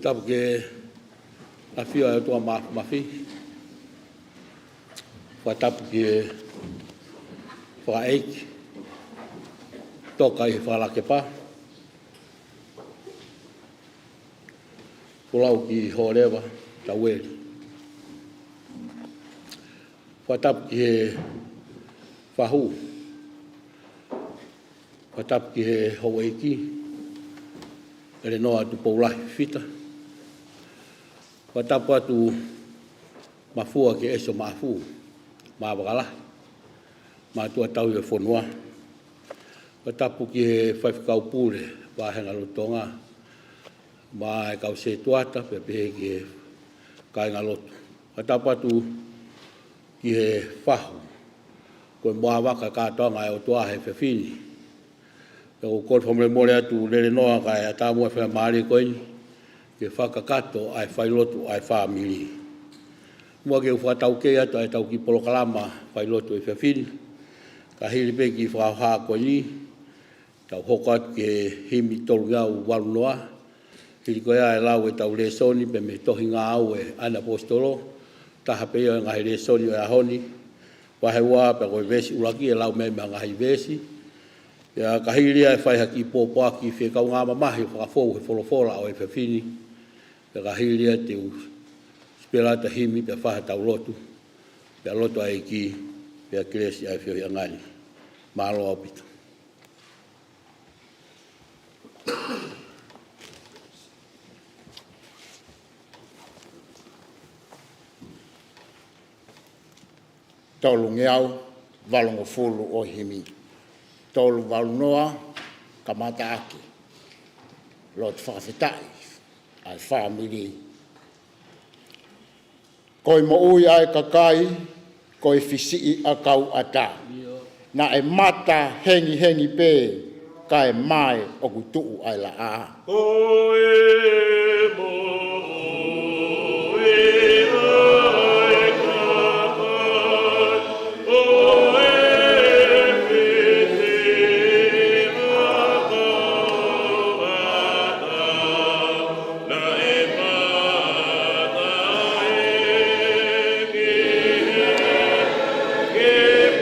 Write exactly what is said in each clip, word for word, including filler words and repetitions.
Tapu ki he ʻafio ʻa e ʻOtua Māfimafi. Fakatapu ki he fakaʻeiki toka ʻi he fakalakepa. Folau ki Hōleva Taueli. Fakatapu ki he fahu. Fakatapu ki he houʻeiki, ʻElenoa Tupoulahi Fita. Fakatapu atu Mafua ki ʻEsi ʻo Maʻafu, Mavakalahi, mātuʻa tauhi ʻo e fonua. Fakatapu ki he faifekau pule, Vāhenga Lotu Tonga, mo e kau sētuata, pea pehē ki he kāingalotu. Fakatapu atu ki he fahu, ko e moʻavaka kātoanga ʻa e ʻOtua he efiafi ni. Pea ʻoku ou kole fakamolemole atu ʻElenoa kae ʻatā muʻa e faingamālie ko eni, ke fakakakato ʻa e failotu ʻa e fāmili. Muʻa ke u fakataukei atu ʻa ʻetau kiʻi polokalama failotu he efiafi ni, ka hili pē kiʻi fakahoha ko eni, tau hoko atu ki he himi tolungeau valu noa, hili ko ia ʻa e lau ʻetau lēsoni pea mei he tohi Ngāue ʻa e Kau ʻAposetolo, taha pē ia ʻo e ngaahi lēsoni ʻo e ʻaho ni, vahe ua pea ko e veesi ʻuluaki ʻe lau mei ai e ngaahi veesi. Pea ka hili ia ʻe fai ha kiʻi pōpoaki fie kaungā mamahi ʻo fakafou he folofola ʻo e efiafi ni. Pea ka hili ia te u sipela atu ha himi pea fai haʻatau lotu. Pea lotu ʻa e ʻEiki, pea kelesi ʻa e feohiʻanga ni. Mālō ʻaupito. Tolungeau valungofulu ʻo e himi. Tolu valu noa, kamata ʻaki. Lotu fakafetaʻi ʻa e fāmili. Ko e moʻui ʻa e kakai, ko e fisiʻi ʻa e kau ʻatā. Naʻe mata hengihengi pē, kae mae ʻoku tuʻu ʻa e laʻā. Ko e moʻui ʻa e kakai, ko e fisiʻi ʻa e kau ʻatā.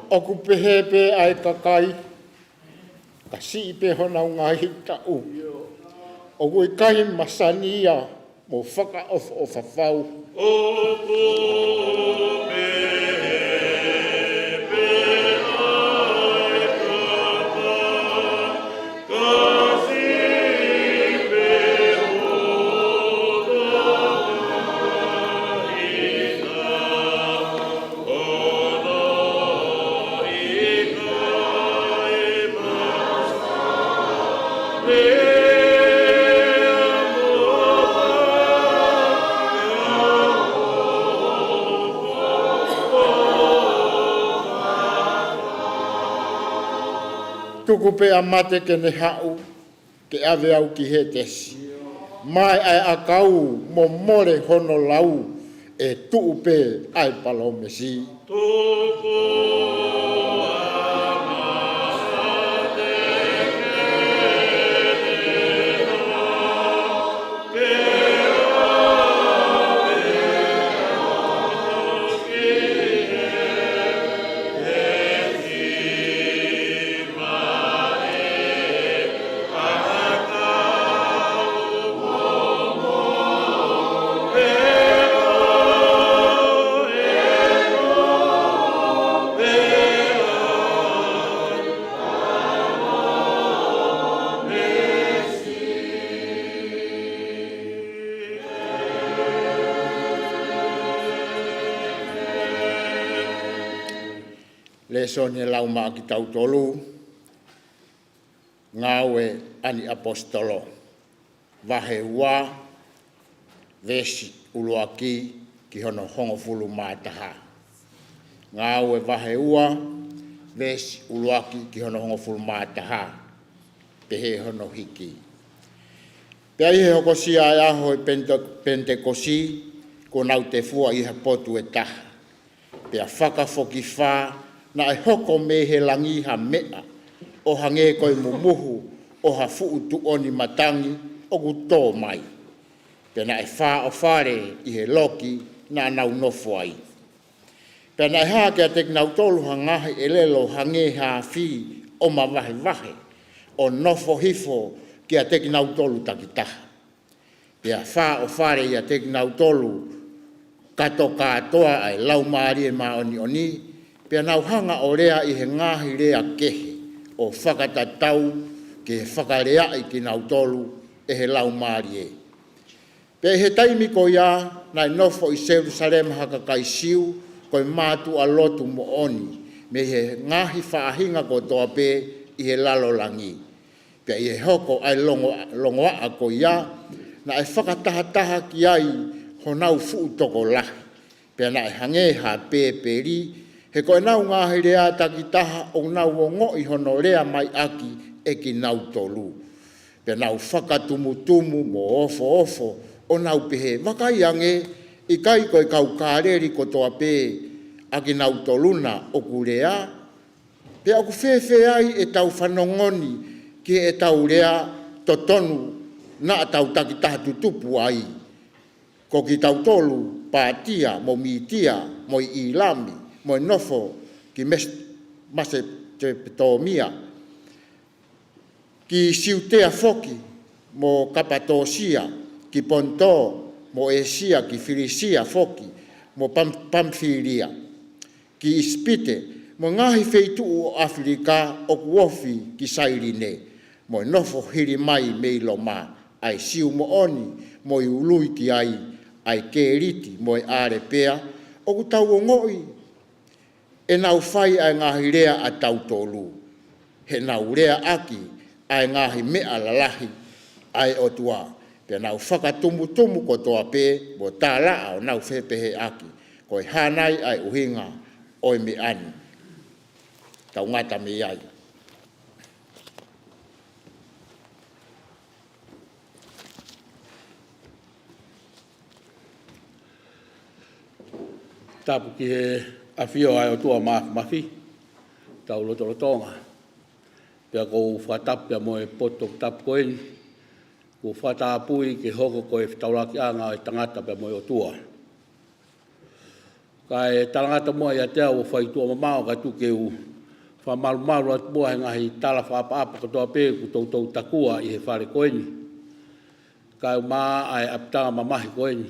ʻOku pehē pē ʻa e kakai, ka siʻi pē honau ngaahi taʻu. ʻOku ʻikai masani ia mo fakaʻofoʻofa fau. ʻOku pehē pē ʻa e kakai, ka siʻi pē honau ngaahi taʻu. Tuku pē ʻa mate ke ne haʻu, ke ʻave au ki Hētesi. Mae ʻa e ʻakau mo mole hono lau, ʻe tuʻu pē ʻa e palōmesi. Lēsoni ʻe lau maʻa kitautolu, Ngāue ʻa e Kau ʻAposetolo, vahe ua, veesi ʻuluaki ki hono hongofulu mā taha. Ngāue vahe ua, veesi ʻuluaki ki hono hongofulu mā taha. Pehē hono hiki. Pea ʻi he hokosia ʻa e ʻaho ʻo e Pente-, Penitekosi, kuo nau tefua ʻi ha potu ʻe taha. Pea fakafokifā naʻe hoko mei he langi ha meʻa, ʻo hangē ko e mumuhu ʻo ha fuʻu tuʻoni matangi ʻoku tō mai. Pea naʻe fāʻofale ʻi he loki naʻa nau nofo ai. Pea naʻe hā kiate kinautolu ha ngaahi ʻelelo hangē ha afi ʻo mavahevahe, ʻo nofo hifo kiate kinautolu takitaha. Pea fāʻofale ʻiate kinautolu kātoa kātoa ʻa e Laumālie Māʻoniʻoni, pea nau hanga ʻo lea ʻi he ngaahi lea kehe, ʻo fakatatau ki he fakaleaʻi kinautolu ʻe he Laumālie. Pea ʻi he taimi ko ia, naʻe nofo ʻi Selūsalema ha kakai Siu, ko e mātuʻa lotu moʻoni, mei he ngaahi faʻahinga kotoa pē ʻi he lalo langi. Pea ʻi he hoko ʻa e longo-, longoaʻa ko ia, naʻe fakatahataha ki ai honau fuʻu tokolahi. Pea naʻe hangē ha pēpeli, he ko ʻenau ngaahi lea takitaha ʻoku nau ongoʻi hono lea mai ʻaki ʻe kinautolu. Pea nau fakatumutumu mo ofoofo, ʻo nau pehē, vakai ange, ʻikai ko e kau Kāleli kotoa pē ʻa kinautolu na ʻoku lea? Pea ʻoku fēfē ai ʻetau fanongo ni ki heʻetau lea totonu naʻa tau takitaha tutupu ai? Ko kitautolu Pātia, mo Mītia, mo ʻĪlami, mo e nofo ki Mes-, Masepotēmia, ki Siutea foki, mo Kapatōsia, ki Ponitō, mo ʻĒsia, ki Filisia foki, mo Pam-, Pamifīlia, ki ʻIsipite, mo e ngaahi feituʻu ʻo ʻAfilika ʻoku ofi ki Sailine, mo e nofo hili mai mei Loma, ʻa e Siu moʻoni, mo e ului ki ai, ʻa e Keliti, mo e ʻAlepea, ʻoku tau ongoʻi ʻenau fai ʻa e ngaahi lea ʻa tautolu, he nau lea ʻaki ʻa e ngaahi meʻa lalahi ʻa e ʻOtua, pea nau fakatumutumu kotoa pē, mo tālaʻa ʻo nau fepehēʻaki, ko e hā nai ʻa e ʻuhinga ʻo e meʻa ni? Tau ngata mei ai. Tapu ki he ʻafio ʻa e ʻOtua Māfimafi, tau lotolotonga. Pea ʻoku ou fakatapu pea mo e potu tapu ko eni, kuo fakatapui ke hoko ko e fetaulakiʻanga ʻo e tangata pea mo e ʻOtua. Kae talangata muʻa ʻiate au ʻo fai tuʻa mamao kae tuku ke u fakamalumalu atu muʻa he ngaahi tala fakaʻapaʻapa kotoa pē kuo toutou takua ʻi he fale ko eni. Kae ʻumaʻā ʻa e ʻapitanga mamahi ko eni.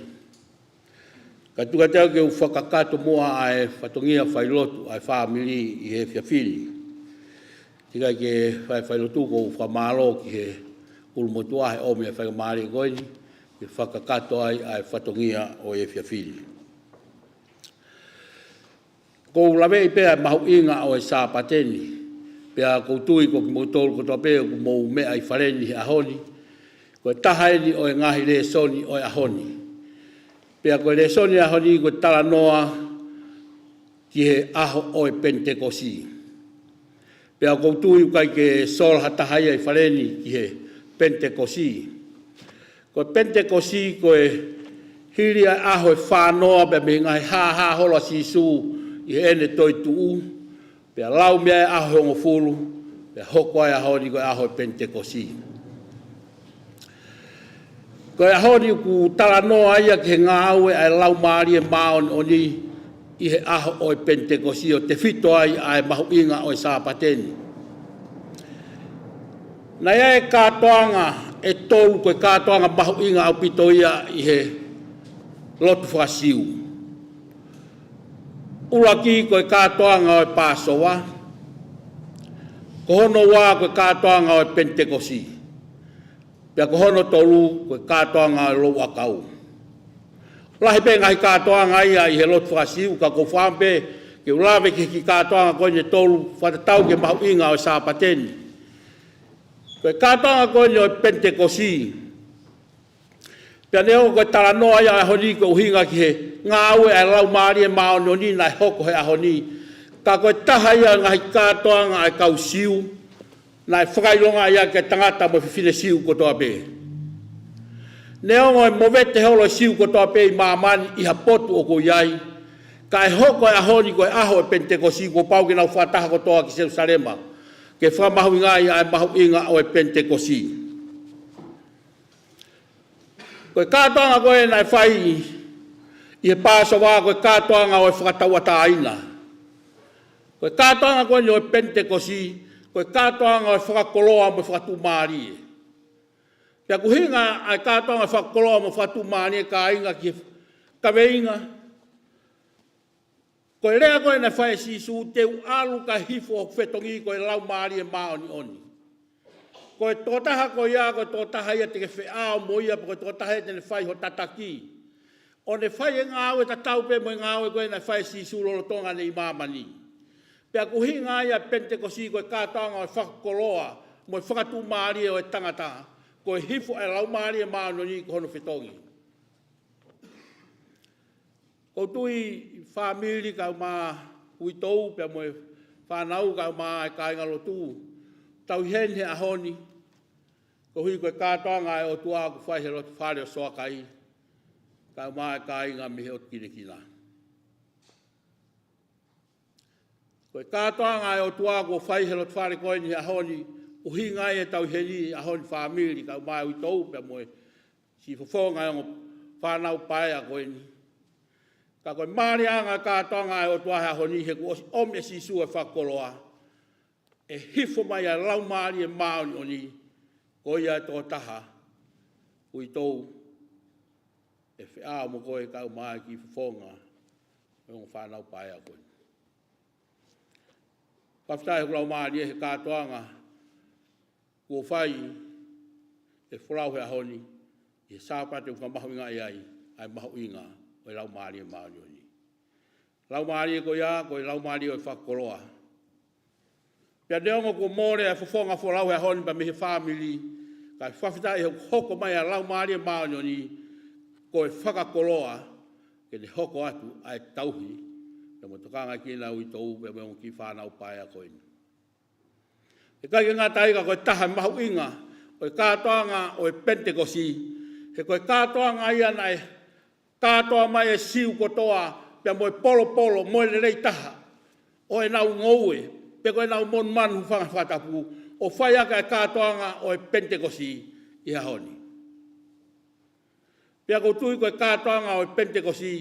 Kae tuku atu ke u fakakakato muʻa ʻa e fatongia failotu ʻa e fāmili ʻi he efiafi ni. Kae ʻikai ke fai failotu, ʻoku ou fakamālō ki he ʻulumotuʻa he ʻomi ʻa e faingamālie ko eni, ke fakakakato ai ʻa e fatongia ʻo e efiafi ni. ʻOku ou laveʻi pē ʻa e mahuʻinga ʻo e Sāpate ni, pea ʻoku ou tui ko kimoutolu kotoa pē ʻoku mou meʻa ʻi fale ni he ʻaho ni, ko e taha eni ʻo e ngaahi lēsoni ʻo e ʻaho ni. Pea ko e lēsoni ʻo e ʻaho ni ko e talanoa ki he ʻaho ʻo e Penitekosi. Pea ʻoku ou tui ʻoku ʻikai ke sola ha taha ia ʻi fale ni ki he Penitekosi. Ko e Penitekosi ko e hili ʻa e ʻaho ʻe fānoa pea mei he ngaahi hāhā holo ʻa Sīsū ʻi heʻene toetuʻu, pea lau mei ai ʻa e ʻaho ʻe hongofulu, pea hoko ai ʻa e ʻaho ni ko e ʻaho ʻo e Penitekosi. Ko e ʻaho ni ʻoku talanoa ia ki he ngāue ʻa e Laumālie Māʻoniʻoni ʻi he ʻaho ʻo e Penitekosi, ʻo tefito ai ʻa e mahuʻinga ʻo e Sāpate ni. Naʻe ʻi ai e kātoanga ʻe tolu, ko e kātoanga mahuʻinga ʻaupito ia ʻi he lotu faka-Siu. ʻUluaki ko e kātoanga ʻo e Pāsova, ko hono ua ko e kātoanga ʻo e Penitekosi, pea ko hono tolu ko e kātoanga ʻo e Louʻakau. Lahi pē ngaahi kātoanga ia ʻi he lotu faka-Siu, ka ʻoku ou fakaʻamu pē ke u lave ki he kiʻi kātoanga ko eni ʻe tolu, fakatatau ki he mahuʻinga ʻo e Sāpate ni. Ko e kātoanga ko eni ʻo e Penitekosi, pea neongo ko e talanoa ia ʻo e ʻaho ni ko e ʻuhinga ki he ngāue ʻa e Laumālie Māʻoniʻoni naʻe hoko he ʻaho ni, ka ko e taha ia ʻo e ngaahi kātoanga ʻa e kau Siu naʻe fakaʻilonga ia ki he tangata mo e fefine Siu kotoa pē. Neongo e movete holo ʻa e Siu kotoa pē ʻi māmani ʻi ha potu ʻoku ʻi ai, Kae hoko e ʻaho ni ko e ʻaho ʻo e Penitekosi, kuo pau ke nau fakataha kotoa ki Selusalema ke fakamahuʻingaʻi ʻa e mahuʻinga ʻo e Penitekosi. Ko e kātoanga ko ē naʻe fai ʻi he Pāsova, ko e kātoanga ʻo e fakatauʻatāina. Ko e kātoanga ko eni ʻo e Penitekosi, ko e kātoanga ʻo e fakakoloa mo e fakatuʻumālie. Pea ko e ʻuhinga ʻa e kātoanga ʻo e fakakoloa mo e fakatuʻumālie, kāinga, ki he kaveinga, ko e lea ko ē naʻe fai ʻe Sīsū, te u ʻalu kae hifo hoku fetongi ko e Laumālie Māʻoniʻoni. Ko e tokotaha ko ia, ko e tokotaha ia te ke feʻao mo ia, pe ko e tokotaha ia te ne fai ho tataki, ʻo ne fai e ngāue tatau pē mo e ngāue ko ē naʻe fai ʻe Sīsū lolotonga ʻene ʻi māmani. Pea ko e ʻuhinga ia ʻo e Penitekosi, ko e kātoanga ʻo e fakakoloa mo e fakatuʻumālie ʻo e tangata, ko e hifo ʻa e Laumālie Māʻoniʻoni ko hono fetongi. ʻOku ou tui fāmili kaeʻumaʻā uitou pea mo e fānau kaeʻumaʻā e kāingalotu, tau ʻi heni he ʻaho ni, koeʻuhi ko e kātoanga ʻa e ʻOtua kuo fai he loto fale ʻo Soakai, kaeʻumaʻā e kāinga mei he ʻotu kinakina. Ko e kātoanga ʻa e ʻOtua kuo fai he loto fale ko eni he ʻaho ni, ʻuhinga ia ʻetau ʻi heni he ʻaho ni fāmili kaeʻumaʻā uitou pea mo e siʻi fofonga ʻo e ongo fānau paea ko eni. Ka ko e mālie ʻa e kātoanga ʻa e ʻOtua he ʻaho ni, he kuo ʻosi ʻomi ʻe Sīsū e fakakoloa, ʻe hifo mai ʻa e Laumālie Māʻoniʻoni, ko ia e tokotaha, uitou, ʻe feʻao mo koe kaeʻumaʻā e kiʻi fofonga ʻo e ongo fānau paea ko eni. Fakafetaʻi hoku laumālie he kātoanga kuo fai ʻe folau he ʻaho ni, ʻi he Sāpate ʻoku fakamahuʻingaʻi ai ʻa e mahuʻinga ʻo e Laumālie Māʻoniʻoni. Laumālie ko ia, ko e laumālie ʻo e fakakoloa. Pea neongo kuo mole ʻa e fofonga folau he ʻaho ni pea mei he fāmili, kae fakafetaʻi he ʻoku hoko mai ʻa e Laumālie Māʻoniʻoni ko e fakakoloa, ke ne hoko atu ʻa e tauhi pea mo e tokangaʻi kinautolu pea mo e ongo kiʻi fānau paea ko eni. ʻIkai ke ngata ai ka ko e taha e mahuʻinga ʻo e kātoanga ʻo e Penitekosi, he ko e kātoanga ia naʻe kātoa mai e Siu kotoa pea mo e polopolo mo e lelei taha ʻo ʻenau ngoue, pe ko ʻenau monumanu hūfanga he fakatapu, ʻo fai ʻaki ʻa e kātoanga ʻo e Penitekosi ʻi he ʻaho ni. Pea ʻoku ou tui ko e kātoanga ʻo e Penitekosi,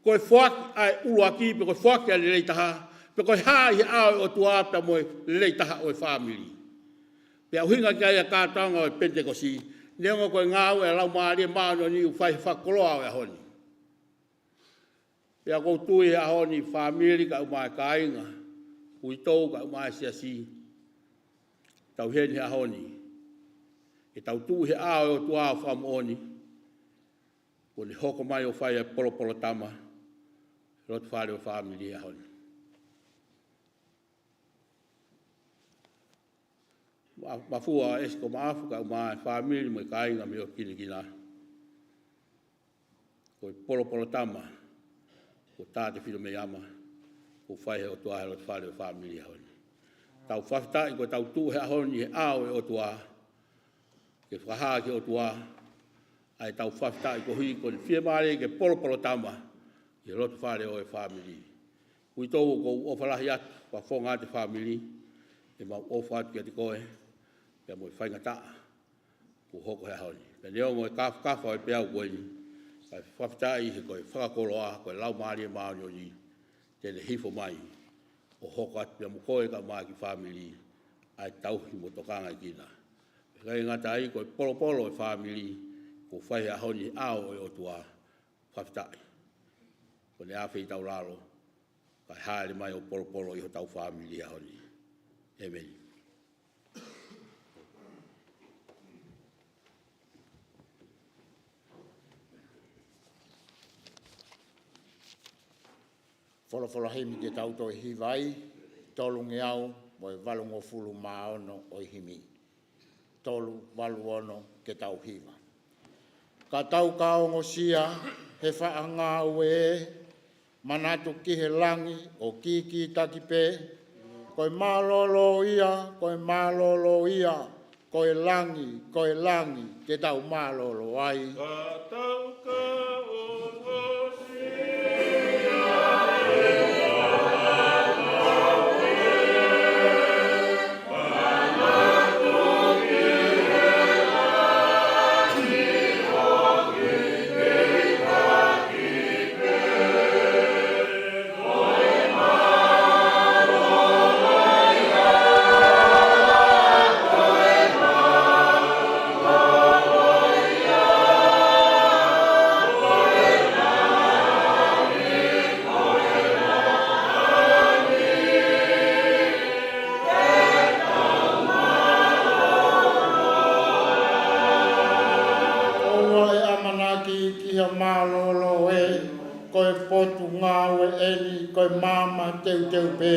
ko e foaki ʻa e ʻuluaki, pe ko e foaki ʻa e lelei taha, pe ko e hā ʻi he ʻao ʻo e ʻOtua pea mo e lelei taha ʻo e fāmili. Pea ʻuhinga ki ai ʻa e kātoanga ʻo e Penitekosi, neongo ko e ngāue ʻa e Laumālie Māʻoniʻoni ʻoku fai he fakakoloa ʻo e ʻaho ni. Pea ʻoku ou tui he ʻaho ni fāmili kaeʻumaʻā e kāinga, uitou kaeʻumaʻā e siasi, tau ʻi heni he ʻaho ni, ke tau tuʻu he ʻao ʻo e ʻOtua ʻo fakamoʻoni, kuo ne hoko mai ʻo fai ʻa e polopolo tama he loto fale ʻo e fāmili he ʻaho ni. Ma-, mafua ʻa ʻEsi ko Maʻafu kaeʻumaʻā e fāmili mo e kāinga mei he ʻotu kinakina. Ko e polopolo tama kuo tā tefito mei ʻama, kuo fai he ʻOtua he loto fale ʻo e fāmili he ʻaho ni. Tau fakafetaʻi ko e tau tuʻu he ʻaho ni he ʻao ʻo e ʻOtua, ke fakahā ki he ʻOtua ʻa e tau fakafetaʻi koeʻuhi ko ʻene fiemālie ke polopolo tama ʻi he loto fale ʻo e fāmili. Uitou, ʻoku ou ʻofa lahi atu, fakafofonga atu e fāmili, ʻemau ʻofa atu kiate koe, pea mo e faingataʻa kuo hoko he ʻaho ni. Pea neongo e kāfakafa ʻo e peau ko eni, kae fakafetaʻi he ko e fakakoloa, ko e Laumālie Māʻoniʻoni, te ne hifo mai ʻo hoko atu pea mo koe kaeʻumaʻā e kiʻi fāmili, ʻa e tauhi mo tokangaʻi kinautolu. Pea ʻikai ngata ai, ko e polopolo ʻo e fāmili kuo fai he ʻaho ni he ʻao ʻo e ʻOtua, fakafetaʻi. Kuo ne ʻafeʻi tau lalo, kae hāʻele mai ʻo polopolo ʻi hotau fāmili he ʻaho ni. ʻEmeni. Folofola himi ke tau toe hiva ai, tolungeau mo e valungofulu mā ono ʻo e himi. Tolu valu ono, ke tau hiva. Ka tau ka ongosia he faʻa ngāue, manatu ki he langi ʻo kīkītaki pē, ko e mālōlō ia, ko e mālōlō ia, ko e langi, ko e langi, ke tau mālōlō ai. Ka tau ka ongosia Eni ko e maama teuteu pē.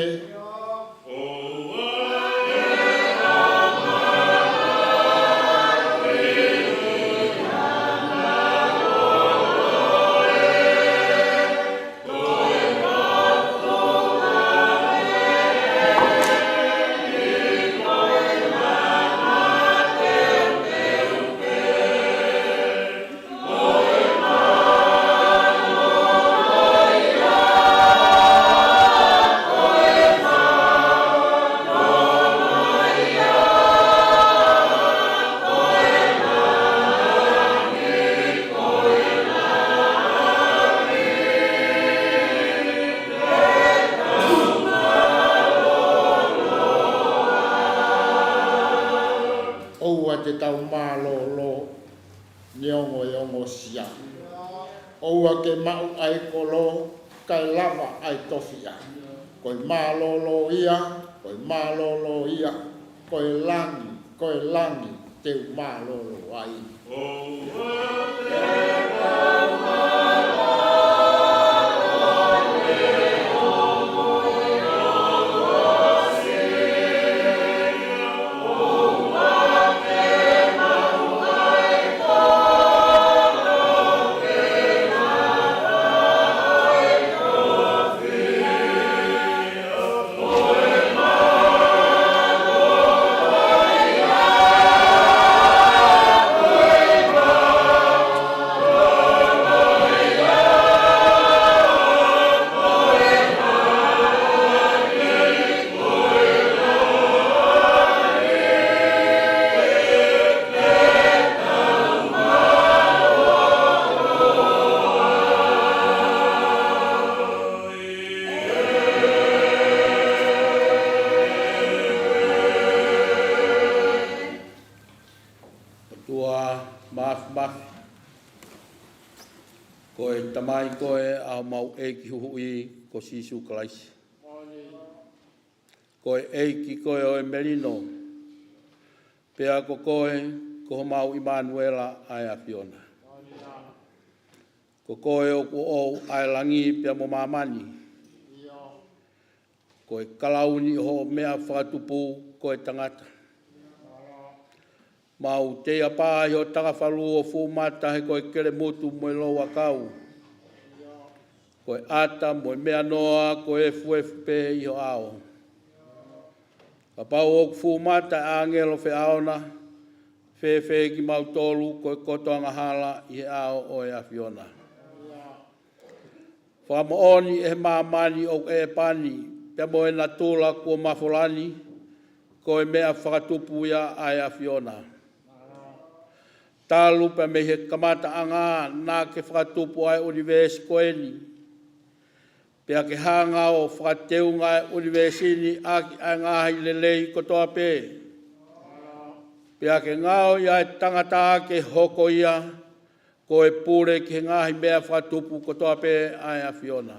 ʻOua te tau mālōlō neongo e ongosia. ʻOua ke maʻu ʻa e kolo kae lava ʻa e tofiʻa. Ko e mālōlō ia, ko e mālōlō ia, ko e langi, ko e langi te u mālōlō ai. ʻOtua māfimafi, ko e Tamai koe ʻa homau ʻEiki Huhuʻi ko Sīsū Kalaisi. Ko e ʻEiki koe ʻo e melino, pea ko koe ko homau ʻImanuela ʻa e ʻAfiona. Ko koe ʻoku ʻoʻou ʻa e langi pea mo māmani. Ko e kalauni ʻo hoʻo meʻa fakatupu ko e tangata. Mau teiapā ʻi ho takafalu ʻo fuʻu mata he ko e kelemutu mo e louʻakau. Ko e ʻata mo e meʻanoa ko e efuefu pē ʻi ho ʻao. Kapau ʻoku fuʻu mata ʻa e ʻāngelo feʻao na, fēfē kimautolu ko e koto angahala ʻi he ʻao ʻo e ʻAfiona. Fakamoʻoni ʻe he māmani ʻoku ʻe pani, pea mo e natula kuo mafola ni, ko e meʻa fakatupu ia ʻa e ʻAfiona. Talu pea mei he kamataʻanga naʻa ke fakatupu ʻa e ʻunivēsi ko eni. Pea ke hanga ʻo fakateunga ʻa e ʻunivēsi ni ʻaki ʻa e ngaahi lelei kotoa pē. Pea ke ngaohi ʻa e tangata ke hoko ia ko e pule ki he ngaahi meʻa fakatupu kotoa pē ʻa e ʻAfiona.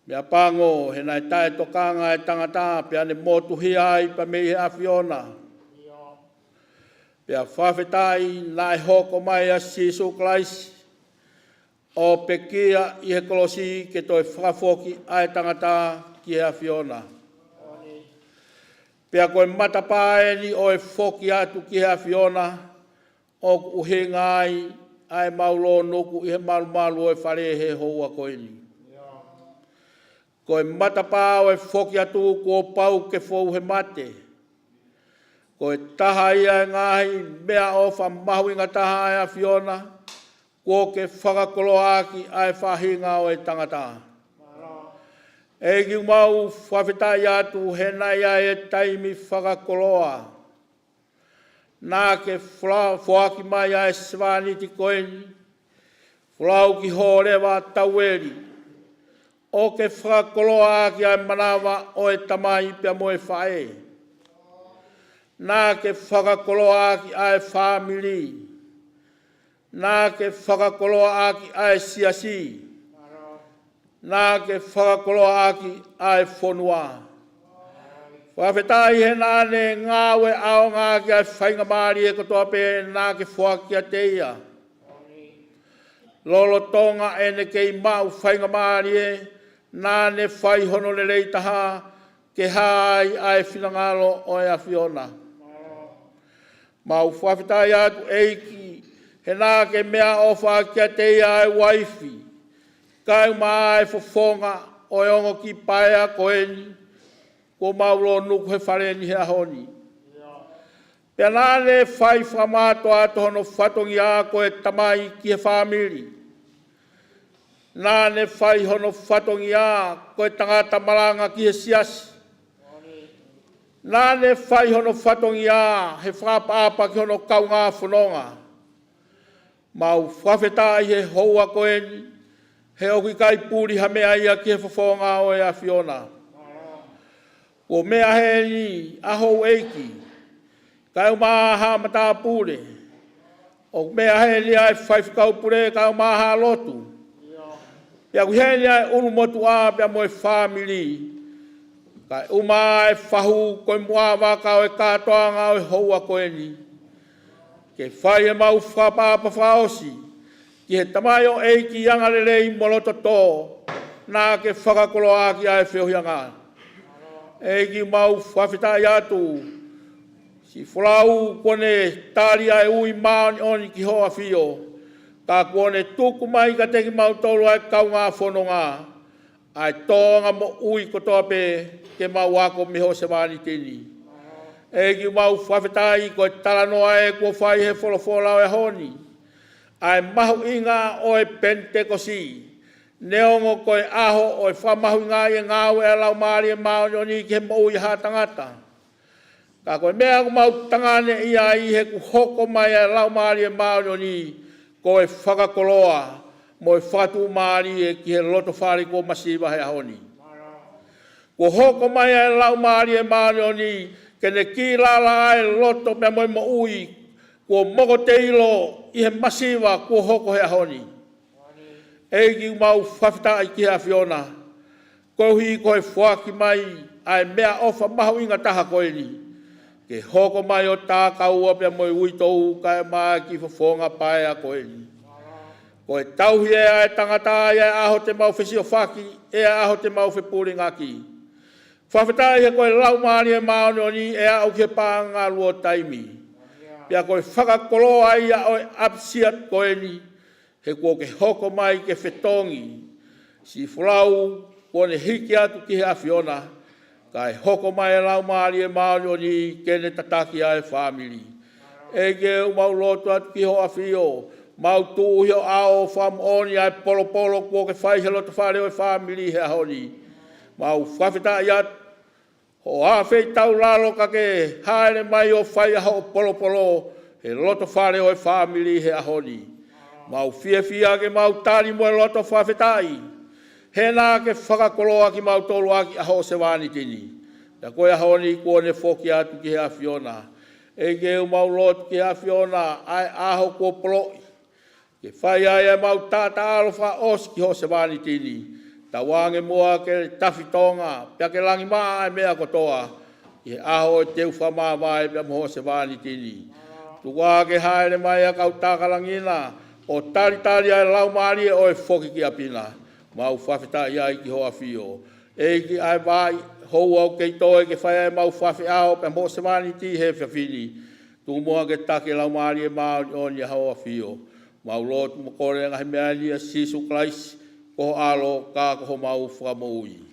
Meʻapango he naʻe taʻetokanga ʻa e tangata pea ne motuhia ai pea mei he ʻAfiona. Pea fakafetaʻi naʻe hoko mai ʻa Sīsū Kalaisi ʻo pekia ʻi he kolosi ke toe fakafoki ʻa e tangata ki he ʻAfiona. Pea ko e matapā eni ʻo e foki atu ki he ʻAfiona, ʻoku ʻuhinga ai ʻa e mau lōnuku ʻi he malumalu ʻo e fale he houa ko eni. Ko e matapā ʻo e foki atu kuo pau ke fou he mate. Ko e taha ia e ngaahi meʻaʻofa mahuʻinga taha ʻa e ʻAfiona, kuo ke fakakoloa ʻaki ʻa e faʻahinga ʻo e tangata. ʻEiki, mau fakafetaʻi atu he naʻe ʻi ai e taimi fakakoloa. Naʻa ke fola-, foaki mai ʻa e sevāniti ko eni, folau ki hō leva taueli, ʻo ke fakakoloa ʻaki ʻa e manava ʻo e tamai pea mo e faʻē. Naʻa ke fakakoloa ʻaki ʻa e fāmili. Naʻa ke fakakoloa ʻaki ʻa e siasi. Naʻa ke fakakoloa ʻaki ʻa e fonua. Fakafetaʻi he naʻa ne ngāue ʻaonga ʻaki ʻa e faingamālie kotoa pē naʻa ke foaki kiate ia. Lolotonga ʻene kei maʻu faingamālie, naʻa ne fai hono lelei taha ke hā ai ʻa e finangalo ʻo e ʻAfiona. Mau fakafetaʻi atu ʻEiki, he naʻa ke meʻaʻofa kiate ia ʻa e uaifi, kaeʻumaʻā e fofonga ʻo e ongo kiʻi paea ko eni, kuo mau lōnuku he fale ni he ʻaho ni. Pea naʻa ne fai fakamātoato hono fatongia ko e tamai ki he fāmili. Naʻa ne fai hono fatongia ko e tangata malanga ki he siasi. Naʻa ne fai hono fatongia he fakaʻapaʻapa ki hono kaungā fononga. Mau fakafetaʻi he houa ko eni, he ʻoku ʻikai puli ha meʻa ia ki he fofonga ʻo e ʻAfiona. Kuo meʻa heni ʻa houʻeiki, kaeʻumaʻā haʻa matāpule. ʻOku meʻa heni ʻa e faifekau pule kaeʻumaʻā haʻa lotu. Pea ʻoku ʻi heni ʻa e ʻulumotuʻa pea mo e fāmili. Kaeʻumaʻā e fahu ko e muʻa vaka ʻo e kātoanga ʻo e houa ko eni. Ke fai ʻemau fakaʻapaʻapa fakaʻosi ki he tamaioʻeiki angalelei mo loto tō, naʻa ke fakakoloa ʻaki ʻa e feohiʻanga. ʻEiki, mau fakafetaʻi atu, siʻi folau kuo ne tali ʻa e ui māʻoniʻoni ki hoʻo ʻAfio, ka kuo ne tuku mai kiate kimautolu ʻa e kaungā fononga ʻa e tōʻonga moʻui kotoa pē ke mau ako mei hoʻo sevāniti ni. ʻEiki, mau fakafetaʻi ko e talanoa ē kuo fai he folofola ʻo e ʻaho ni, ʻa e mahuʻinga ʻo e Penitekosi, neongo ko e ʻaho ʻo e fakamahuʻingaʻi e ngāue ʻa e Laumālie Māʻoniʻoni ki he moʻui ʻa haʻa tangata. Ka ko e meʻa ʻoku mau tanganeʻia ai he kuo hoko mai ʻa e Laumālie Māʻoniʻoni ko e fakakoloa mo e fakatuʻumālie ki he lotofale kuo masiva he ʻaho ni. Kuo hoko mai ʻa e Laumālie Māʻoniʻoni ke ne kīlala ʻa e loto pea mo e moʻui kuo mokoteilo ʻi he masiva kuo hoko he ʻaho ni. ʻEiki, mau fakafetaʻi ki he ʻAfiona, koeʻuhi ko e foaki mai ʻa e meʻaʻofa mahuʻinga taha ko eni, ke hoko mai ʻo tākaua pea mo e uitou kaeʻumaʻā e kiʻi fofonga paea ko eni. Ko e tauhi ʻa e tangata ʻa e ʻaho te mau fesiofaki, ʻa e ʻaho te mau fepulengaki. Fakafetaʻi he ko e Laumālie Māʻoniʻoni ʻe aʻu ki he paʻanga luo taimi. Pea ko e fakakoloa ia ʻo e ʻapisiat ko eni, he kuo ke hoko mai ke fetongi siʻi folau kuo ne hiki atu ki he ʻAfiona, kae hoko mai e Laumālie Māʻoniʻoni ke ne tataki ʻa e fāmili. ʻEiki, ʻoku mau lotu atu ki hoʻo ʻAfio, mau tuʻu ʻi ho ʻao ʻo fakamoʻoni ʻa e polopolo kuo ke fai he lotofale ʻo e fāmili he ʻaho ni. Mau fakafetaʻi atu, hoʻo ʻafeitaulalo ka ke hāʻele mai ʻo fai ʻa hoʻo polopolo he lotofale ʻo e fāmili he ʻaho ni. Mau fiefia ke mau tali mo e loto fakafetaʻi, he naʻa ke fakakoloa kimautolu ʻaki ʻa hoʻo sevāniti ni. Pea ko e ʻaho ni kuo ne foki atu ki he ʻAfiona. ʻEiki, ʻoku mau lotu ki he ʻAfiona, ʻa e ʻaho kuo poloʻi ke fai ai ʻemau taʻataʻalo fakaʻosi ki hoʻo sevāniti ni. Tauange muʻa ke tafitonga, pea ke langimaʻa ʻa e meʻa kotoa, ʻi he ʻaho ʻo e teu fakamāvae pea mo hoʻo sevāniti ni. Tuku ā ke hāʻele mai ʻa e kau taka langi na, ʻo talitali ʻa e laumālie ʻo e foki ki ʻapi na. Mau fakafetaʻi ai ki hoʻo ʻAfio. ʻEiki, ʻa e vaʻa houa ʻoku kei toe ke fai ai ʻemau fafeʻao pea mo hoʻo sevāniti he efiafi ni. Tuku muʻa ke taki e Laumālie Māʻoniʻoni ʻa hoʻo ʻAfio. Mau lotu mo kole ngaahi meʻa ni ʻia Sīsū Kalaisi, ko ho ʻAlo, ka ko homau Fakamoʻui.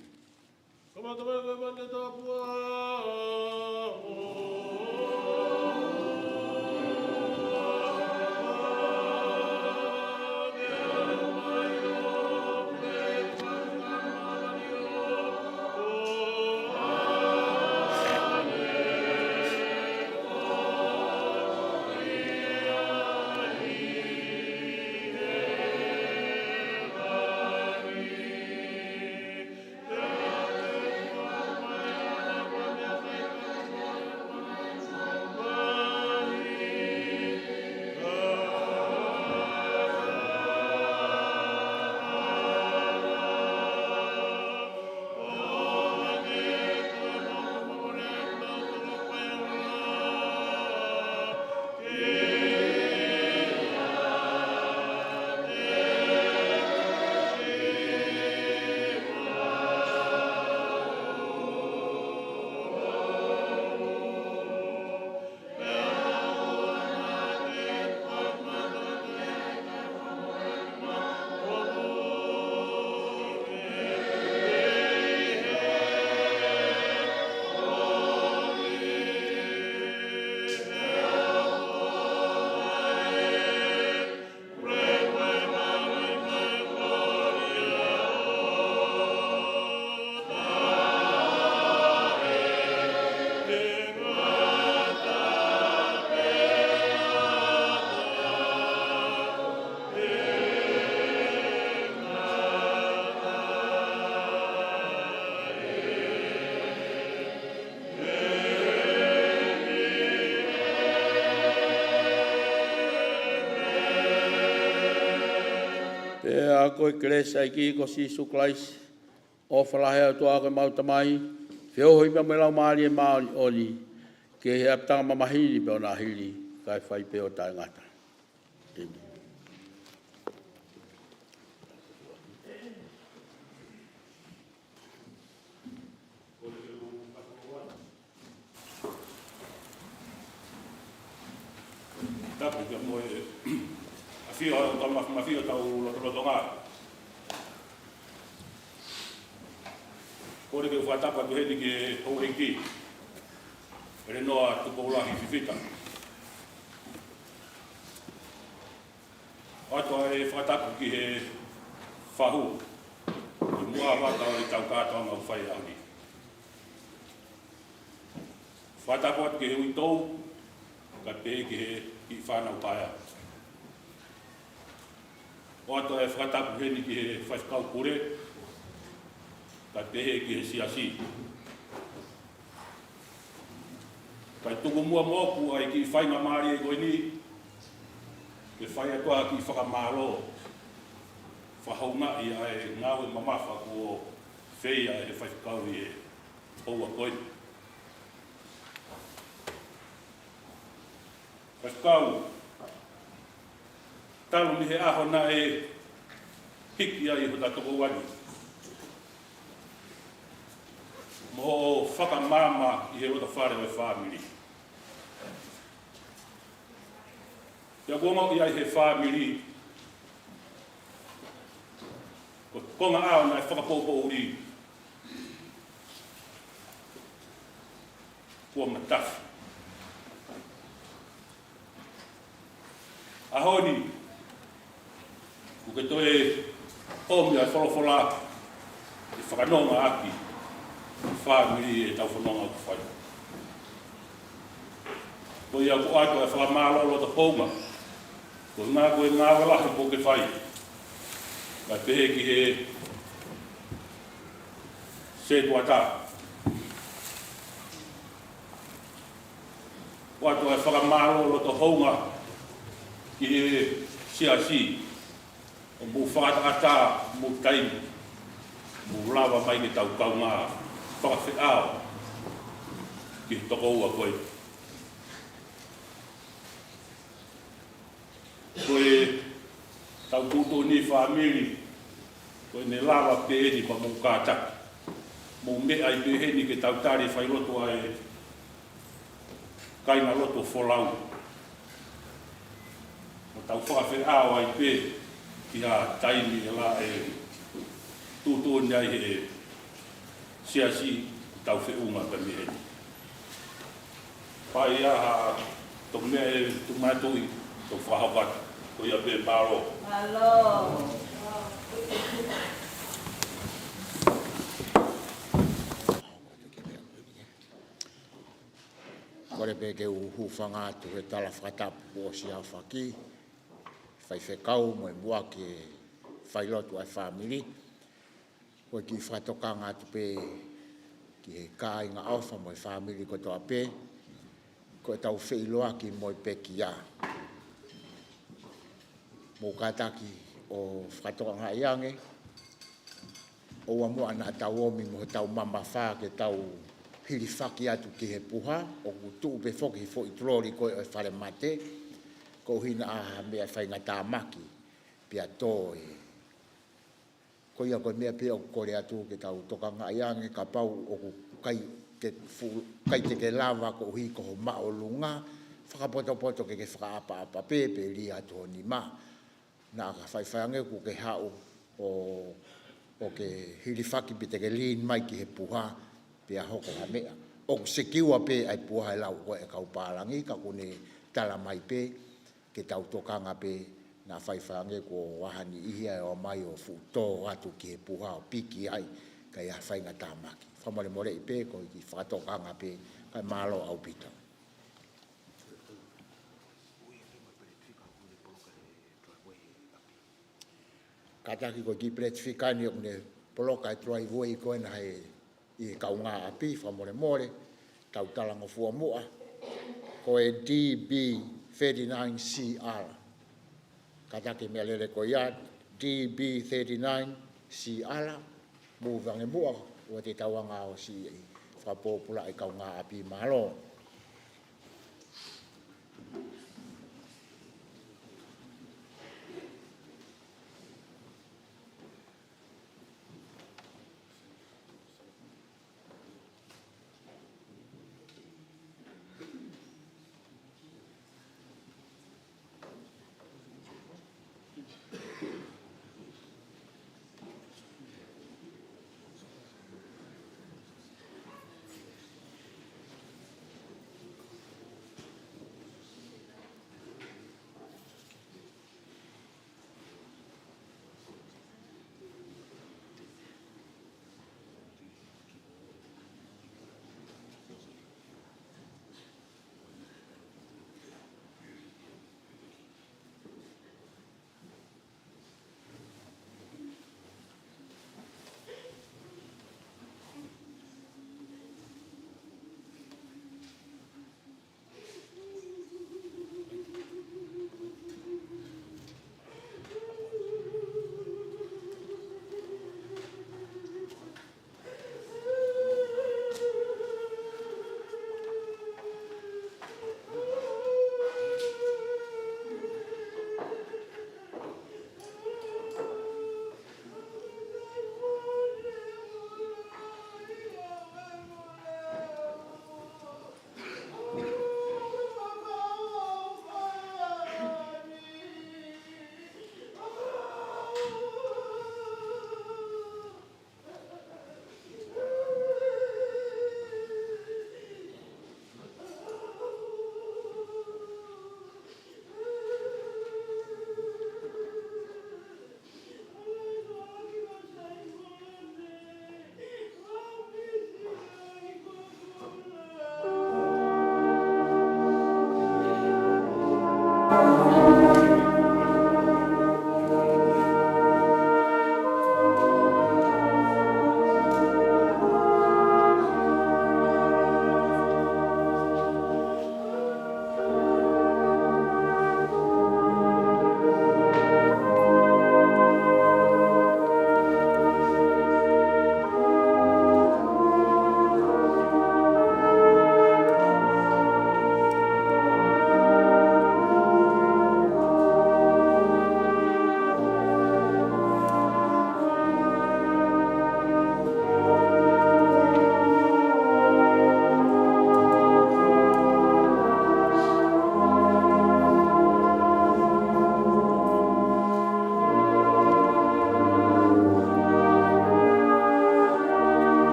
Pea ko e kelesi ʻa e ʻEiki ko Sīsū Kalaisi, ʻofa lahi ʻa e ʻOtua ko ʻemau Tamai, feohi pea mo e Laumālie Māʻoniʻoni, ke ʻi ai ʻapitanga mamahi ni pea ʻo nāhili, kae fai pē ʻo taʻengata. ʻĒmeni. Tapu kia mo e ʻafio ʻa e ʻOtua Māfimafi ʻo tau lotolotonga. Kole ke u fakatapu atu heni ki he houʻeiki, ʻElenoa Tupoulahi Fifita. ʻOatu ʻa e fakatapu ki he fahu, ʻi muʻa vaka ʻo e tau kātoanga ʻoku fai ʻaho ni. Fakatapu atu ki he uitou, kae pehē ki he kiʻi fānau paea. ʻOatu ʻa e fakatapu heni ki he faifekau pule, kae pehē ki he siasi. Kae tuku muʻa moʻoku ʻa e kiʻi faingamālie ko eni, ke fai atu ʻa e kiʻi fakamālō, fakahoungaʻi ʻa e ngāue mamafa kuo fai ʻe he faifekau ʻi he houa ko eni. Faifekau, talu mei he ʻaho naʻe hiki ai hota tokoua ni, mo hoʻo fakamaama ʻi he loto fale ʻo e fāmili. Pea kuo ongoʻi ai ʻe he fāmili, ko e konga ʻao naʻe fakapoupoʻuli, kuo matafi. ʻAho ni, kuo ke toe ʻomi ʻa e folofola ke fakanonga ʻaki e fāmili ʻetau fononga ʻoku fai. Ko ia ʻoku ʻoatu ʻa e fakamālō loto houngaʻia, ko e ngā, ko e ngāue lahi kuo ke fai. Kae pehē ki he setuata. ʻOatu ʻa e fakamālō loto houngaʻia ki he siasi, ʻo mou fakaʻataʻatā homou taimi, mou lava mai ke tau kaungā fakafeʻao ki he tokoua ko ē. Ko ʻetau tuʻutuʻuni fāmili, ko ʻene lava pē eni pea mou kātaki. Mou meʻa ai pē heni ke tau tali failotu ʻa e kāingalotu folau. Mo tau fakafeʻao ai pē ki ha taimi ʻe lava ʻe tuʻutuʻuni ai ʻe he siasi ʻetau feʻunga pē mei heni. Pea ʻi ai ha toe meʻa ʻe tuʻu mai ʻa e Tuʻi, tau fakahoko atu. Ko ia pē, mālō. Mālō. Kole pē ke u hūfanga atu he tala fakatapu kuo ʻosi aofaki, faifekau mo e muʻaki failotu ʻa e fāmili. Ko e kiʻi fakatokanga atu pē ki he kāinga ʻofa mo e fāmili kotoa pē, ko ʻetau feʻiloaki mo e pekia. Mou kātaki ʻo fakatokangaʻi ange, ʻoua muʻa naʻa tau ʻomi mo hotau mamafa ke tau hilifaki atu ki he puha, ʻoku tuʻu pē foki he foʻi tuloli ko ē ʻo e falemate, koeʻuhi naʻa ha meʻa faingatāmaki, pea tō ē. Ko ia ko e meʻa pē ʻoku kole atu ke tau tokangaʻi ange, kapau ʻoku ʻikai te fu-, ʻikai te ke lava koeʻuhi ko ho māʻolunga, fakapotopoto ke ke fakaʻapaʻapa pē, pe lī atu ho nima. Naʻa ka faifai ange kuo ke haʻu ʻo, ʻo ke hilifaki pe te ke lean mai ki he puha, pea hoko ha meʻa. ʻOku sekiua pē ʻa e puha he lau ko ē ʻa e kau pālangi, ka ʻoku ne tala mai pē, ke tau tokanga pē, naʻa faifai ange kuo ʻi ai ha niʻihi ʻe ō mai ʻo fuʻu tō atu ki he puha ʻo piki ai, ka ʻi ai ha faingatāmaki. Fakamolemoleʻi pē, ko e kiʻi fakatokanga pē, kae mālō ʻaupito. Kātaki ko e kiʻi peleti fika ni ʻoku ne poloka e driveway ko ena he ʻi he kaungāʻapi, fakamolemole, tau talangofua muʻa, ko e D B thirty-nine C R. Kātaki e meʻalele ko ia, T B thirty-nine, Siʻala, move ange muʻa, ʻoua te tau anga ʻo siʻi fakapōpulaʻi kaungāʻapi, mālō.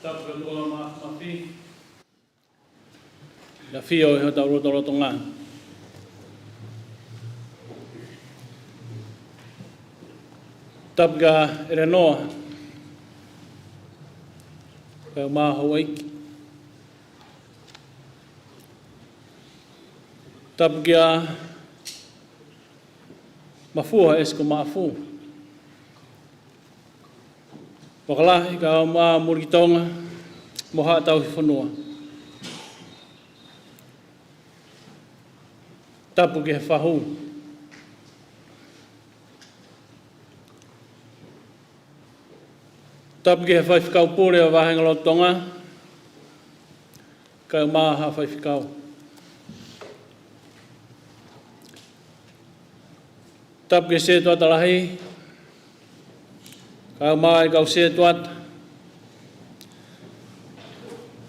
Tapu ki he ʻOtua Māfimafi. ʻAfio ʻi hotau lotolotonga. Tapu kia ʻElenoa, kae ʻumaʻā houʻeiki. Tapu kia Mafua ʻEsiko Maʻafu, Fakalahi kae ʻumaʻā Mulikitonga mo haʻa tauhi fonua. Tapu ki he fahu. Tapu ki he faifekau pule ʻo e Vāhenga Lotu Tonga, kae ʻumaʻā haʻa faifekau. Tapu ki he setuata lahi, kae ʻumaʻā e kau setuata.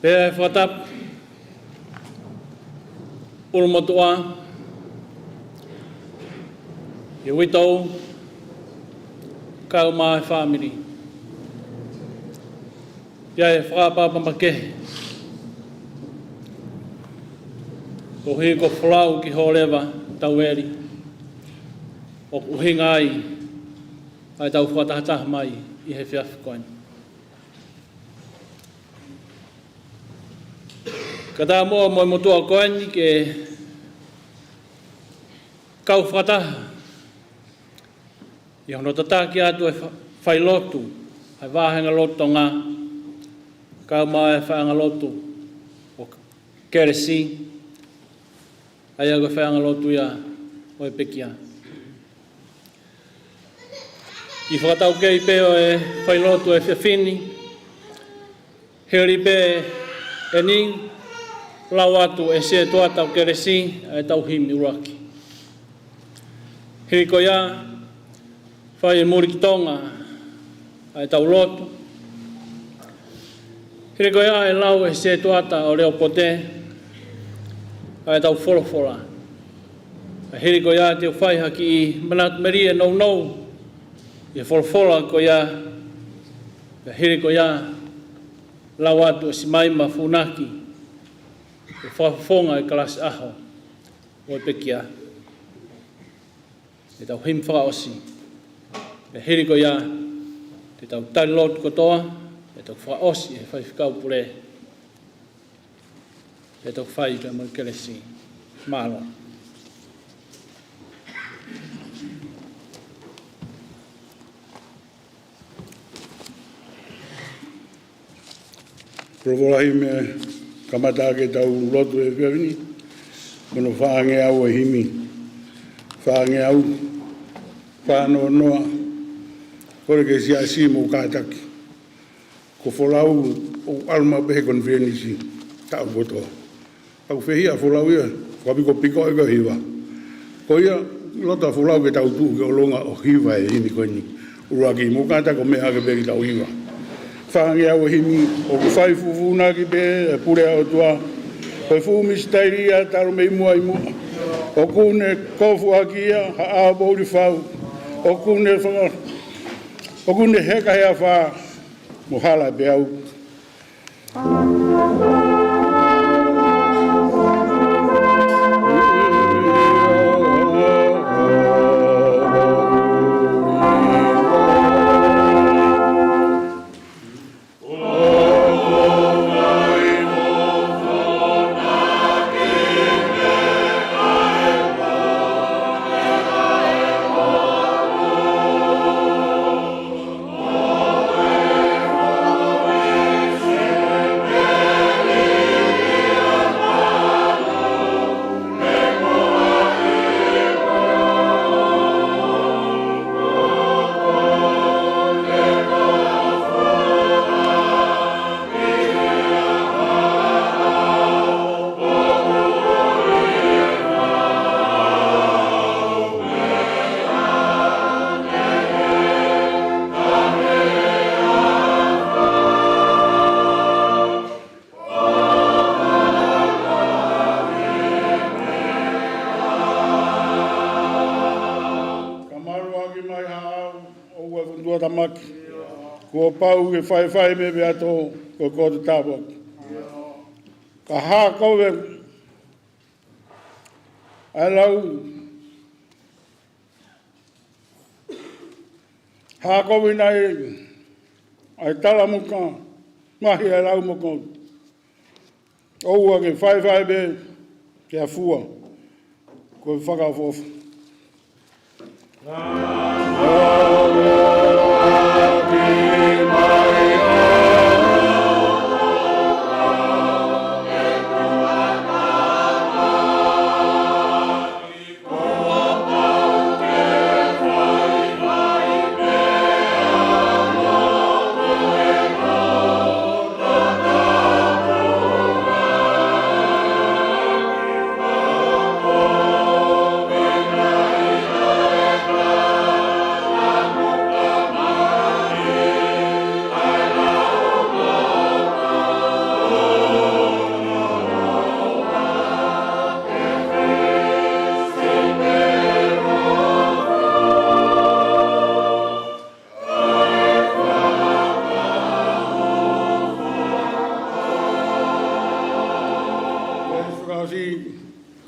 Pea ʻe fakatapu ʻulumotuʻa ki he uitou, kae ʻumaʻā e fāmili. Pea ʻe fakaʻapaʻapa makehe, koeʻuhi ko Folau ki Hōleva Taueli, ʻoku ʻuhinga ai ʻa ʻetau fakatahataha mai ʻi he efiafi ko eni. Kae ʻatā muʻa mo e motuʻa ko eni ke kau fakataha ʻi hono tataki atu e fa-, failotu ʻa e Vāhenga Lotu Tonga, kae ʻumaʻā e faiʻanga lotu ʻo Kelesi, ʻa ia ko e faiʻanga lotu ia ʻo e pekia. ʻI he fakataukei pē ʻo e failotu ʻo e efiafi ni, hili pē eni, lau atu ʻe he setuata ʻo Kelesi ʻa ʻetau himi ʻuluaki. Hili ko ia, fai ʻe Mulikitonga ʻa ʻetau lotu. Hili ko ia ʻe lau ʻe he setuata ʻo Leopote ʻa ʻetau folofola. Hili ko ia te u fai ha kiʻi manatu melie nounou ʻi he folofola ko ia. Hili ko ia, lau atu ʻe Simaima Funaki ʻa e fakafofonga ʻo e kalasi ʻaho ʻo e pekia, ʻetau himi fakaʻosi. Pea hili ko ia, te tau tali lotu kotoa, pea toki fakaʻosi ʻe he faifekau pule, pea toki fai pē mo e kelesi. Mālō. Folofola himi, kamata ʻaki ʻetau lotu he efiafi ni, ko hono fāngeau e himi. Fāngeau, fānoanoa, kole ke siasi mo kātaki. Ko Folau ʻoku ʻalu maʻu pē he konifelenisi taʻu kotoa. Ka ʻoku fehiʻa Folau ia, fakapikopiko ʻi he hiva. Ko ia, loto ʻa Folau ke tau tuʻu ki ʻolunga ʻo hiva e himi ko eni. ʻUluaki, mo kātaki ʻo meʻa hake pē ke tau hiva. Fāngeau e himi, ʻoku fai fufūnaki pē ʻa e pule ʻa e ʻOtua. Ko e fuʻu misi taili ia talu mei muʻa ʻi muʻa. ʻOku ne kofu ʻaki ia ha ʻao poʻuli fau. ʻOku ne fanga-, ʻoku ne heka he afā mo hala e peau. Ka malu ʻaki mai haʻau, ʻoua ʻe fokotuʻutāmaki. Kuo pau ke faifai mei he meʻa tō ko e koto tāpuaki. Ka hā kovi ʻa e lau, hā kovi nai ʻa e tala muka, mahi ʻa e lau muka. ʻOua ke faifai pē ke afua, ko e fakaʻofoʻofa.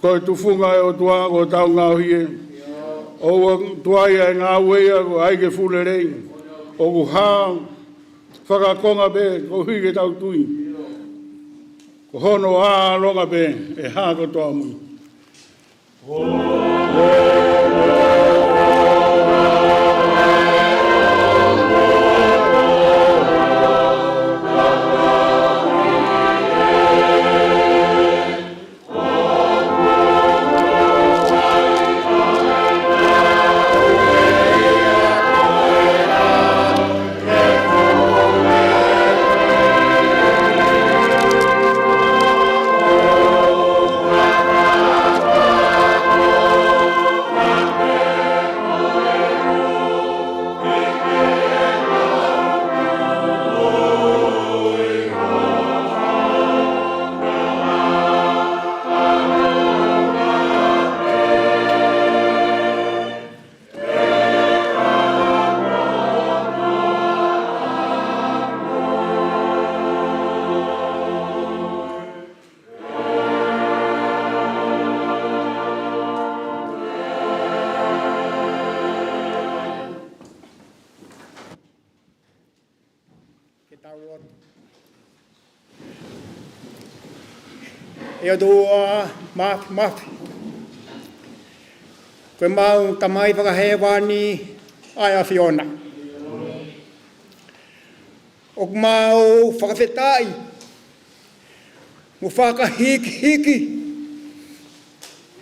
Ko e tufunga ʻo e ʻOtua ko e tau ngaohi ē. ʻOua ʻe tuai ʻa e ngāue ia ko e ʻai ke fuʻu lelei. ʻOku hā fakakonga pē koeʻuhi ke tau tui. Ko hono ʻālonga pē ʻe hā kotoa mui. Ke tau lotu. ʻE ʻOtua Māfimafi, ko ʻemau Tamai Fakahēvani ʻa e ʻAfiona, ʻoku mau fakafetaʻi mo fakahīkihiki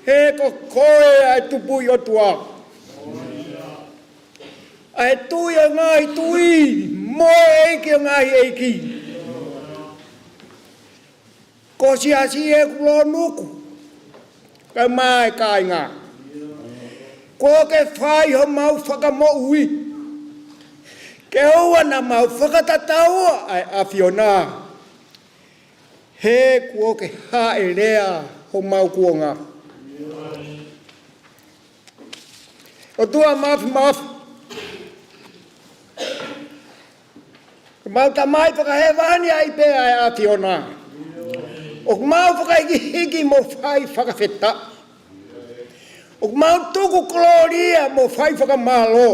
he ko koe ʻa e Tupuʻi ʻOtua, ʻa e Tuʻi ʻo e ngaahi tuʻi mo e ʻEiki ʻo e ngaahi ʻeiki. Ko e siasi ʻoku lōnuku, kae ʻumaʻā e kāinga, kuo ke fai homau fakamoʻui ke ʻoua naʻa mau fakatataua ʻa e ʻAfiona, he kuo ke hāʻelea homau kuonga. ʻOtua Māfimafi, ko ʻemau Tamai Fakahēvani ʻa e ʻAfiona, ʻoku mau fakahīkihiki mo fai fakafetaʻi. ʻOku mau tuku kolōlia mo fai fakamālō.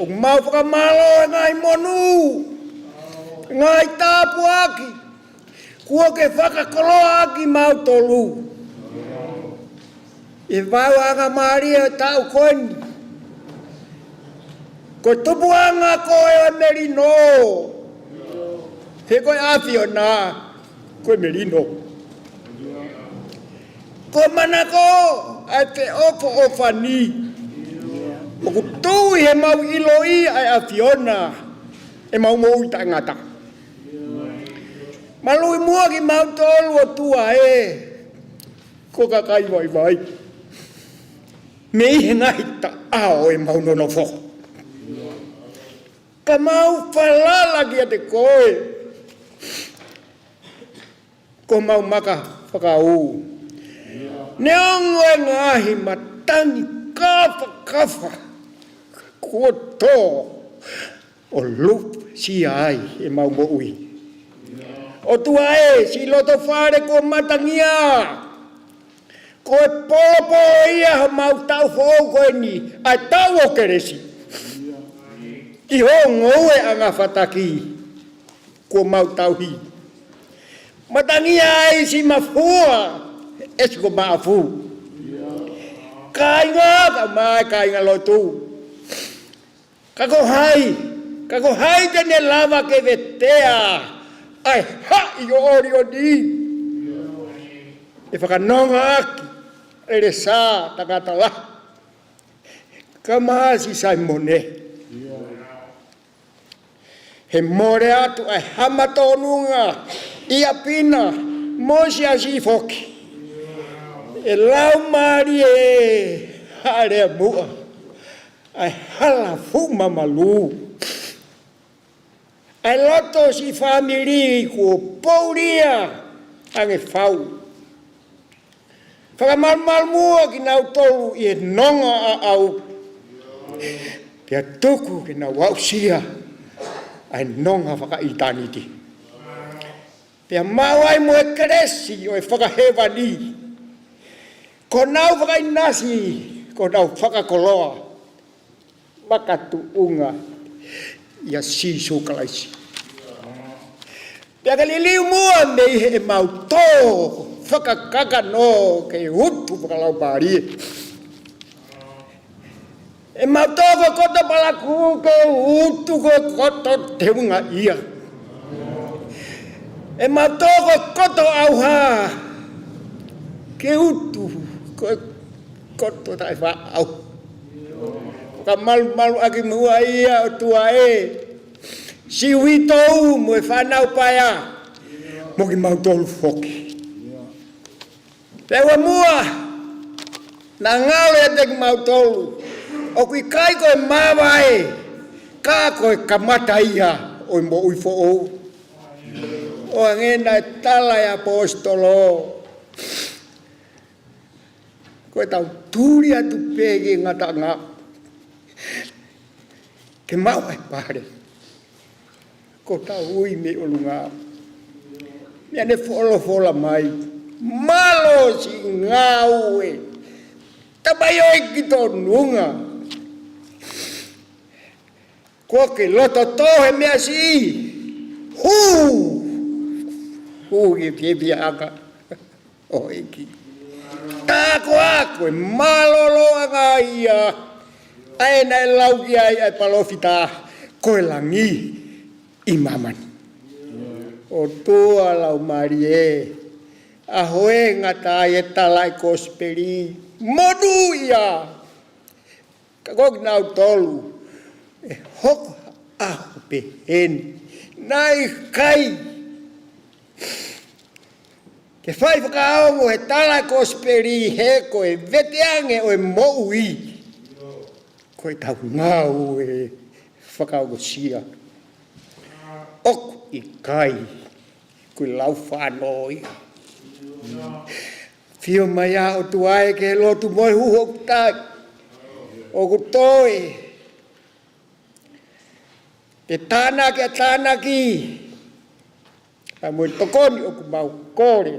ʻOku mau fakamālō he ngaahi monū, ngaahi tāpuaki kuo ke fakakoloa ʻaki kimautolu ʻi he vaeuanga mālie ʻo e taʻu ko eni. Ko e tupuʻanga ko ē ʻo e melino, he ko e ʻAfiona ko e melino. Ko e manako ʻa e feʻofoʻofani ʻoku tuʻu ʻi heʻemau ʻiloʻi ʻa e ʻAfiona, ʻemau moʻui taʻengata. Maluʻi muʻa kimautolu, ʻOtua ē, ko e kakai vaivai mei he ngaahi taʻau ʻo ʻemau nonofo. Ka mau falala kiate koe, ko homau maka fakaū. Neongo e ngaahi matangi kafakafa kuo tō, ʻo lusia ai ʻemau moʻui. ʻOtua ē, siʻi loto fale kuo matangia. Ko e polopo ia homau taʻu foʻou ko eni, ʻa e taʻu ʻo kelesi. ʻI hoʻo ngoue ʻa e ngaahi fataki kuo mau tauhi. Matangia ai siʻi mafua, ʻesi ko Maʻafu. Kāinga, kae ʻumaʻā e kāingalotu. Ka ko hai, ka ko hai te ne lava ke vetea ʻa e haʻi ʻo ʻOlioni. ʻE fakanonga ʻaki ʻe Lesa tangata lahi, kae ʻumaʻā siʻi Saimone. He mole atu ʻa e hama tōnunga ʻia Pina mo siasi foki. ʻE Laumālie ē, hāʻele muʻa ʻa e hala fuʻu mamalu. ʻA e loto siʻi fāmili kuo poulia ange fau. Fakamalumalu muʻa kinautolu ʻi he nonga ʻaʻau. Pea tuku ke nau aʻusia ʻa e nonga fakaʻitāniti. Pea maʻu ai mo e kelesi ʻo e fakahēvani. Ko honau fakaʻinasi, ko honau fakakoloa. Makatuʻunga ʻia Sīsū Kalaisi. Pea ke liliu muʻa mei heʻemau tō fakakakano ke utu fakalaumālie. ʻEmau tō ko e koto palakū ke utu ko e koto teunga ia. ʻEmau tō ko e koto ʻauha ke utu ko e koto taʻefaʻaʻauha. Fakamalumalu ʻaki muʻa ia ʻOtua ē, siʻi uitou mo e fānau paea, mo kimautolu foki. Pea ʻoua muʻa naʻa ngalo ʻiate kimautolu ʻoku ʻikai ko e māvae, ka ko e kamata ia ʻo e moʻui foʻou. ʻO hangē naʻe tala ʻe he ʻaposetolo, ko ʻetau tuli atu pē ki he ngataʻanga ke maʻu ʻa e pale. Ko ʻetau ui mei ʻolunga. Meʻa ne folofola mai, mālō siʻi ngāue. Tapai ʻo e ki tōnunga. Kuo ke loto tō he meʻa siʻi. Hū. Hū ki he fiefiaʻanga ʻo e ʻEiki. Tā ko ā ko e mālōlōʻanga ia ʻa ē naʻe lau ki ai ʻa e palōfita, ko e langi ʻi māmani. ʻOtua Laumālie, ʻa hoʻo ngata ai e tala ʻa e kosipeli monūʻia. Ka ko kinautolu ʻe hoko ʻaho pehē ni, naʻe ʻikai ke fai fakaongo he tala kosipeli he ko e veteange ʻo e moʻui. Ko ʻetau ngāue fakaongosia. ʻOku ʻikai ko e lau fānau ia. Fio mai ā ʻOtua ē ke lotu mo e huhu ʻoku tai. ʻOku toe. Ke tānaki ʻa e tānaki. Ka mo e tokoni ʻoku mau kole.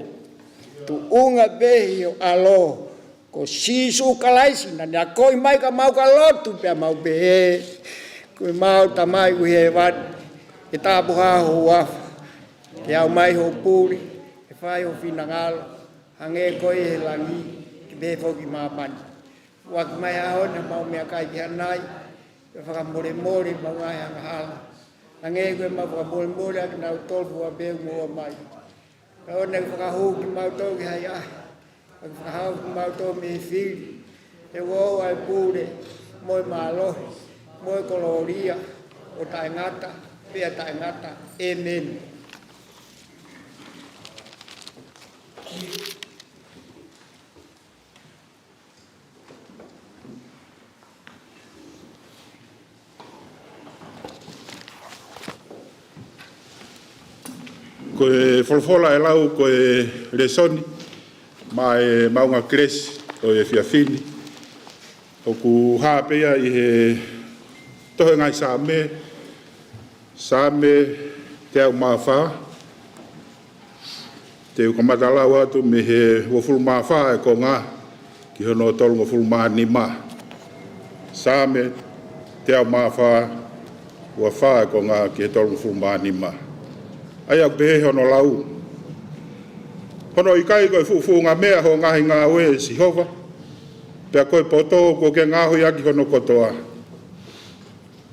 Tuʻunga pē ʻi ho ʻAlo. Ko Sīsū Kalaisi naʻa ne akoʻi mai ka mau ka lotu pea mau pehē. Ko ʻemau Tamai ʻoku ʻi hēvani. Ke tāpuhā ho huafa. Ke aʻu mai hoʻo pule. Ke fai ho finangalo. Hangē ko ia ʻi he langi. Ke pehē foki ʻi māmani. Foaki mai ʻa e ʻaho ni haʻamau meʻakai ki hanai. Ke fakamolemole ʻemau ngaahi angahala. Hangē ko ʻemau fakamolemole ʻa kinautolu fua pē ʻoku moʻua mai. Kae ʻoua naʻa ke fakahū kimautolu ki he ʻahiʻahi. Kae fakahau kimautolu mei he fili. He ʻoku ʻa e pule, mo e mālohi, mo e kolōlia, ʻo taʻengata, pea taʻengata. ʻĒmeni. Ko e folofola ʻe lau ko e lēsoni maʻa e Maʻunga Kelesi ʻo e efiafi ni. ʻOku hā pē ia ʻi he tohi ʻa e ngaahi Saame, Saame teau mā fā, te u kamata lau atu mei he uofulu mā fā ʻo e konga ki hono tolungofulu mā nima. Saame teau mā fā, ua fā ʻo e konga ki he tolungofulu mā nima. ʻA ia ʻoku pehē hono lau: Hono ʻikai ko e fuʻufuʻunga meʻa hoʻo ngaahi ngāue, ʻe Sihova, pea ko e poto kuo ke ngaohi ʻaki hono kotoa.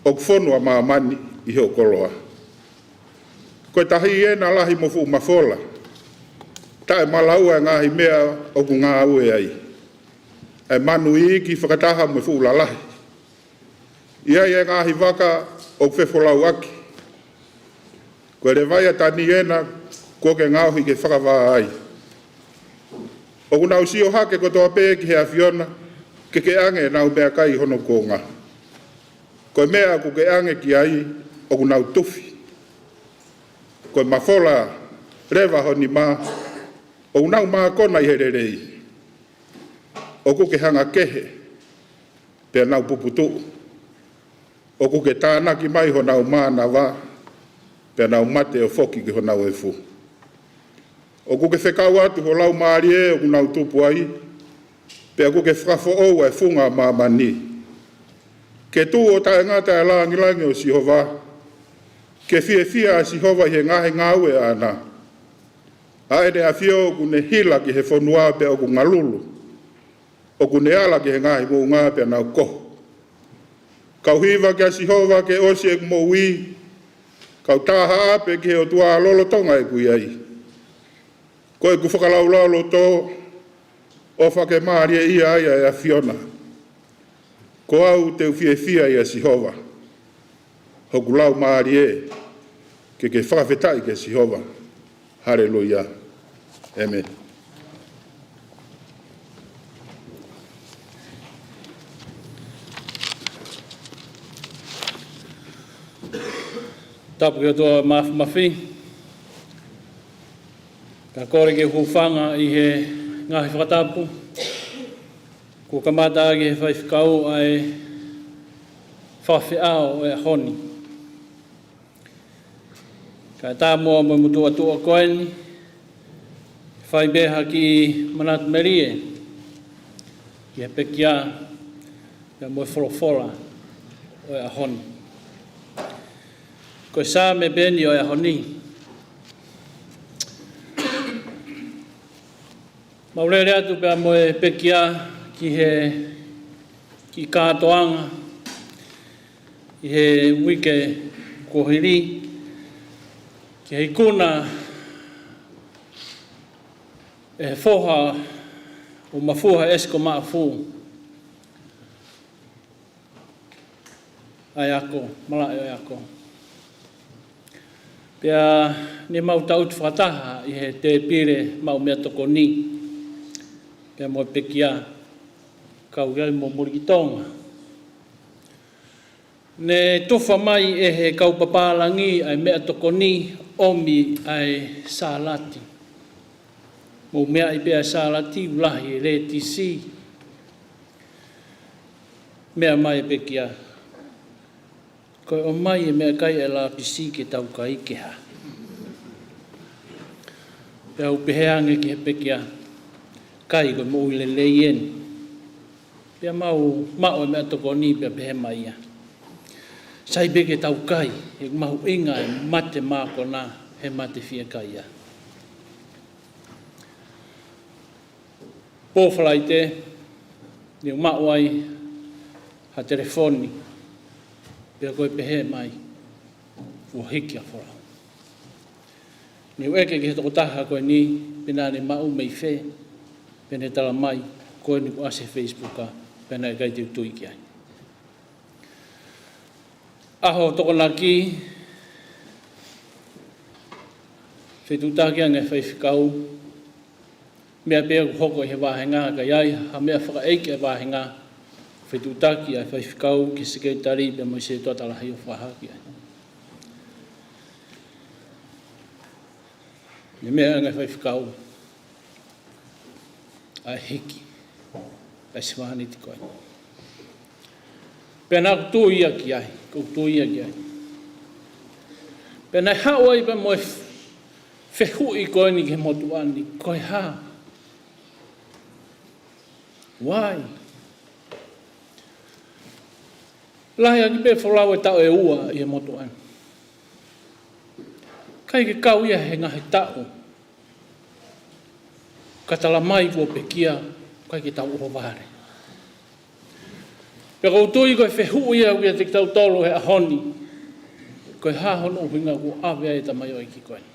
ʻOku fonu ʻa māmani ʻi hoʻo koloa. Ko e tahi ena lahi mo fuʻu mafola, taʻemalaʻua e ngaahi meʻa ʻoku ngāue ai. ʻA e manu iiki fakataha mo e fuʻu lalahi, ʻi ai e ngaahi vaka ʻoku fefolauʻaki. Ko e levaiatani ena kuo ke ngaohi ke fakavā ai. ʻOku nau sio hake kotoa pē ki he ʻAfiona, ke ke ʻange ʻenau meʻakai ʻi hono kuonga. Ko e meʻa ʻoku ke ʻange ki ai ʻoku nau tufi. Ko e mafola leva ho nima, ʻoku nau mākona ʻi he lelei. ʻOku ke hanga kehe, pea nau puputuʻu. ʻOku ke tānaki mai honau mānava, pea nau mate ʻo foki ki honau efu. ʻOku ke fekau atu ho laumālie ʻoku nau tupu ai, pea ʻoku ke fakafoʻou ʻa e funga ʻo māmani. Ke tuʻu ʻo taʻengata ʻa e langilangi ʻo Sihova, ke fiefia ʻa Sihova ʻi he ngaahi ngāue ʻaʻana. ʻA ʻEne ʻAfio ʻoku ne hila ki he fonua pea ʻoku ngalulu. ʻOku ne ala ki he ngaahi moʻunga pea nau koho. Kau hiva kia Sihova ke ʻosi ʻeku moʻui, kau tā haʻape ki he ʻOtua lolotonga ʻeku ʻi ai. Ko ʻeku fakalaulauloto, ʻofa ke mālieʻia ai ʻa e ʻAfiona. Ko au te u fiefia ʻia Sihova. Hoku laumālie, ke ke fakafetaʻi kia Sihova. Haleluia. ʻĒmeni. Tapu ki he ʻOtua Māfimafi. Ka kole ke u hūfanga ʻi he ngaahi fakatapu kuo kamata ʻaki ʻe he faifekau ʻa e fakafeʻao ʻo e ʻaho ni. Kae ʻatā muʻa mo e motuʻa tuʻa ko eni, fai pē ha kiʻi manatu melie ki he pekia pea mo e folofola ʻo e ʻaho ni. Ko e Saame pē eni ʻo e ʻaho ni. Mau lele atu pea mo e pekia ki he kiʻi kātoanga ʻi he uike kuo hili, ki he ikuna ʻe he foha ʻo Mafuha ʻEsi ko Maʻafu ʻa e ako, malaʻe ʻo e ako. Pea ne mau tangutu fakataha ʻi he tēpile maʻu meʻatokoni pea mo e pekia, kau ai mo Mulikitonga. Ne tufa mai ʻe he kau papālangi ʻa e meʻatokoni, ʻomi ʻa e sālati. Mou meaʻi pē ʻa e sālati, ʻoku lahi e lētisi. Meʻa mai e pekia, ko e ʻomai e meʻakai ʻa e lapisi ke tau kai ke hā? Pea u pehē ange ki he pekia, kai, ko e moʻui lelei eni. Pea mau maʻu e meʻatokoni pea pehē mai ia, sai pē ke tau kai, he ʻoku mahuʻinga e mate mākona he mate fiekaia. Pō Falaite, ne u maʻu ai ha telefoni, pea ko e pehē mai, kuo hiki ʻa Folau. Ne u ʻeke ki he tokotaha ko eni pe naʻa ne maʻu mei fē, pea ne tala mai, ko eni kuo ʻasi he Facebook, pea naʻe ʻikai te u tui ki ai. ʻAho Tokonaki, fetuʻutaki ange faifekau, meʻa pē ʻoku hoko ʻi he vāhenga, ka ʻi ai ha meʻa fakaʻeiki ʻa e vāhenga, fetuʻutaki ʻa e faifekau ki he sekelitali pea mo e sētuata lahi ʻo fakahā ki ai. Ne meʻa ange faifekau ʻa e hiki ʻa e sevāniti ko ē. Pea naʻa ku tui ia ki ai, ʻoku ou tui ia ki ai. Pea naʻe haʻu ai pē mo e fehuʻi ko eni ki he motuʻa ni, ko e hā? Why? Lahi ange pē folau e taʻu ʻe ua ʻi he motuʻa ni. ʻIkai ke kau ia he ngaahi taʻu ka tala mai kuo pekia, ʻikai ke tau ʻohovale. Pea ʻoku ou tui ko e fehuʻi ia kiate kitautolu he ʻaho ni, ko e hā hono ʻuhinga kuo ʻave ai e tamaioʻeiki ko eni?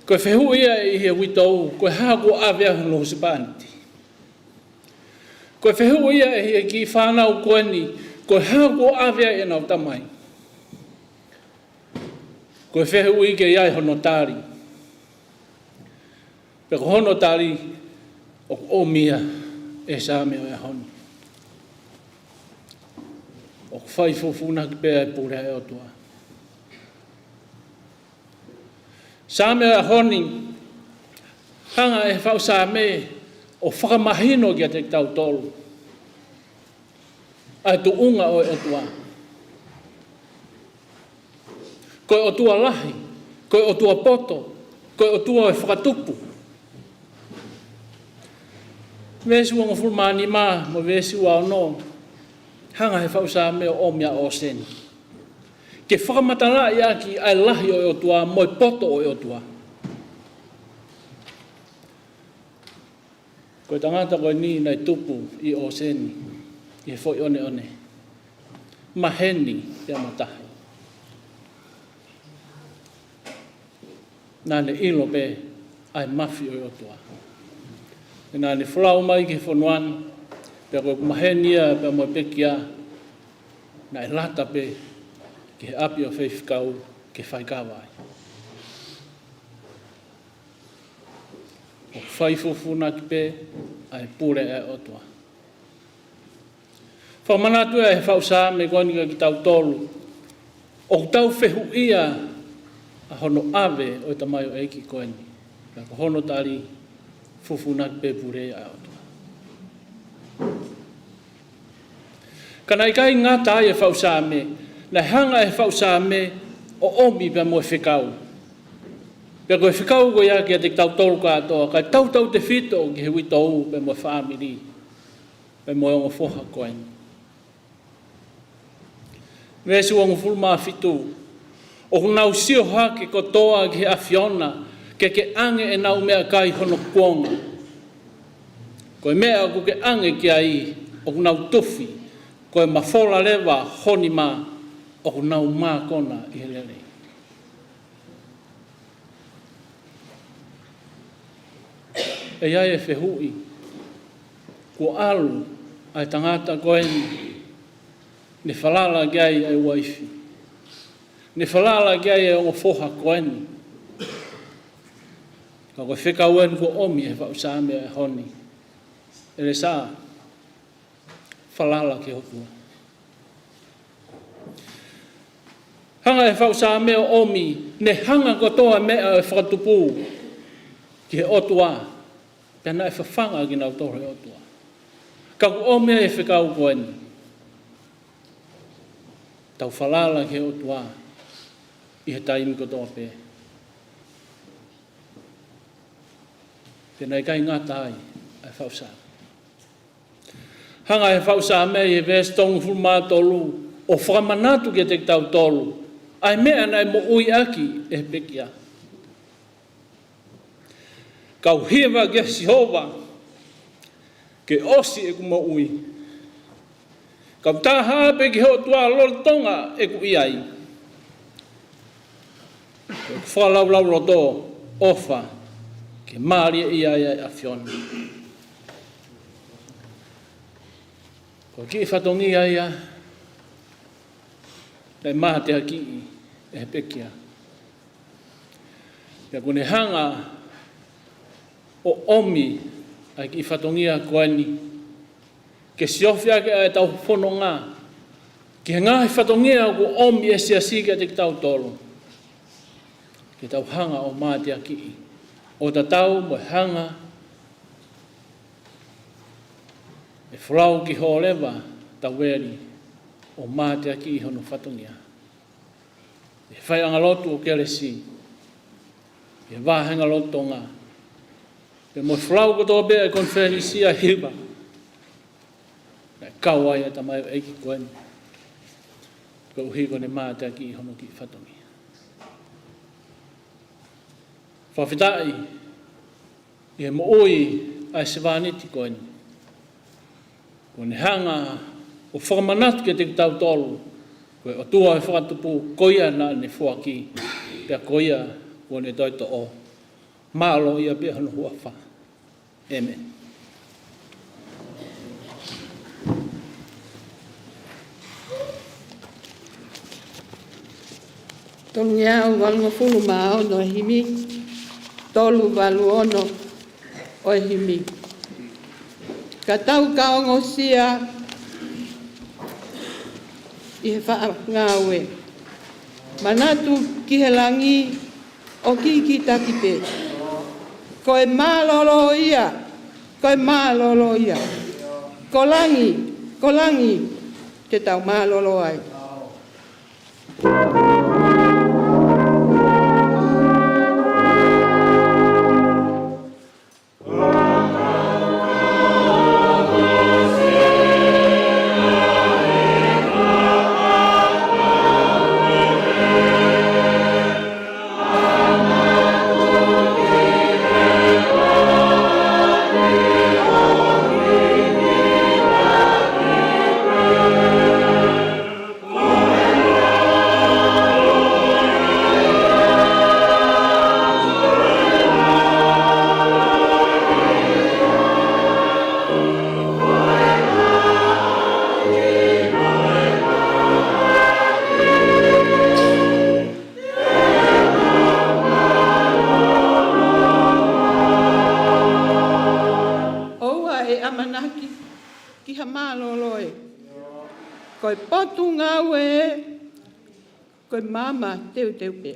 Ko e fehuʻi ia ʻe he uitou, ko e hā kuo ʻave ai hono husepāniti? Ko e fehuʻi ia ʻe he kiʻi fānau ko eni, ko e hā kuo ʻave ai ʻenau tamai? Ko e fehuʻi ke ʻi ai hono tali. Pea ko hono tali, ʻoku ʻomi ia ʻe he Saame ʻo e ʻaho ni. ʻOku fai fufunuʻaki pē ʻa e pule ʻa e ʻOtua. Saame ʻo e ʻaho ni, hanga ʻe he faʻu Saame ʻo fakamahino kiate kitautolu ʻa e tuʻunga ʻo e ʻOtua. Ko e ʻOtua lahi, ko e ʻOtua poto, ko e ʻOtua ʻo e fakatupu. Veesi uangofulu mā nima mo e veesi ua ono, hanga ʻe he faʻu Saame ʻo ʻomi ʻa ʻōseni ke fakamatalaʻi ʻaki ʻa e lahi ʻo e ʻOtua mo e poto ʻo e ʻOtua. Ko e tangata ko eni naʻe tupu ʻi ʻōseni, ʻi he foʻi ʻoneʻone, maheni pea mo tahi. Naʻa ne ʻilo pē ʻa e mafi ʻo e ʻOtua. Pea naʻa ne folau mai ki he fonua ni, pea ko ʻeku maheni ia pea mo e pekia, naʻe lata pē ki he ʻapi ʻo e faifekau ke faikava ai. ʻOku fai fufunuʻaki pē ʻa e pule ʻa e ʻOtua. Fakamanatu ʻe he faʻu Saame ko eni kiate kitautolu, ʻoku tau fehuʻia ʻa hono ʻave ʻo e tamaioʻeiki ko eni. Pea ko hono tali, fufunuʻaki pē pule ʻa e ʻOtua. Ka naʻe ʻikai ngata ai e faʻu Saame, naʻe hanga ʻe he faʻu Saame ʻo ʻomi pea mo e fekau. Pea ko e fekau ko ia kiate kitautolu kātoa, kae tautautefito ki he uitou pea mo e fāmili, pea mo e ongo foha ko eni. Veesi uangofulu mā fitu, ʻoku nau sio hake kotoa ki he ʻAfiona, ke ke ʻange ʻenau meʻakai hono kuonga. Ko e meʻa ʻoku ke ʻange ki ai, ʻoku nau tufi, ko e mafola leva ho nima, ʻoku nau mākona ʻi he lelei. ʻE ʻi ai e fehuʻi, kuo ʻalu ʻa e tangata ko eni, ne falala ki ai ʻa e uaifi, ne falala ki ai ʻa e ongo foha ko eni. Ka ko e fekau eni kuo ʻomi ʻe he faʻu Saame ʻo e ʻaho ni. ʻElisa, falala ki he ʻOtua. Hanga ʻe he faʻu Saame ʻo ʻomi, ne hanga kotoa e meʻa ʻo e fakatupu ki he ʻOtua, pea naʻe fafanga kinautolu ʻe he ʻOtua. Ka kuo ʻomi ai e fekau ko eni, tau falala ki he ʻOtua ʻi he taimi kotoa pē. Pea naʻe ʻikai ngata ai ʻa e faʻu Saame. Hanga ʻe he faʻu Saame ʻi he veesi tolungofulu mā tolu ʻo fakamanatu kiate kitautolu ʻa e meʻa naʻe moʻui ʻaki ʻe he pekia. Kau hiva kia Sihova ke ʻosi ʻeku moʻui. Kau taha pē ki he ʻOtua lolotonga ʻeku ʻi ai. Ko ʻeku fakalaulauloto, ʻofa ke mālieʻia ai ʻa e ʻAfiona. Ko e kiʻi fatongia ia naʻe mateakiʻi ʻe he pekia. Pea kuo ne hanga ʻo ʻomi ʻa e kiʻi fatongia ko eni ke siofi ʻaki ʻa ʻetau fononga ki he ngaahi fatongia kuo ʻomi ʻe he siasi kiate kitautolu, ke tau hanga ʻo mateakiʻi, ʻo tatau mo e hanga ʻe folau ki Hōleva Taueli ʻo mateakiʻi hono fatongia. ʻi he faiʻanga lotu ʻo Kelesi, ʻi he vāhenga lotu Tonga, pea mo e folau kotoa pē ʻa e konifelenisi ʻa Hiva, naʻe kau ai ʻa e tamaioʻeiki ko eni, koeʻuhi ko ʻene māteakiʻi hono kiʻi fatongia. Fakafetaʻi ʻi he moʻui ʻa e sevāniti ko eni, kuo ne hanga ʻo fakamanatu kiate kitautolu, ko e ʻOtua ʻo e fakatupu, ko ia naʻa ne foaki, pea ko ia kuo ne toe toʻo. Mālō ia pē hono huafa. ʻĒmeni. Tolungeau valungofulu mā ono ʻa e himi, tolu valu ono ʻo e himi. Ka tau ka ongosia ʻi he faʻa ngāue, manatu ki he langi ʻo kikitaki pē. Ko e mālōlō ia, ko e mālōlō ia. Ko langi, ko langi, te tau mālōlō ai. ʻOua ʻe ʻamanaki ki ha mālōlō ē. Ko e potungāue ē, ko e maama teuteu pē.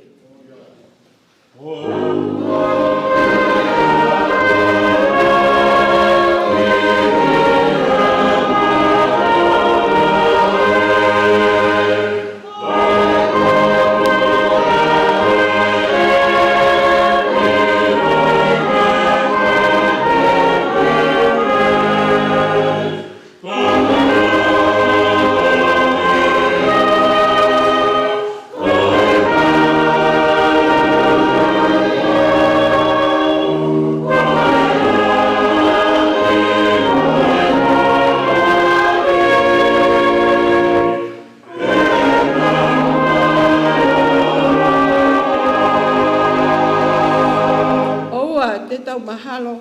ʻOua te tau mahalo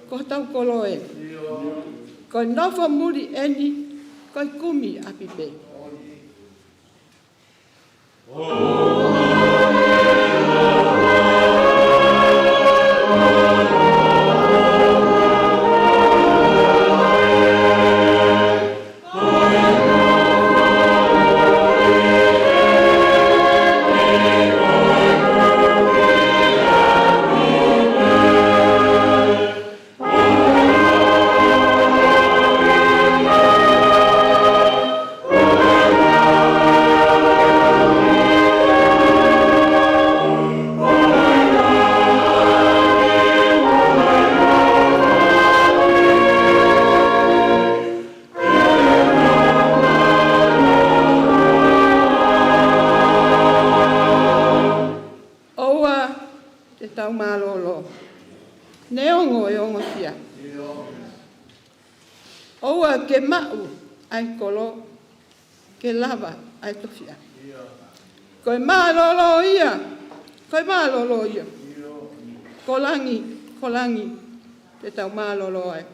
ko hotau kolo ē. Ko e nofo muli eni, ko e kumi ʻapi pē. ʻOua te tau mālōlō, neongo e ongosia. ʻOua ke maʻu ʻa e kolo, ke lava ʻa e tofiʻa. Ko e mālōlō ia, ko e mālōlō ia. Ko langi, ko langi, te tau mālōlō ai.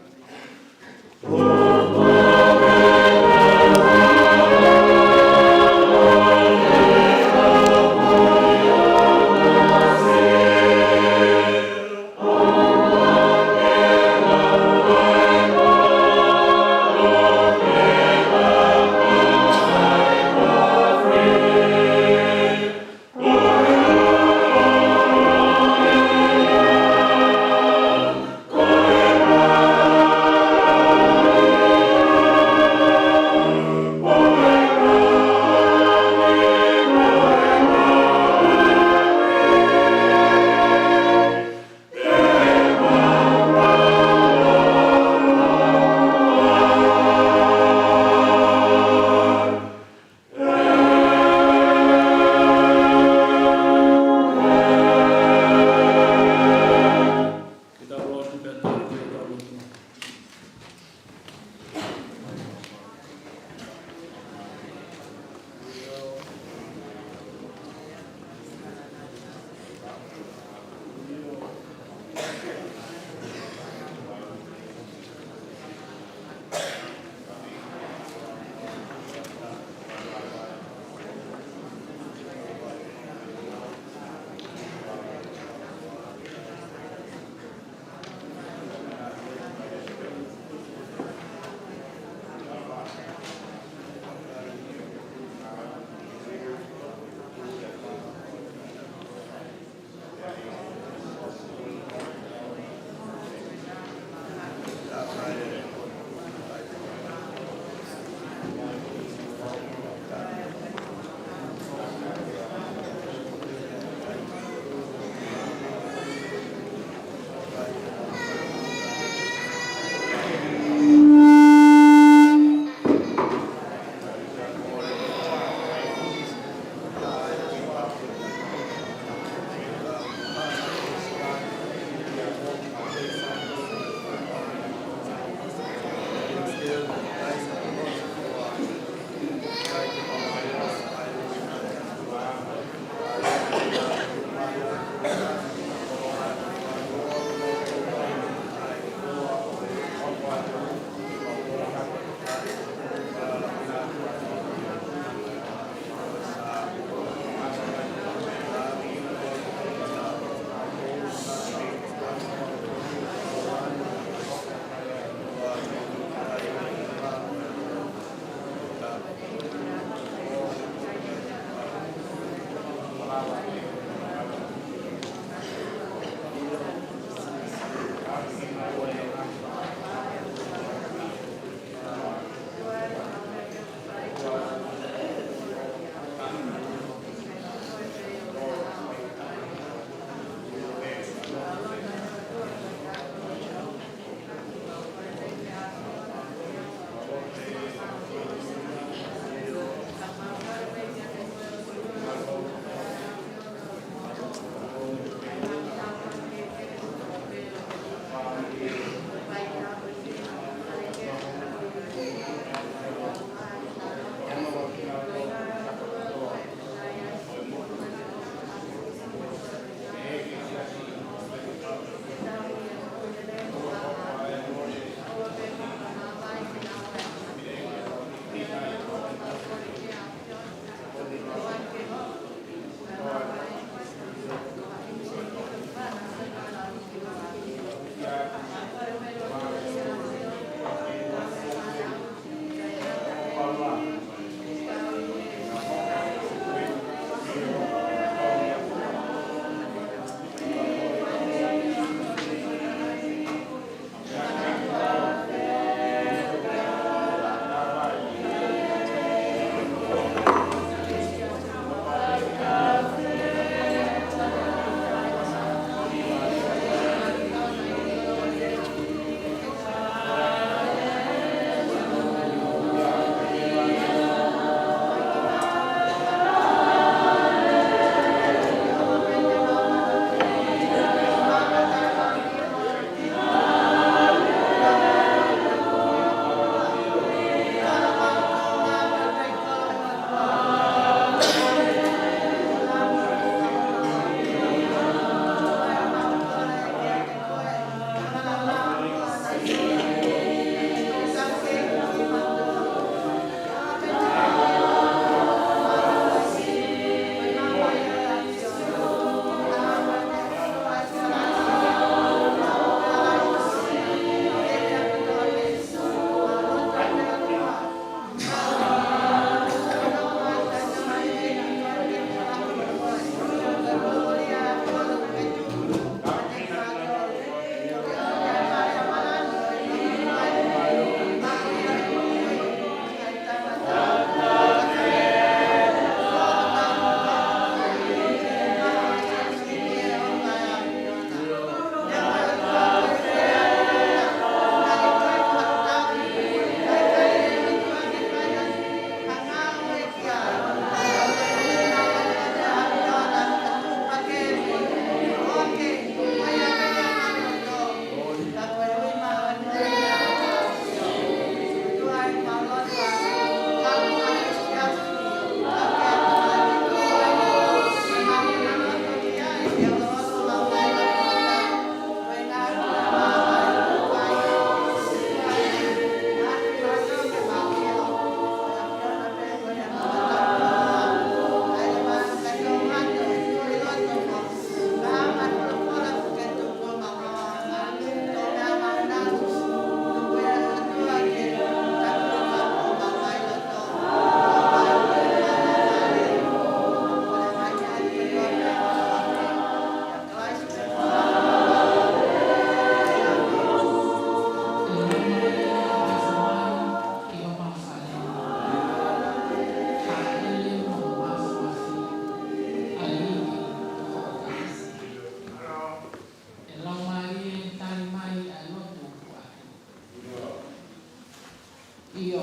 ʻIo,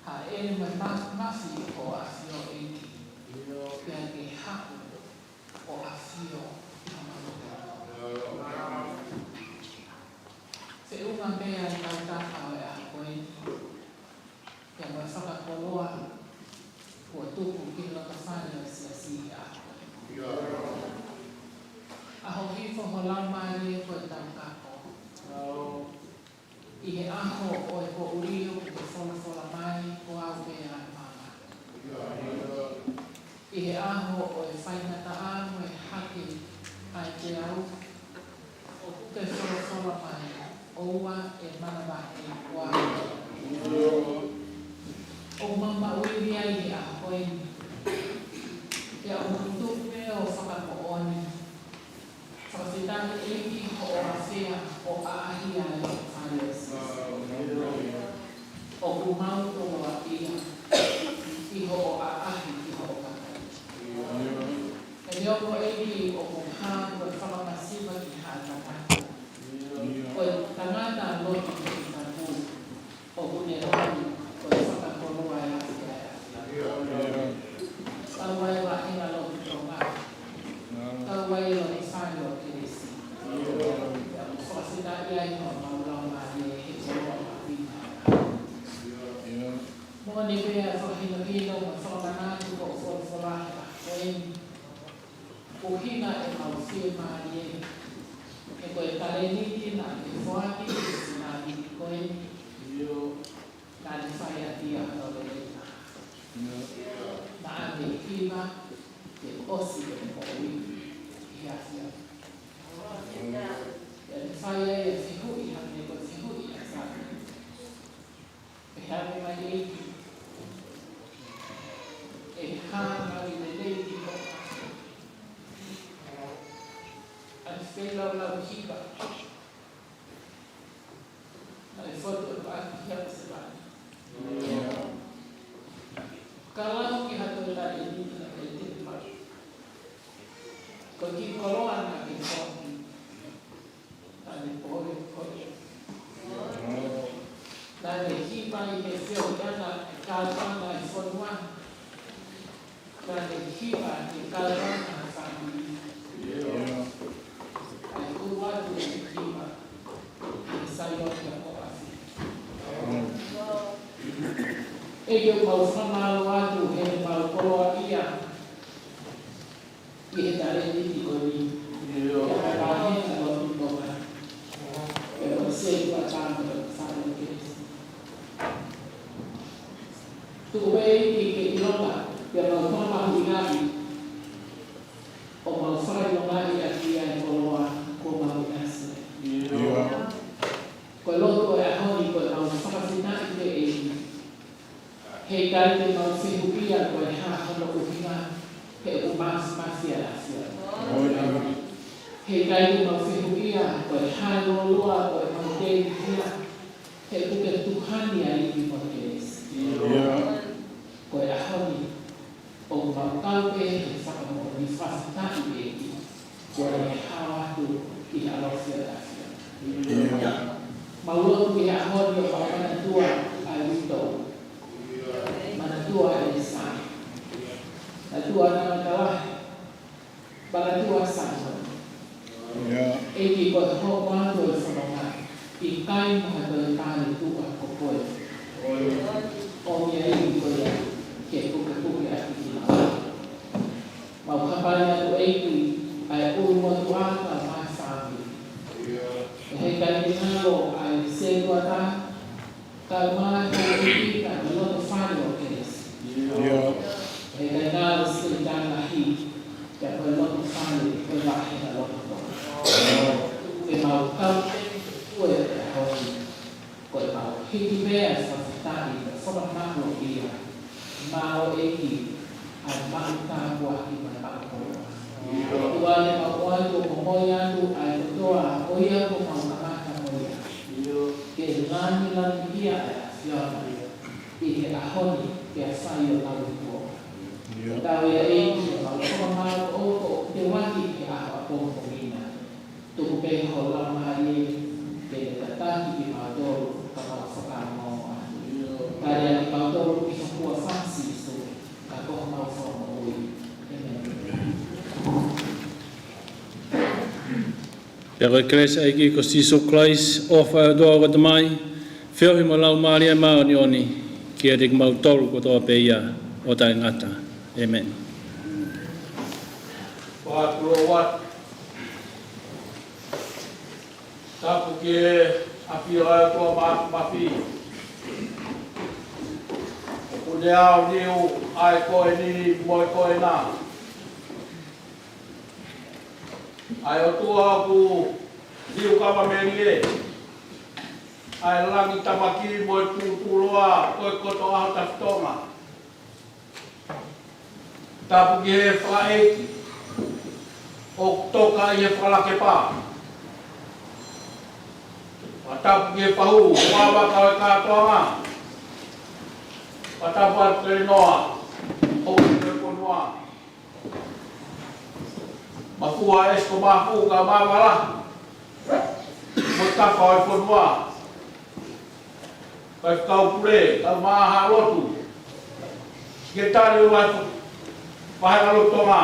hāʻele mai ma-, mafi ʻo ʻafio ʻEiki, pea ke haʻu ʻo ʻafio ʻi homau loto. Feʻunga pē ʻa e tautapa ʻo e ʻaho ko eni, pea mo e fakakoloa kuo tuku ki loto fale ʻo e siasi ʻi he ʻaho ko eni. ʻAho hifo ho Laumālie ko e Taukapo. ʻI he ʻaho ʻo e poʻuli ʻoku ke folofola mai ko au pē ʻa e māmani. ʻI he ʻaho ʻo e faingataʻa mo e hake ʻa e peau, ʻoku ke folofola mai, ʻoua ʻe manavahē ko au. ʻOku mau maʻu ivi ai ʻi he ʻaho ko eni. Pea ʻoku mau tuku pē ʻo fakamoʻoni. Fakafetaʻi ʻEiki hoʻo ʻafio ʻo ʻaʻahi ʻi loto fale ʻo e siasi. ʻOku mau koloaʻia ʻi hoʻo ʻaʻahi ki hoʻo kakai. He neongo ʻEiki ʻoku hā ko e fakamasiva ki ha tangata, ko e tangata lotu ki tapu. ʻOku ne ʻomi ko e fakakoloa ʻa e ʻAfiona. Kau ai ʻa e vaʻinga lotu Tonga. Kau ai lotu fale ʻo Kelesi. Pea ʻoku fakafetaʻi ai homau laumālie he koloa mahuʻinga. Moʻoni pē ʻa e fakahinohino mo e fakamanatu kuo folofola he ʻaho ko eni. ʻUhinga ʻemau fiemālie, he ko e talēniti naʻa ke foaki ki he sinapi ko eni, naʻa ne fai ʻaki ʻa hono lelei taha. Naʻa ne hiva ke ʻosi ʻene moʻui ʻi he ʻAfiona. Pea ne fai ai ʻa e fehuʻi hangē ko e fehuʻi ʻa Sāpeli. Pehē ange mai ʻEiki, ʻe hā ngali lelei ki ho ʻAfiona ʻa e feilaulau hiva naʻe fotu ʻe Paʻati Hepesevani. Ka lau ki ha toe talēniti naʻe teʻeki mai. Ko e kiʻi koloa naʻa ke foaki, naʻa ne pole, pole. Naʻa ne hiva ʻi he feohiʻanga ʻa e kātoanga ʻa e fonua. Naʻa ne hiva ʻi he kātoanga ʻa e fāmili. ʻA e ʻulu atu ʻi he hiva ʻi he Saione ʻoku ʻafio. ʻEiki, ʻoku mau fakamālō atu he mau koloaʻia ʻi he talēniti ko eni. ʻIo. Pea mo e vāhenga lotu Tonga. Pea mo e sētuata mo e fale ʻo Kelesi. Tuku pē ʻEiki ke ʻilonga, pea mau fakamahuʻingaʻi, ʻo mau fakaʻilongaʻi ʻaki ʻa e koloa kuo mau ʻinasi. ʻIo. Ko e lotu ʻo e ʻaho ni ko ʻemau fakafetaʻi pē ʻEiki. Heʻikai te mau fehuʻia ko e hā hono ʻuhinga, he ʻoku mafimafi ʻa e ʻAfiona. ʻOi, ʻio. Heʻikai te mau fehuʻia ko e hā e lōloa ʻo ʻemau tēniti ia, he ʻoku ke tuha ni ʻa e ivi mo e kelesi. ʻIo. Ko e ʻaho ni, ʻoku mau kau pē he fakamoʻoni fakafetaʻi ʻEiki, kuo ne hao atu ki he ʻalofi ʻo e ʻAfiona. Mau lotu ki he ʻaho ni ʻo mau manatua ʻa e uitou. Manatua ʻa e sai. Manatua ʻa e tangata lahi. Manatua ʻa Saimone. ʻIo. ʻEiki, ko e hoko atu ʻo e fononga, ʻikai mo ha toe tali tuʻa ko koe. ʻOmi ʻa e ivi ko ia ke pukepuke ʻaki kinaua. Mau hapai atu ʻEiki ʻa e ʻulumotuʻa kae ʻumaʻā e fāmili. ʻIo. ʻE heʻikai ke ngalo ʻa e sētuata, kae ʻumaʻā e houʻeiki pea mo e loto fale ʻo Kelesi. ʻIo. Heʻikai ngalo e sētuata lahi, pea mo e loto fale ʻo e vāhenga lotu Tonga. ʻIo. Ke mau kau pē he ʻaho ni. Ko ʻemau hiki pē ʻa e fakafetaʻi mo e fakamālō ia. Mau ʻEiki, ʻa e maʻu tāpuaki mo e maʻu koloa. ʻOtua, ʻoku mau ʻoatu ʻo homoi atu ʻa e kotoa ʻo ia kuo mau kamata mo ia. Ke langilangiʻia ʻa e ʻAfiona ʻi he ʻaho ni pea fai ʻo lau ʻi tuʻa. ʻIo. Tau ia ʻEiki, ʻoku mau fakamālō ʻoku ke ʻoatu ʻi he ʻaho ʻapongipongi na. Tuku pē ho Laumālie ke ne tataki kimautolu ka mau fakaongoongo Pea ko e kelesi ʻa e ʻEiki ko Sīsū Kalaisi, ʻofa ʻa e ʻOtua ko e Tamai, feohi mo e Laumālie Māʻoniʻoni, ke ʻiate kimautolu kotoa pē ia ʻo taʻengata. ʻĒmeni. Fakatulou atu. Tapu ki he ʻafio ʻa e ʻOtua Māfimafi. ʻOku ne aoniu ʻa e ko eni mo e ko ena. ʻA e ʻOtua ʻoku liukava melie, ʻa e langitamaki mo e tūtūloa ko e koto ʻaho tafitonga. Tapu ki he fakaʻeiki ʻoku toka ʻi he fakalakepa. Pea tapu ki he fahu, ʻo vaka ʻo e kātoanga. Pea tapu atu ki he noa ʻo e fonua. Mafua ʻEsiko Mafu kae ʻumaʻā Vālahi mo e kafa ʻo e fonua. Faifekau pule, kae ʻumaʻā Haʻa Lotu. Sekelitali ʻo e Vaheʻanga Lotu Tonga.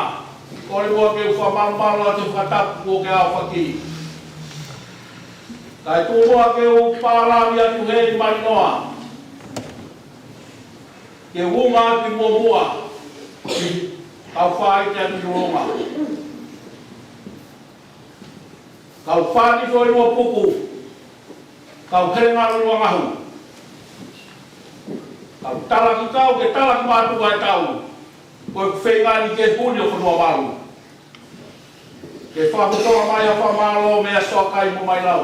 Kole muʻa ke u fakamalumalu atu e fakatapu kuo ke aofaki. Kae tuku muʻa ke u pālangi atu heni Malinoa. Ke u unga atu ki muʻomuʻa, kau fai ke atu ki ʻolunga. Kau fai foʻi lua puku, kau helenga lua ngahu. Kau talaki kau ke talaki mātuʻa e tau, ko e feinga ni ke huni ʻo fonua valu. Ke fakafofonga mai ha fakamālō mei Soakai mo Mailau.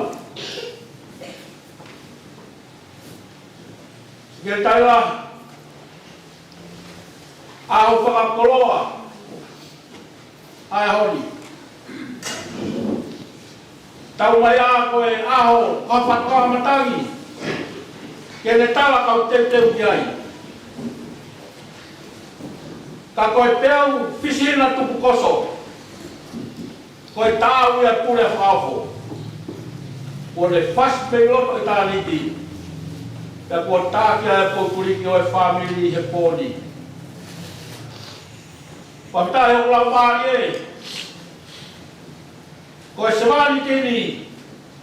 Sekelitali, ʻaho fakakoloa ʻa e ʻaho ni. Tau mai ā ko e ʻaho ʻa e fakamatangi ke ne tala kau teuteu ki ai. Ka ko e peau fisihina tupu koso. Ko e taau ia pule fakaofo. Kuo ne fasi pē ʻi loto ʻitāniti. Pea kuo tākia e poupuliki ʻo e fāmili he pō ni. Fakafetaʻi ʻoku lau mālie. Ko e sevāniti ni,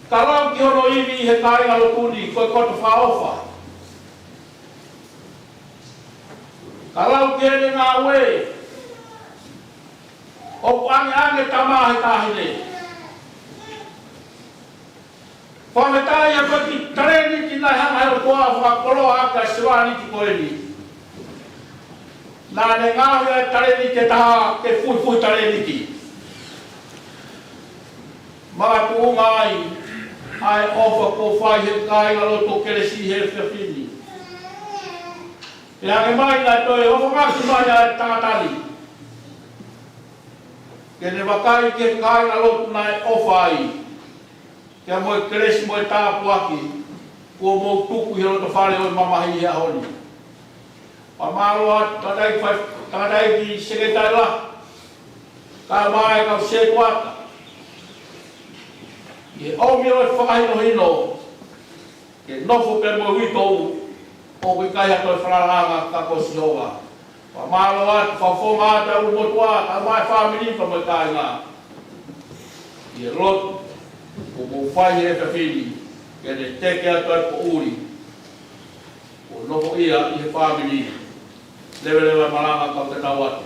ka lau ki hono ivi he kāingalotu ni, ko e koto fakaʻofa. Ka lau ki heʻene ngāue, ʻoku ʻangeʻange tama he taʻahine. Fakafetaʻi ʻa e kiʻi talēniti naʻe hanga ʻe he ʻOtua ʻo fakakoloa ʻaki ʻa e sevāniti ko eni. Naʻa ne ngaohi ʻa e talēniti ʻe taha ke fuhifuhi talēniti. Makatuʻunga ai ʻa e ʻofa kuo fai he kāingalotu kelesi he efiafi ni. Pea hangē mai naʻe toe ʻofa ngaki mai ʻa e tangata ni ke ne vakai ki he kāingalotu naʻe ʻofa ai, pea mo e kelesi mo e tāpuaki kuo mou tuku ʻi he loto fale ʻo e mamahi he ʻaho ni. Fakamālō atu tangataʻeiki fai-, tangataʻeiki sekelitali, kae ʻumaʻā e kau sētuata, ʻi he ʻomi ʻo e fakahinohino ke nofo pē mo uitou, ʻoku ʻikai ha toe falalaʻanga ka ko Sihova. Fakamālō atu, fakafofonga atu ʻa e motuʻa, kae ʻumaʻā e fāmili pea mo e kāinga. ʻI he lotu kuo mou fai he efiafi ni, ke ne teke atu ʻa e poʻuli kuo nofoʻia ʻi he fāmili. Leveleva e malanga kau tatau atu.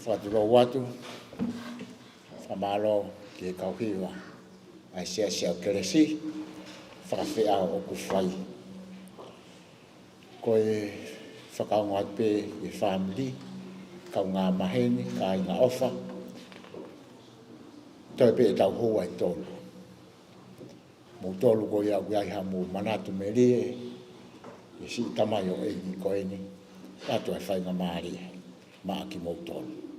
Fakatulou atu, fakamālō ki he kau hiva ʻa e Siasi ʻo Kelesi, fakafeʻao ʻoku fai. Ko e fakaongo atu pē ki he fāmili, kaungā maheni, kāinga ʻofa, toe pē ʻetau houa ʻe tolu. Moutolu ko ia ʻoku ʻi ai haʻamou manatu melie, ʻi he siʻi tamaioʻeiki ko eni, ʻoatu ʻa e faingamālie maʻa kimoutolu.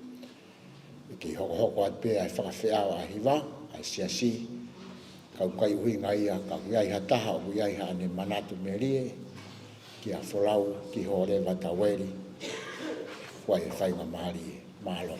ʻE kei hokohoko atu pē ʻa e fakafeʻao ʻa e hiva ʻa e Siasi, ka ʻoku ʻikai ʻuhinga ia, ka ʻoku ʻi ai ha taha ʻoku ʻi ai haʻane manatu melie, kia folau ki Hōleva Taueli, fai e faingamālie. Mālō.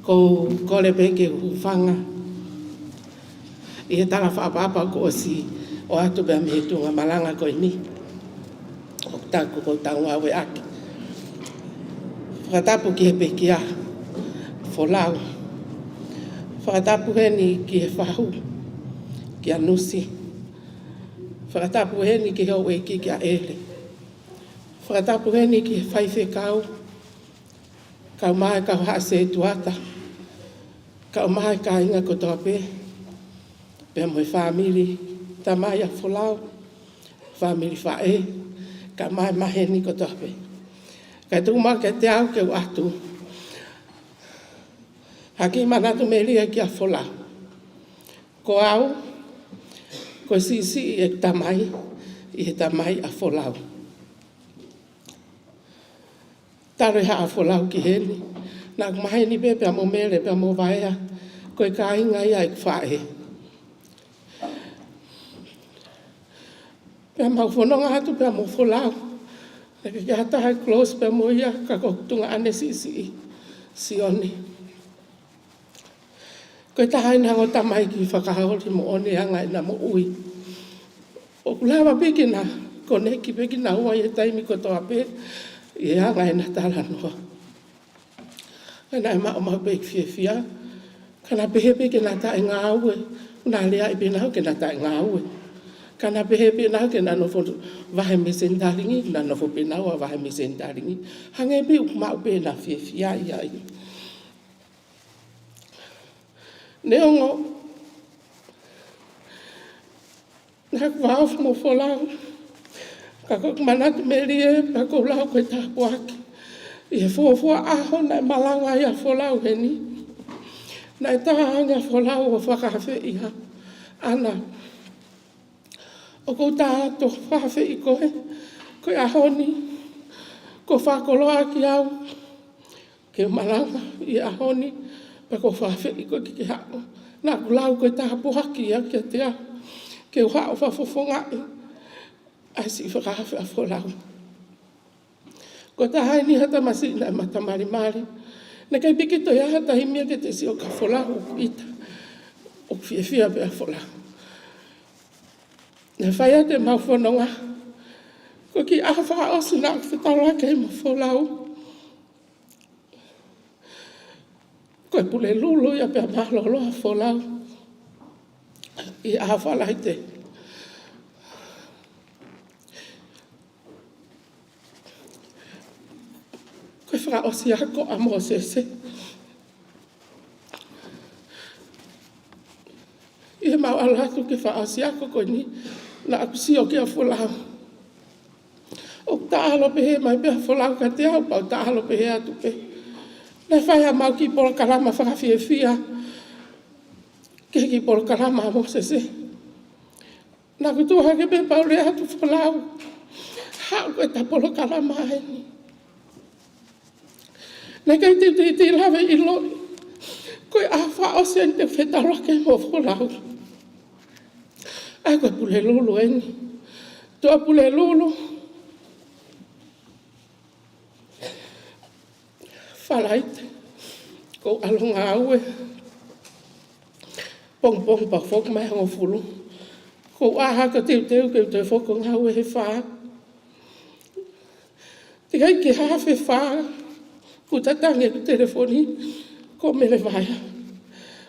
Ko u kole pē ke u hūfanga ʻi he tala fakaʻapaʻapa kuo ʻosi ʻoatu pē mei he tuʻunga malanga ko eni. ʻOku taku ko u tau ngāueʻaki. Fakatapu ki he pekia Folau. Fakatapu heni ki he fahu, kia Nusi. Fakatapu heni ki he houʻeiki, kia ʻEle. Fakatapu heni ki he faifekau, kau mai kau haʻa setuata, kau mai kāinga kotoa pē, pea mo e fāmili tamai ʻa Folau, fāmili faʻē, kau mai maheni kotoa pē. Kae tuku muʻa kiate au ke u ʻoatu ha kiʻi manatu melie kia Folau. Ko au, ko e siʻisiʻi ʻeku tamai ʻi he tamai ʻa Folau. Talu e haʻa Folau ki heni, naʻa ku maheni pē pea mo Mele pea mo Vaea, ko e kāinga ia ʻeku faʻē. Pea mau fononga atu pea mo Folau. Naʻe ʻikai ke ʻi ai ha taha ʻe close pea mo ia ka ko ʻeku tuongaʻane siʻisiʻi, Sione. Ko e taha ʻena ongo tamaiki fakaoli moʻoni ʻi he anga ʻena moʻui. ʻOku lava pē ke na koneki pē kinaua ʻi he taimi kotoa pē ʻi he anga ʻena talanoa. Ka naʻe maʻumaʻu pē ʻeku fiefia. Ka na pehē pē ke na taʻe ngāue, na lea ai pē naua ke na taʻe ngāue. Ka na pehē pē naua ke na nofo vahe mei Senitalingi, na nofo pē naua vahe mei Senitalingi. Hangē pē ʻoku maʻu pē ʻena fiefia ia ai. Neongo naʻa ku vāofi mo Folau, ka ko ʻeku manatu melie, pea ko u lau ko e tāpuaki. ʻI he fuofua ʻaho naʻe malanga ai ʻa Folau heni, naʻe tā ange ʻa Folau ʻo fakaafeʻi au. Ana, ʻoku ou tā atu ʻo fakaafeʻi koe, ko e ʻaho ni, kuo fakakoloa ʻaki au ke malanga ʻi he ʻaho ni, pea kuo fakaafeʻi koe ke ke haʻu. Naʻa ku lau ko e tāpuaki ia kiate au, ke u haʻu ʻo fakafofongaʻi ʻa e siʻi fakaafe ʻa Folau. Ko e taha eni ha tamasiʻi naʻe matamalimali. Naʻe ʻikai pē ke toe ʻi ai ha taimi ia ke te sio kia Folau ʻoku ʻita, ʻoku fiefia pē ʻa Folau. Naʻe fai atu ʻemau fononga. Ko e kiʻi ʻaho fakaʻosi naʻa ku fetaulaki ai mo Folau, ko e Pulelulu ia pea mālōlō ʻa Folau ʻi he ʻaho Falaite. Ko e fakaʻosi ako ʻa Mōsese. ʻI heʻemau ʻalu atu ki he fakaʻosi ako ko eni, naʻa ku sio kia Folau. ʻOku taʻalo pehē mai pē ʻa Folau kiate au, pea u taʻalo pehē atu pē. Naʻe fai haʻamau kiʻi polokalama fakafiefia ki he kiʻi polokalama ʻa Mōsese. Naʻa ku tuʻu hake pē pea u lea atu, Folau, haʻu ko ʻeta polokalama eni. Naʻe ʻikai te u teitei lava ʻo ʻiloʻi ko e ʻaho fakaʻosi eni te u fetaulaki mo Folau. ʻA ia ko e Pulelulu eni. Tuʻa Pulelulu, Falaite, ko u ʻalu ʻo ngāue. Pongipongi pea u foki mai ʻi he hongofulu. Ko u ʻā hake ʻo teuteu ke u toe foki ʻo ngāue he fā. Teʻeki ai ke hā afe fā, kuo tatangi ʻeku telefoni, ko Mele Vaea.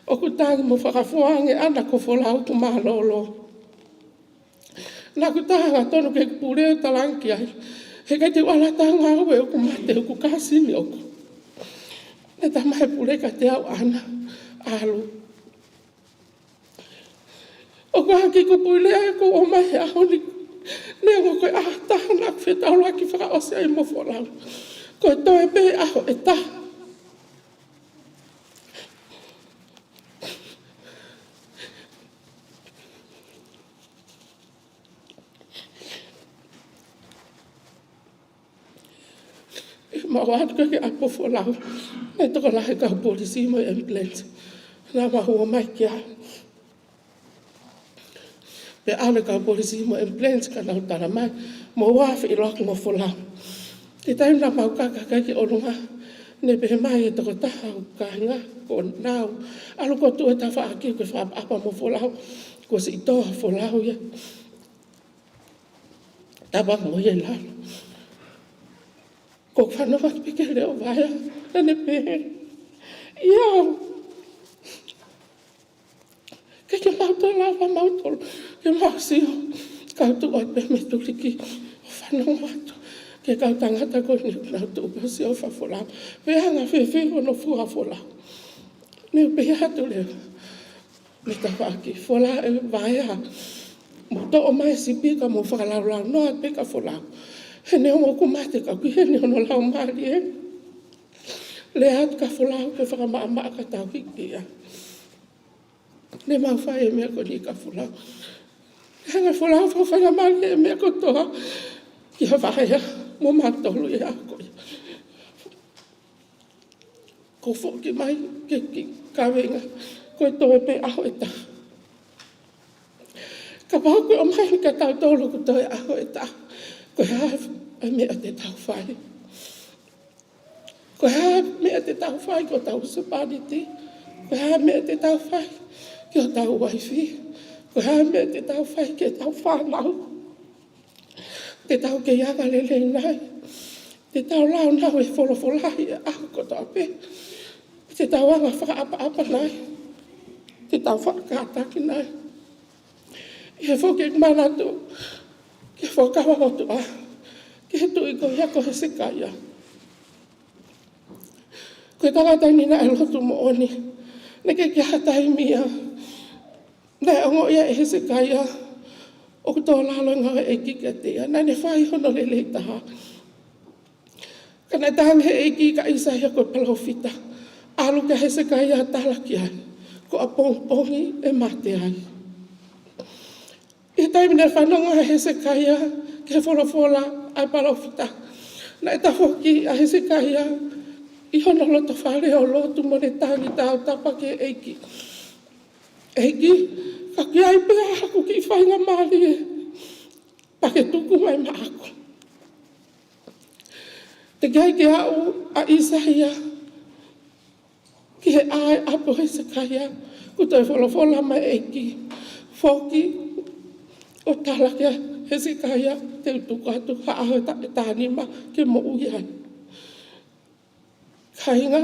ʻOku tangi mo fakafua ange, Ana, ko Folau ʻoku mālōlō. Naʻa ku tā hangatonu ki heʻeku pule ʻo talaange ki ai, he ʻikai te u ʻalu atu ʻo ngāue, ʻoku mate hoku kāsini ʻoku. Naʻe tala mai ʻe he pule kiate au, Ana, ʻalu. ʻOku ʻaʻahi ʻeku pule ʻa ia kuo ʻomai he ʻaho ni. Neongo ko e ʻaho ʻe taha naʻa ku fetaulaki fakaʻosi ai mo Folau, ko e toe pē ʻaho ʻe taha. Mau ʻalu atu ki he ʻapi ʻo Folau, naʻe tokolahi e kau polisi mo e ambulance. Naʻa mau ō mai ki ai. Pea ʻalu e kau polisi mo e ambulance ka nau tala mai, mou ō ʻo feʻiloaki mo Folau. Ko e taimi naʻa mau kaka ki ʻolunga, Ne pehē mai e tokotaha ʻoku kāinga, ko ʻenau ʻalu ko ē ʻo tuʻu he tafaʻaki ko e fakaʻapaʻapa mo Folau, ko e siʻi toa Folau ia. Tapa mo ia ʻi lalo. Ko e fanongo atu pē ki he leʻo vaea, naʻa ne pehē, ʻIo, ke, ke mau toe lava mautolu ke mau sio, kau tuʻu atu pē mei tuliki ʻo fanongo atu ki he kau tangata ko eni ʻoku nau tuʻu pē ʻo sio fakafolau. Pe anga fēfē hono fua Folau. Ne u pehē atu leva mei tafaʻaki, Folau ē, vaea, mou toʻo mai e sipi ka mou fakalaulaunoa pē kia Folau. He neongo ʻoku mate ka ʻoku ʻi heni hono laumālie. Lea atu kia Folau ke fakamaʻamaʻa ka tau hiki ia. Ne mau fai e meʻa ko eni kia Folau. Hanga ʻe Folau ʻo fakafaingamālie e meʻa kotoa kia vaea mo mautolu ʻi he ʻaho ko ia. Ko e foki mai ki he kiʻi kaveinga, ko e toe pē ʻaho ʻe taha. Kapau ko e ʻomai kia tautolu ko e toe ʻaho ʻe taha, ko e hā e meʻa te tau fai? Ko e hā e meʻa te tau fai ki hotau husepāniti? Ko e hā e meʻa te tau fai ki hotau uaifi? Ko e hā e meʻa te tau fai ki heʻetau fānau? Te tau kei anga lelei nai? Te tau lau nau e folofola ʻi he ʻaho kotoa pē? Te tau anga fakaʻapaʻapa nai? Te tau faʻa kātaki nai? ʻI he foki ʻeku manatu ki he Fuakava Motuʻa, ki he tuʻi ko ia ko Hesekaia. Ko e tangata eni naʻe lotu moʻoni. Naʻe ʻikai ke ʻi ai ha taimi ia naʻe ongoʻi ai ʻe Hesekaia ʻoku tō lalo e ngāue ʻa e ʻEiki kiate ia. Naʻa ne fai hono lelei taha. Ka naʻe tangi he ʻEiki kia ʻĪsaia ko e palōfita, ʻalu kia Hesekaia ʻo tala ki ai, ko ʻapongipongi ʻe mate ai. ʻI he taimi naʻe fanongo ai ʻa Hesekaia ki he folofola ʻa e palōfita, naʻe tafoki ʻa Hesekaia ʻi hono lotofale ʻo lotu mo ne tangi tautapa ki he ʻEiki. ʻEiki, ka ʻoku ʻi ai pē haʻaku kiʻi faingamālie, pea ke tuku mai maʻaku. Teʻeki ai ke aʻu ʻa ʻĪsaia ki he ʻā e ʻapi ʻo Hesekaia, kuo toe folofola mai e ʻEiki, foki ʻo tala kia Hesekaia, te u tuku atu ha ʻaho ʻe ta-, ʻe taha nima ke moʻui ai. Kāinga,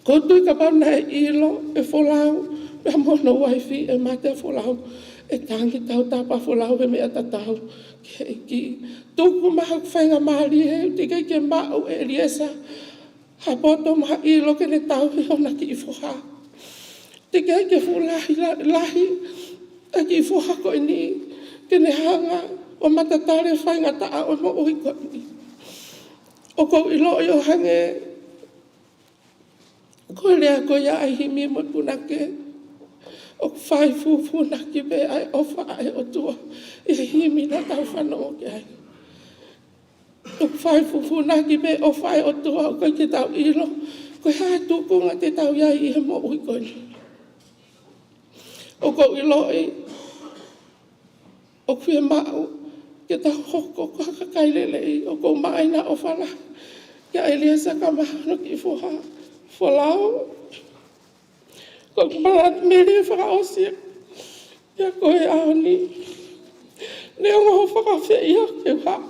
ʻoku ou tui kapau naʻe ʻilo ʻe Folau pea mo hono uaifi ʻe mate ʻa Folau, ʻe tangi tautapa ʻa Folau he meʻa tatau ki he ʻEiki. Tuku mai haʻaku faingamālie, teʻeki ai ke maʻu ʻe ʻEliesa ha poto mo ha ʻilo ke ne tauhi hona kiʻi foha. Teʻeki ai ke fuʻu lahi, la-, lahi ʻa e kiʻi foha ko eni ke ne hanga ʻo matatali e faingataʻa ʻo e moʻui ko eni. ʻOku ou ʻiloʻi ʻo hangē ko e lea ko ia ʻa e himi mo e punake, ʻoku fai fūfūnaki pē ʻa e ʻofa ʻa e ʻOtua ʻi he himi naʻa tau fanongo ki ai. ʻOku fai fūfūnaki pē ʻofa ʻa e ʻOtua, ʻoku ʻikai ke tau ʻilo ko e hā e tūkunga te tau ʻi ai ʻi he moʻui ko eni. ʻOku ou ʻiloʻi ʻoku fiemaʻu ke tau hoko ko ha kakai lelei. ʻOku ou maʻu ʻa e ʻofa lahi kia ʻEliesa kae ʻumaʻā hono kiʻi foha, Folau. Ko e malanga melie fakaʻosi ia ko e ʻaho ni. Neongo hoʻo fakaafeʻi au ke u haʻu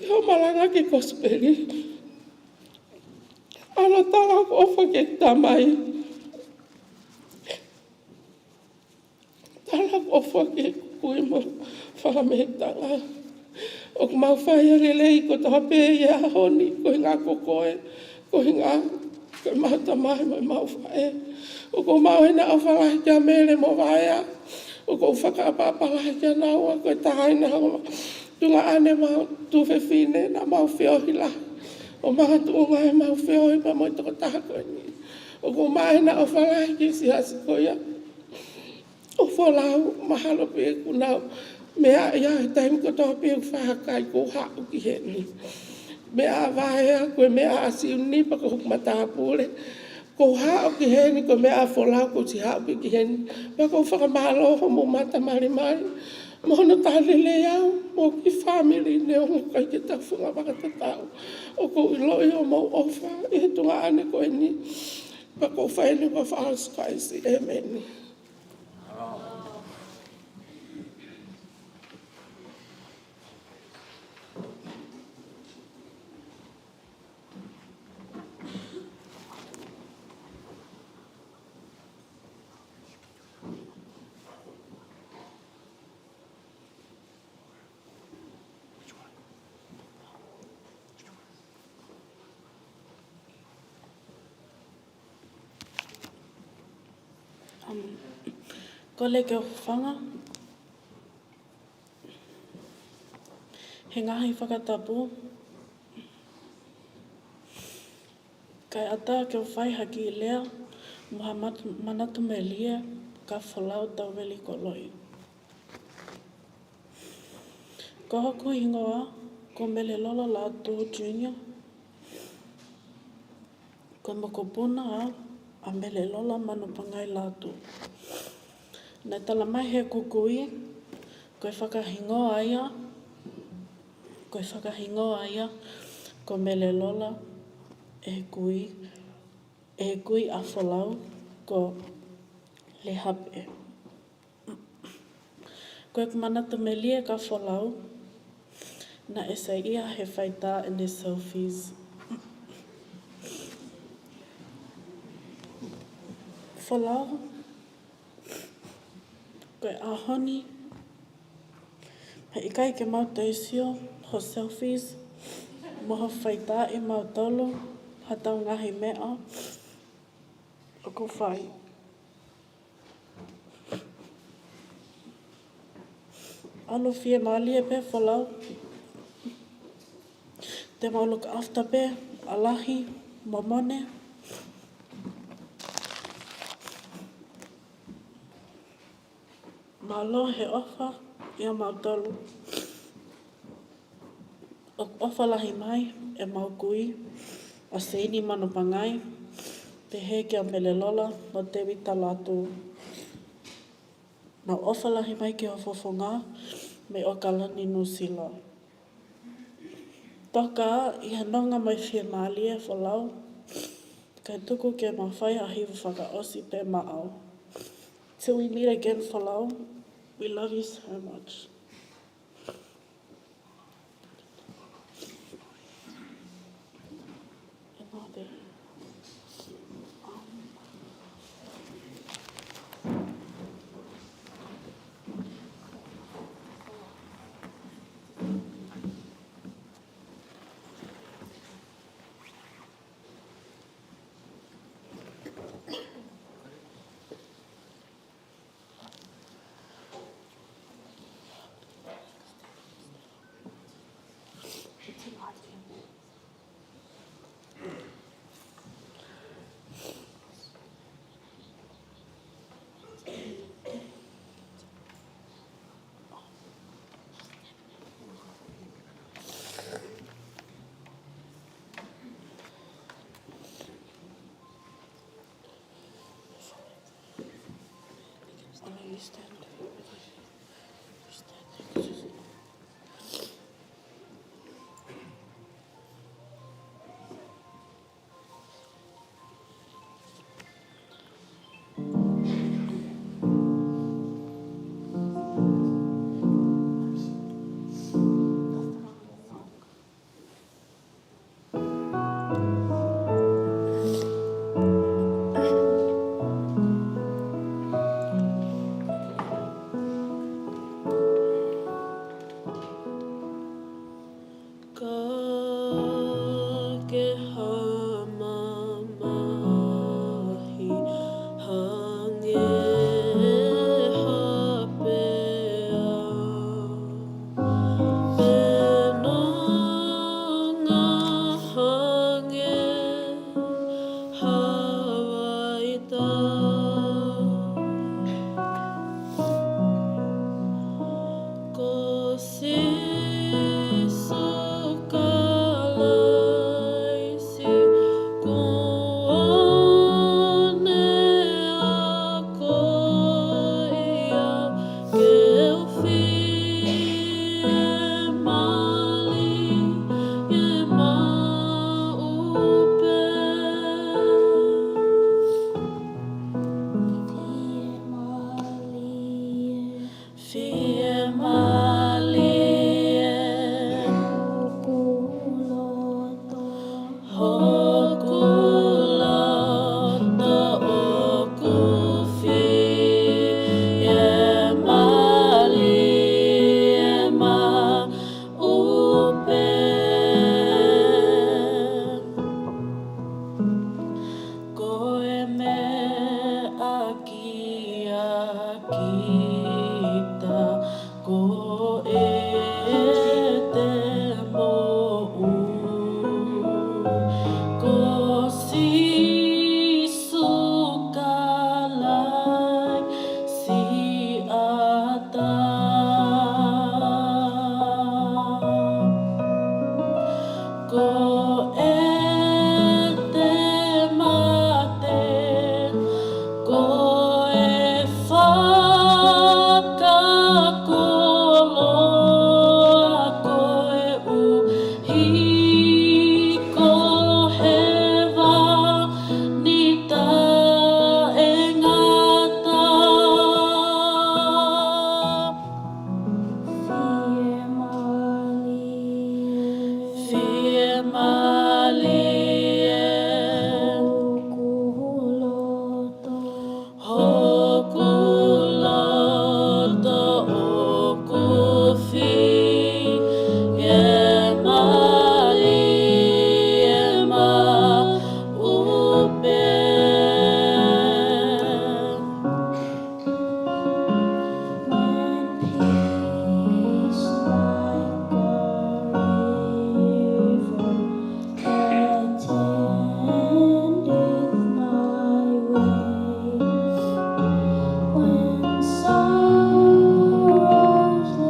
ʻi hoʻo malanga ki he kosipeli, ʻalu ʻo tala hoku ʻofa ki he Tamai. Tala hoku ʻofa ki he kui mo e fanga mehikitanga. ʻOku mau fai ʻa e lelei kotoa pē ʻi he ʻaho ni, koeʻuhinga ko koe, koeʻuhinga ko ʻemau tamai mo ʻemau faʻē. ʻOku ou maʻu ʻa e ʻofa lahi kia Mele mo Vaea. ʻOku ou fakaʻapaʻapa lahi kia naua, ko e taha ʻi he ngaahi tuongaʻane mo e tuofefine naʻa mau feohi lahi ʻo makatuʻunga ʻemau feohi pea mo e tokotaha ko eni. ʻOku ou maʻu ʻa e ʻofa lahi ki he siasi ko ia ʻo Folau. Mahalo pē kuo nau meaʻi au he taimi kotoa pē ʻoku fai ha kai kuo u haʻu ki heni. Meʻa ʻa Vaea, ko e meʻa ʻa Siuni pea ko hoku matāpule. Kuo u haʻu ki heni, ko e meʻa ʻa Folau kuo u siʻi haʻu pē ki heni. Pea ʻoku ou fakamālō hoʻomou mata malimali Mo hono tali lelei au, mo e kiʻi fāmili neongo ʻikai ke ta funga fakatatau. ʻOku ou ʻiloʻi hoʻomou ʻofa ʻi he tuʻunga ʻaʻana ko eni. Pea ʻoku ou fai eni ʻi he huafa ʻo Sīsū Kalaisi. ʻĒmeni. Um, kole ke u hūfanga he ngaahi fakatapu. Kae ʻatā ke u fai ha kiʻi lea mo ha mat-, manatu melie kia Folau Tauveli Koloi. Ko hoku hingoa ko Melelola Lātū Junior. Ko e mokopuna au ʻa Melelola Manupangai Lātū. Naʻe tala mai heʻeku kui, ko e fakahingoa ia, ko e fakahingoa ia ko Melelola ʻe he kui, ʻe he kui ʻa Folau ko Lehape. Ko ʻeku manatu melie kia Folau, naʻe saiʻia he faitā ʻene selfies. Folau, ko e ʻaho ni, heʻikai ke mau toe sio ho selfies mo ho faitā ʻe mautolu, haʻatau ngaahi meʻa ʻoku fai. ʻAlu fiemālie pē Folau. Te mau look after pē ʻa lahi mo mone. Mālō he ʻofa ʻia mautolu. ʻOku ʻofa lahi mai ʻemau kui ʻa Seini Manupangai, pehē kia Melelola mo Tēvita Lātū. Mau ʻofa lahi mai ki ho fofonga mei ʻAokalani, Nuʻusila. Toka ʻi he nonga mo e fiemālie Folau, kae tuku ke mau fai ha hiva fakaʻosi pē maʻau. Till we meet again, Folau. We love you so much. Ka ke ha mamahi hangē ha pea, pe nonga hangē ha vaitau. Ko Sīsū Kalaisi, ko ʻene ako ia ke u fili. ʻete moʻui, ko Sīsū Kalaisi ʻa e ʻAlo. Ko ʻete mate, ko e fakakoloa koeʻuhi ko hēvani taʻengata. Fiemālie. Fiemālie. Hoku loto. Hoku loto ʻoku fiemālie maʻu pē. When peace like a river attendeth my way, when sorrows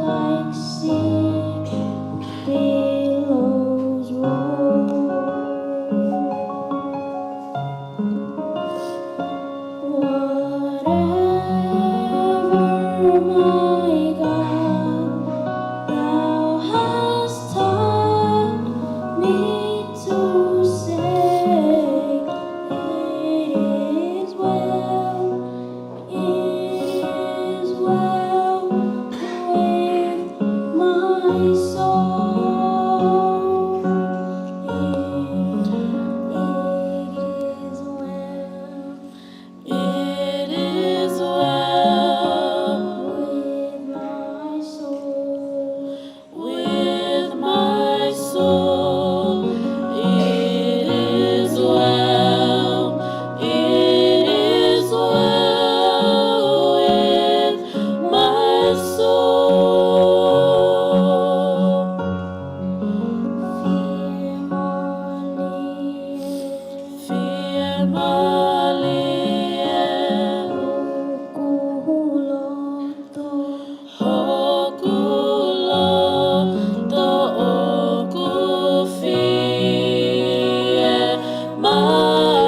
like sea billows roll, whatever, my God, thou hast taught me to say, it is well, it is well with my soul. It, it is well. It is well with my soul. With my soul, it is well, it is well with my soul. Fiemālie. Fiemālie. Hoku loto. Hoku loto ʻoku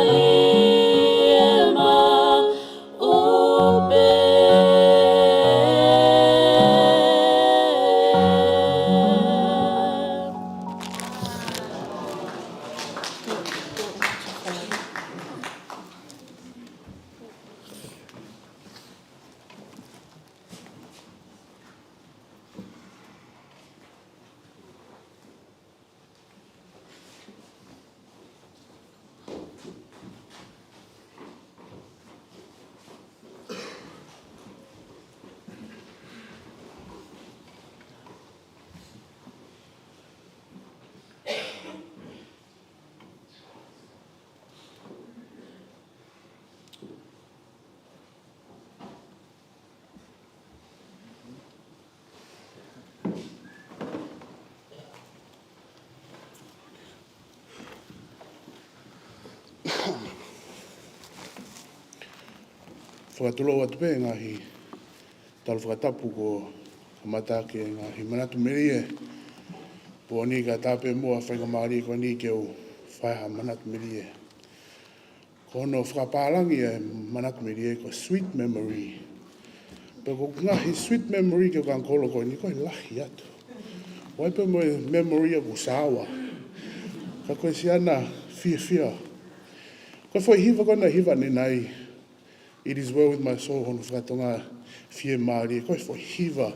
fiemālie maʻu pē. Fakatulou atu pē ngaahi tala fakatapu kuo kamata ʻaki e ngaahi manatu melie. Pea ʻoku ou kole pē muʻa ʻa e faingamālie ko eni ke u fai ha manatu melie. Ko hono fakapālangi e manatu melie ko e sweet memory. Pea ko e ngaahi sweet memory ki he kau kolo ko eni ko e lahi atu. ʻOku ʻi ai pē mo e memory ʻoku sour. Ka ko e siana fiefia. Ko e foʻi hiva ko ena hiva ʻanenai, It is well with my soul, hono fakatonga fiemālie. Ko e foʻi hiva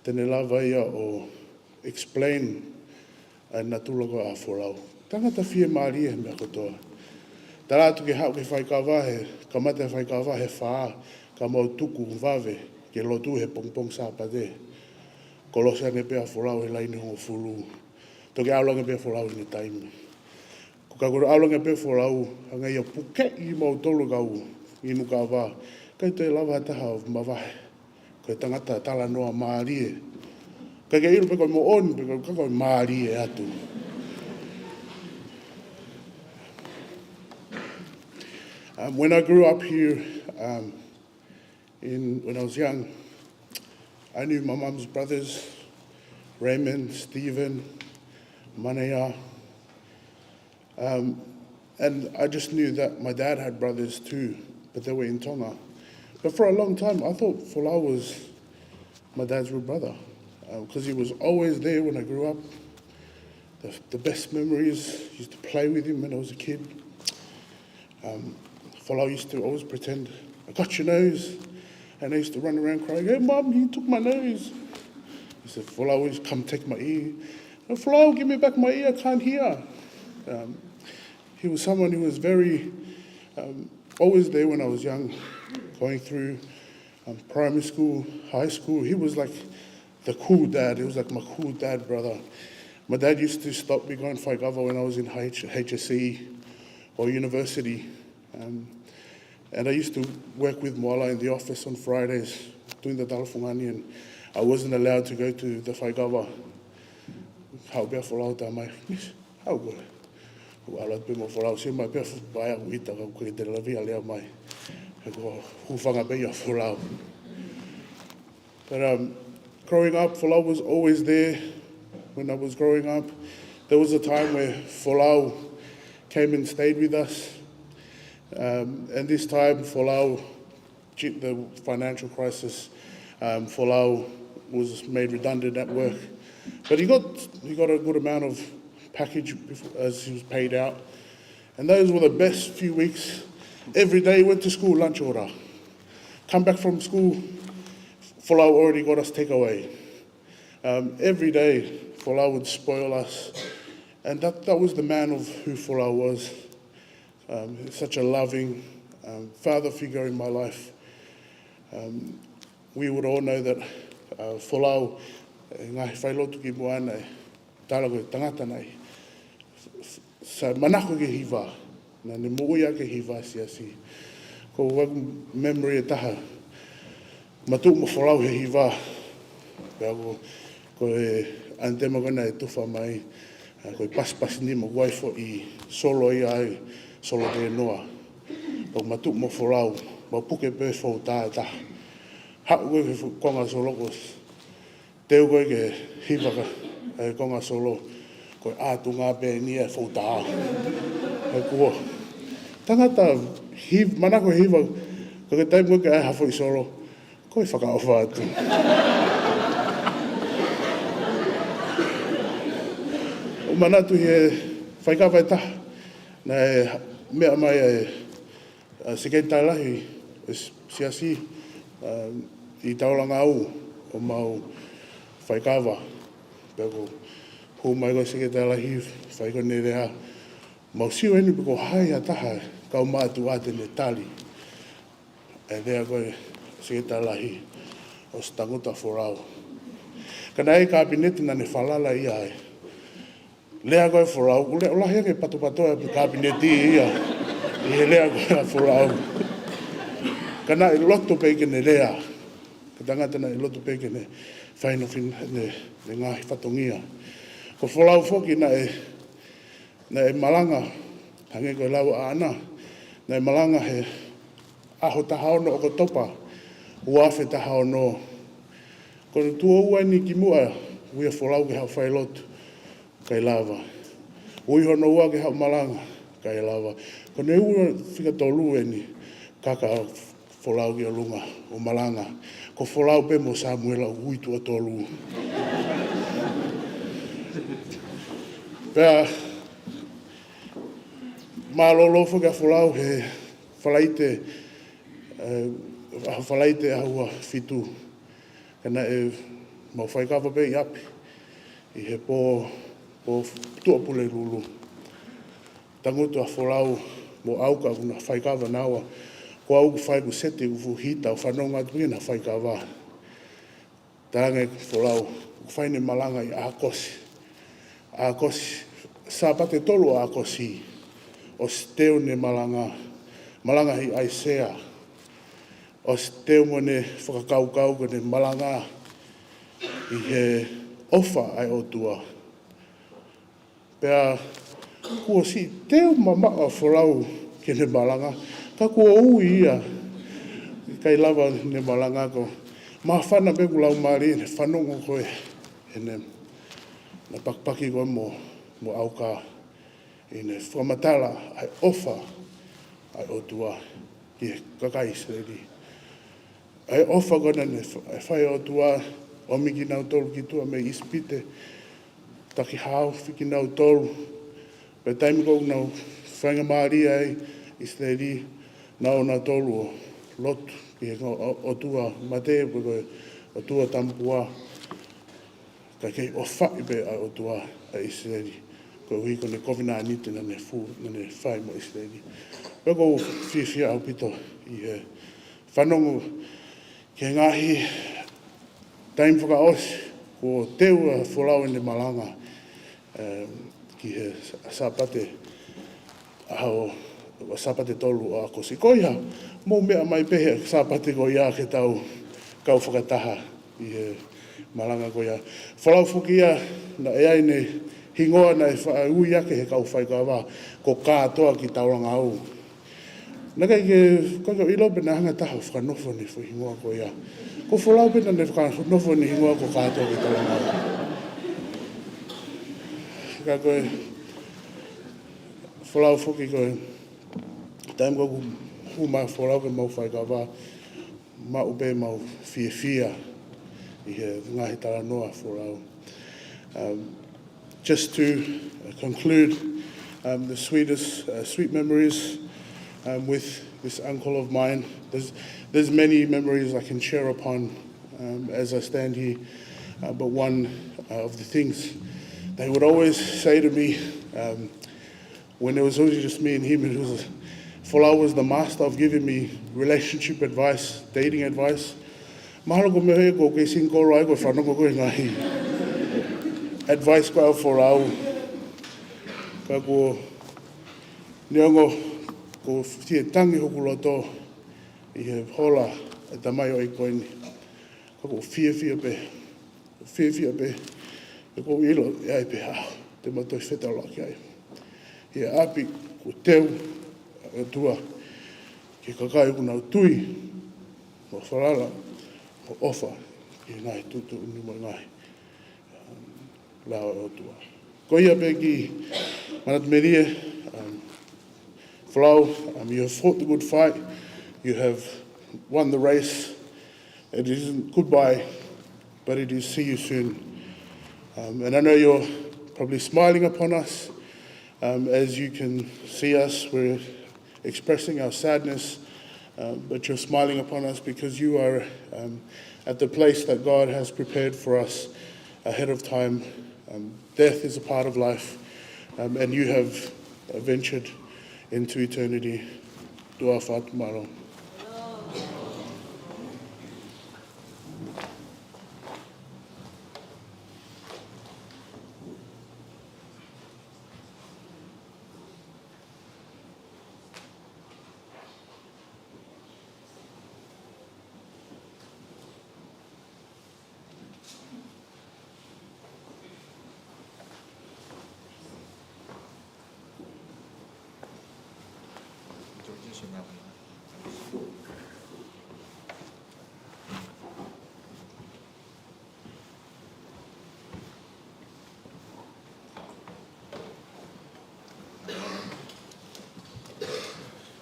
te ne lava ia ʻo explain ʻa e natula ko ē ʻa Folau. Tangata fiemālie he meʻa kotoa. Tala atu ke haʻu ki he faikava he, kamata e faikava he fā, ka mau tuku vave ke lotu he pongipongi Sāpate. Kolosi ange pē ʻa Folau he laine hongofulu. Toki ʻalu ange pē ʻa Folau ʻi heʻene taimi. Ko e kau ʻalu ange pē ʻa Folau, hanga ia ʻo pukeʻi kimautolu kau inu kava. ʻIkai toe lava ha taha ʻo mavahe. Ko e tangata talanoa mālie. Ka ke ʻilo pe ko e moʻoni, pe ko e, ka ko e mālie atu. Um, when I grew up here, um, in, when I was young, I knew my mum's brothers, Raymond, Stephen, Manea. Um, and I just knew that my dad had brothers too, but they were in Tonga. But for a long time, I thought Folau was my dad's real brother, because he was always there when I grew up. The, the best memories, used to play with him when I was a kid. Um, Folau used to always pretend, "I got your nose." And I used to run around crying, "Hey, Mum, he took my nose." He said, "Folau, always come take my ear." "No, Folau, give me back my ear, I can't hear." Um, he was someone who was very, um, always there when I was young, going through, um, primary school, high school. He was like the cool dad. He was like my cool dad brother. My dad used to stop me going faikava when I was in H-, H S C or university. Um, and I used to work with Moala in the office on Fridays doing the talafungani, and I wasn't allowed to go to the faikava. Haʻu pē ʻa Folau ʻo tā mai, "Miss, haʻu koe." ʻAlu atu pē mo Folau, sio mai pē ʻa Folau, ʻai ʻa ʻita ka ʻoku ʻikai te ne lava ʻo lea mai. He ko e hūfanga pē ia ʻo Folau. But, um, growing up, Folau was always there when I was growing up. There was a time where Folau came and stayed with us. Um, and this time, Folau, due to the financial crisis, um, Folau was made redundant at work. But he got, he got a good amount of package bef-, as he was paid out. And those were the best few weeks. Every day he went to school, lunch order. Come back from school, Folau already got us takeaway. Um, every day, Folau would spoil us. And that, that was the man of who Folau was. Um, such a loving, um, father figure in my life. Um, we would all know that, uh, Folau, e ngaahi failotu kimuʻa naʻe tala ko e tangata naʻe sa manako ki he hiva, naʻa ne moʻui ʻaki e hiva siasi. Ko ʻeku memory ʻe taha, matuʻu mo Folau he hiva. Pea ko, ko e antema ko ē naʻe tufa mai, ʻa, ko e pasipasi nima, ko e foʻi solo ia ai, solo tēnoa. Pea matuʻu mo Folau, mau puke pē fou tā ʻe taha. Haʻu ko ē ki he fo-, konga solo ko ē, teu ko ē ke hiva ka, e konga solo, ko e ʻātunga pē eni e fou tā. He kuo tangata hiv-, manako hiva, ka ko e taimi ko ē ke ʻai ha foʻi solo, ko e fakaʻofa atu. ʻOku ou manatu he faikava ʻe taha, naʻe meʻa mai e, ʻa, Sekelitali Lahi e s-, siasi, ʻa, ʻi Taulangau ʻo mau faikava. Pea ko e hū mai ko ē Sekelitali Lahi, fai ko ē ʻene lea, mau sio eni pe ko hai ha taha kau mātuʻa te ne tali e lea ko ē Sekelitali Lahi, ʻosi tangutu ʻa Folau. Ka naʻe ʻi ai e kapineti naʻa ne falala ia ai. Lea ko ē Folau, ʻoku leʻo lahi ange e patopatoa e kapineti ia ʻi he lea ko ē ʻa Folau. Ka naʻe loto pē ke ne lea. Ko e tangata naʻe loto pē ke ne fai hono fin-, ʻene, ʻene ngaahi fatongia. Ko Folau foki naʻe, naʻe malanga, hangē ko e lau ʻaʻana, naʻe malanga he ʻaho taha ono ʻOkatopa, ua afe taha ono. Ko e tuʻo ua eni kimuʻa, ui ʻa Folau ke haʻu failotu, ʻikai lava. Ui hono ua ke haʻu malanga, ʻikai lava. Ko ʻene ua fika tolu eni, kaka ʻa Folau ki ʻolunga ʻo malanga. Ko Folau pē mo Samuela ʻoku ui tuʻo tolu. Pea mālōlō foki ʻa Folau he Falaite, ē, ʻaho Falaite ʻaho ua fitu. Ka naʻe mau faikava pē ʻi ʻapi ʻi he pō, pō Tuʻapulelulu. Tangutu ʻa Folau mo au ka ʻoku na faikava naua. Ko au ʻoku fai ʻeku seti ʻeku fuʻu hita ʻo fanongo atu ki heʻena faikava. Talaange ʻe Folau, ʻoku fai ʻene malanga ʻi ʻAokosi. ʻAokosi, Sāpate tolu ʻo ʻAokosi. ʻOsi teu ʻene malanga, malanga ʻi ʻAisea. ʻOsi teu mo ʻene fakakaukau ko ʻene malanga ʻi he ʻofa ʻa e ʻOtua. Pea kuo siʻi teu mamaʻo ʻa Folau ki heʻene malanga, ka kuo ui ia ʻikai lava ʻene malanga, ko e māfana pē ʻeku laumālie ʻi heʻene fanongo ko ē ʻene, ʻene pakipaki ko ē mo, mo ʻauka, ʻi heʻene fakamatala ʻa e ʻofa ʻa e ʻOtua ki he kakai ʻIsileli. ʻA e ʻofa ko ē naʻe fa-, ʻe fai ʻe he ʻOtua, ʻomi kinautolu ki tuʻa mei ʻIsipite, taki haofi kinautolu. Pea taimi ko ē naʻe faingamālie ai ʻa ʻIsileli, naʻa nau tolu ʻo lotu ki he ʻo-, ʻo-, ʻotua mate, pe ko e ʻotua tamapua. Ka kei ʻofaʻi pē ʻa e ʻOtua ʻa ʻIsileli, koeʻuhi ko ʻene kovinānite naʻa ne fu-, naʻa ne fai mo ʻIsileli. Pea ʻoku ou fiefia ʻaupito ʻi he fanongo ki he ngaahi taimi fakaʻosi kuo teu ʻa Folau ʻene malanga, em, ki he Sā-, Sāpate, ʻaho, Sāpate tolu ʻo ʻAokosi. Ko ia, mou meʻa mai pē he Sāpate ko ia ke tau kau fakataha ʻi he malanga ko ia. Folau foki ia, naʻe ʻi ai ʻene hingoa naʻe fa-, ui ʻaki ʻe he kau faikava ko Kātoa ki Taulangau. Naʻe ʻikai ke, ʻikai ke u ʻilo pe naʻe hanga ʻe ha taha ʻo fakanofo ʻene foʻi hingoa ko ia. Ko Folau pē naʻa ne fakanofo ʻene hingoa ko Kātoa ki Taulangau. Ka ko e Folau foki ko e, taimi ko ē ʻoku hū mai ʻa Folau ki heʻemau faikava, maʻu pē ʻemau fiefia ʻi he ngaahi talanoa ʻa Folau. Um, just to, uh, conclude, um, the sweetest, uh, sweet memories, um, with this uncle of mine. There's, there's many memories I can share upon, um, as I stand here, uh, but one, uh, of the things they would always say to me, um, when it was only just me and him, it was, Folau was the master of giving me relationship advice, dating advice. Mahalo ko e meʻa ia ʻoku ou kei single ai, ʻoku ou fanongo ko e ngaahi advice ko ē ʻa Folau. Ka ʻoku ou, neongo ʻoku ou fie tangi hoku loto ʻi he hola ʻa e tamaioʻeiki ko eni, ka ʻoku ou fiefia pē, fiefia pē, he ʻoku ou ʻilo ʻe ʻi ai pē ha ʻaho te ma toe fetaulaki ai ʻi he ʻapi kuo teu ʻe he ʻOtua ki he kakai ʻoku nau tui mo falala mo ʻofa ki he ngaahi tuʻutuʻuni mo e ngaahi, um, lao ʻa e ʻOtua. Ko ia pē ki he manatu melie, um, Folau, um, you have fought the good fight, you have won the race. It isn't goodbye, but it is see you soon. Um, and I know you're probably smiling upon us, um, as you can see us. We're expressing our sadness, um, but you're smiling upon us because you are, um, at the place that God has prepared for us ahead of time. Um, death is a part of life, um, and you have, uh, ventured into eternity. Tuʻa ʻofa atu, mālō.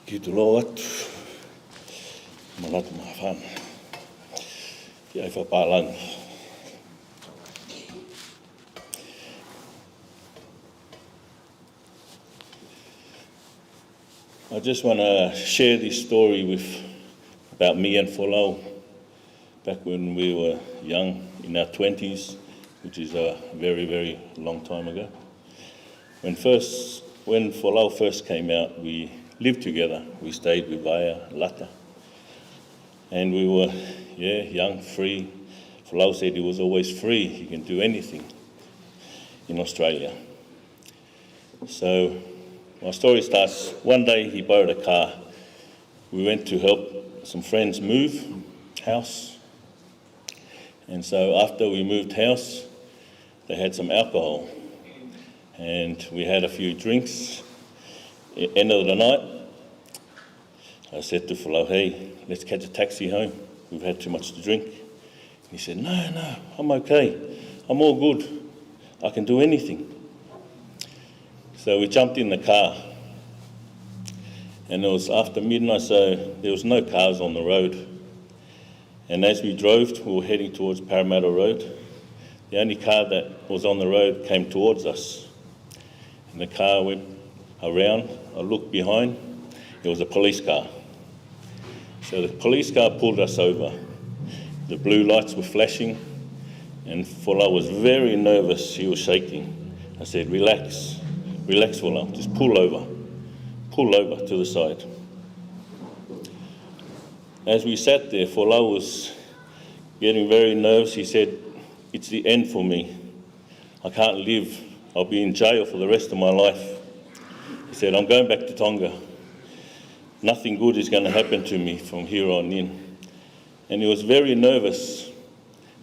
Kiʻi tuʻu atu, manatu māfana. Kiʻi ʻai fakapālangi. I just wanna share this story with, about me and Folau, back when we were young, in our twenties, which is a very, very long time ago. When first, when Folau first came out, we lived together. We stayed with Vaea Lata. And we were, yeah, young, free. Folau said he was always free. He can do anything in Australia. So my story starts, one day he borrowed a car. We went to help some friends move house. And so after we moved house, They had some alcohol, and we had a few drinks. E-, end of the night, I said to Folau, "Hey, let's catch a taxi home. We've had too much to drink." He said, "No, no, I'm okay. I'm all good. I can do anything." So we jumped in the car. And it was after midnight, so there was no cars on the road. And as we drove, we were heading towards Parramatta Road. The only car that was on the road came towards us. And the car went around, I looked behind, it was a police car. So the police car pulled us over. The blue lights were flashing, and Folau was very nervous. He was shaking. I said, "Relax, relax, Folau. Just pull over. Pull over to the side." As we sat there, Folau was getting very nervous. He said, "It's the end for me. I can't live. I'll be in jail for the rest of my life." He said, "I'm going back to Tonga. Nothing good is gonna happen to me from here on in." And he was very nervous.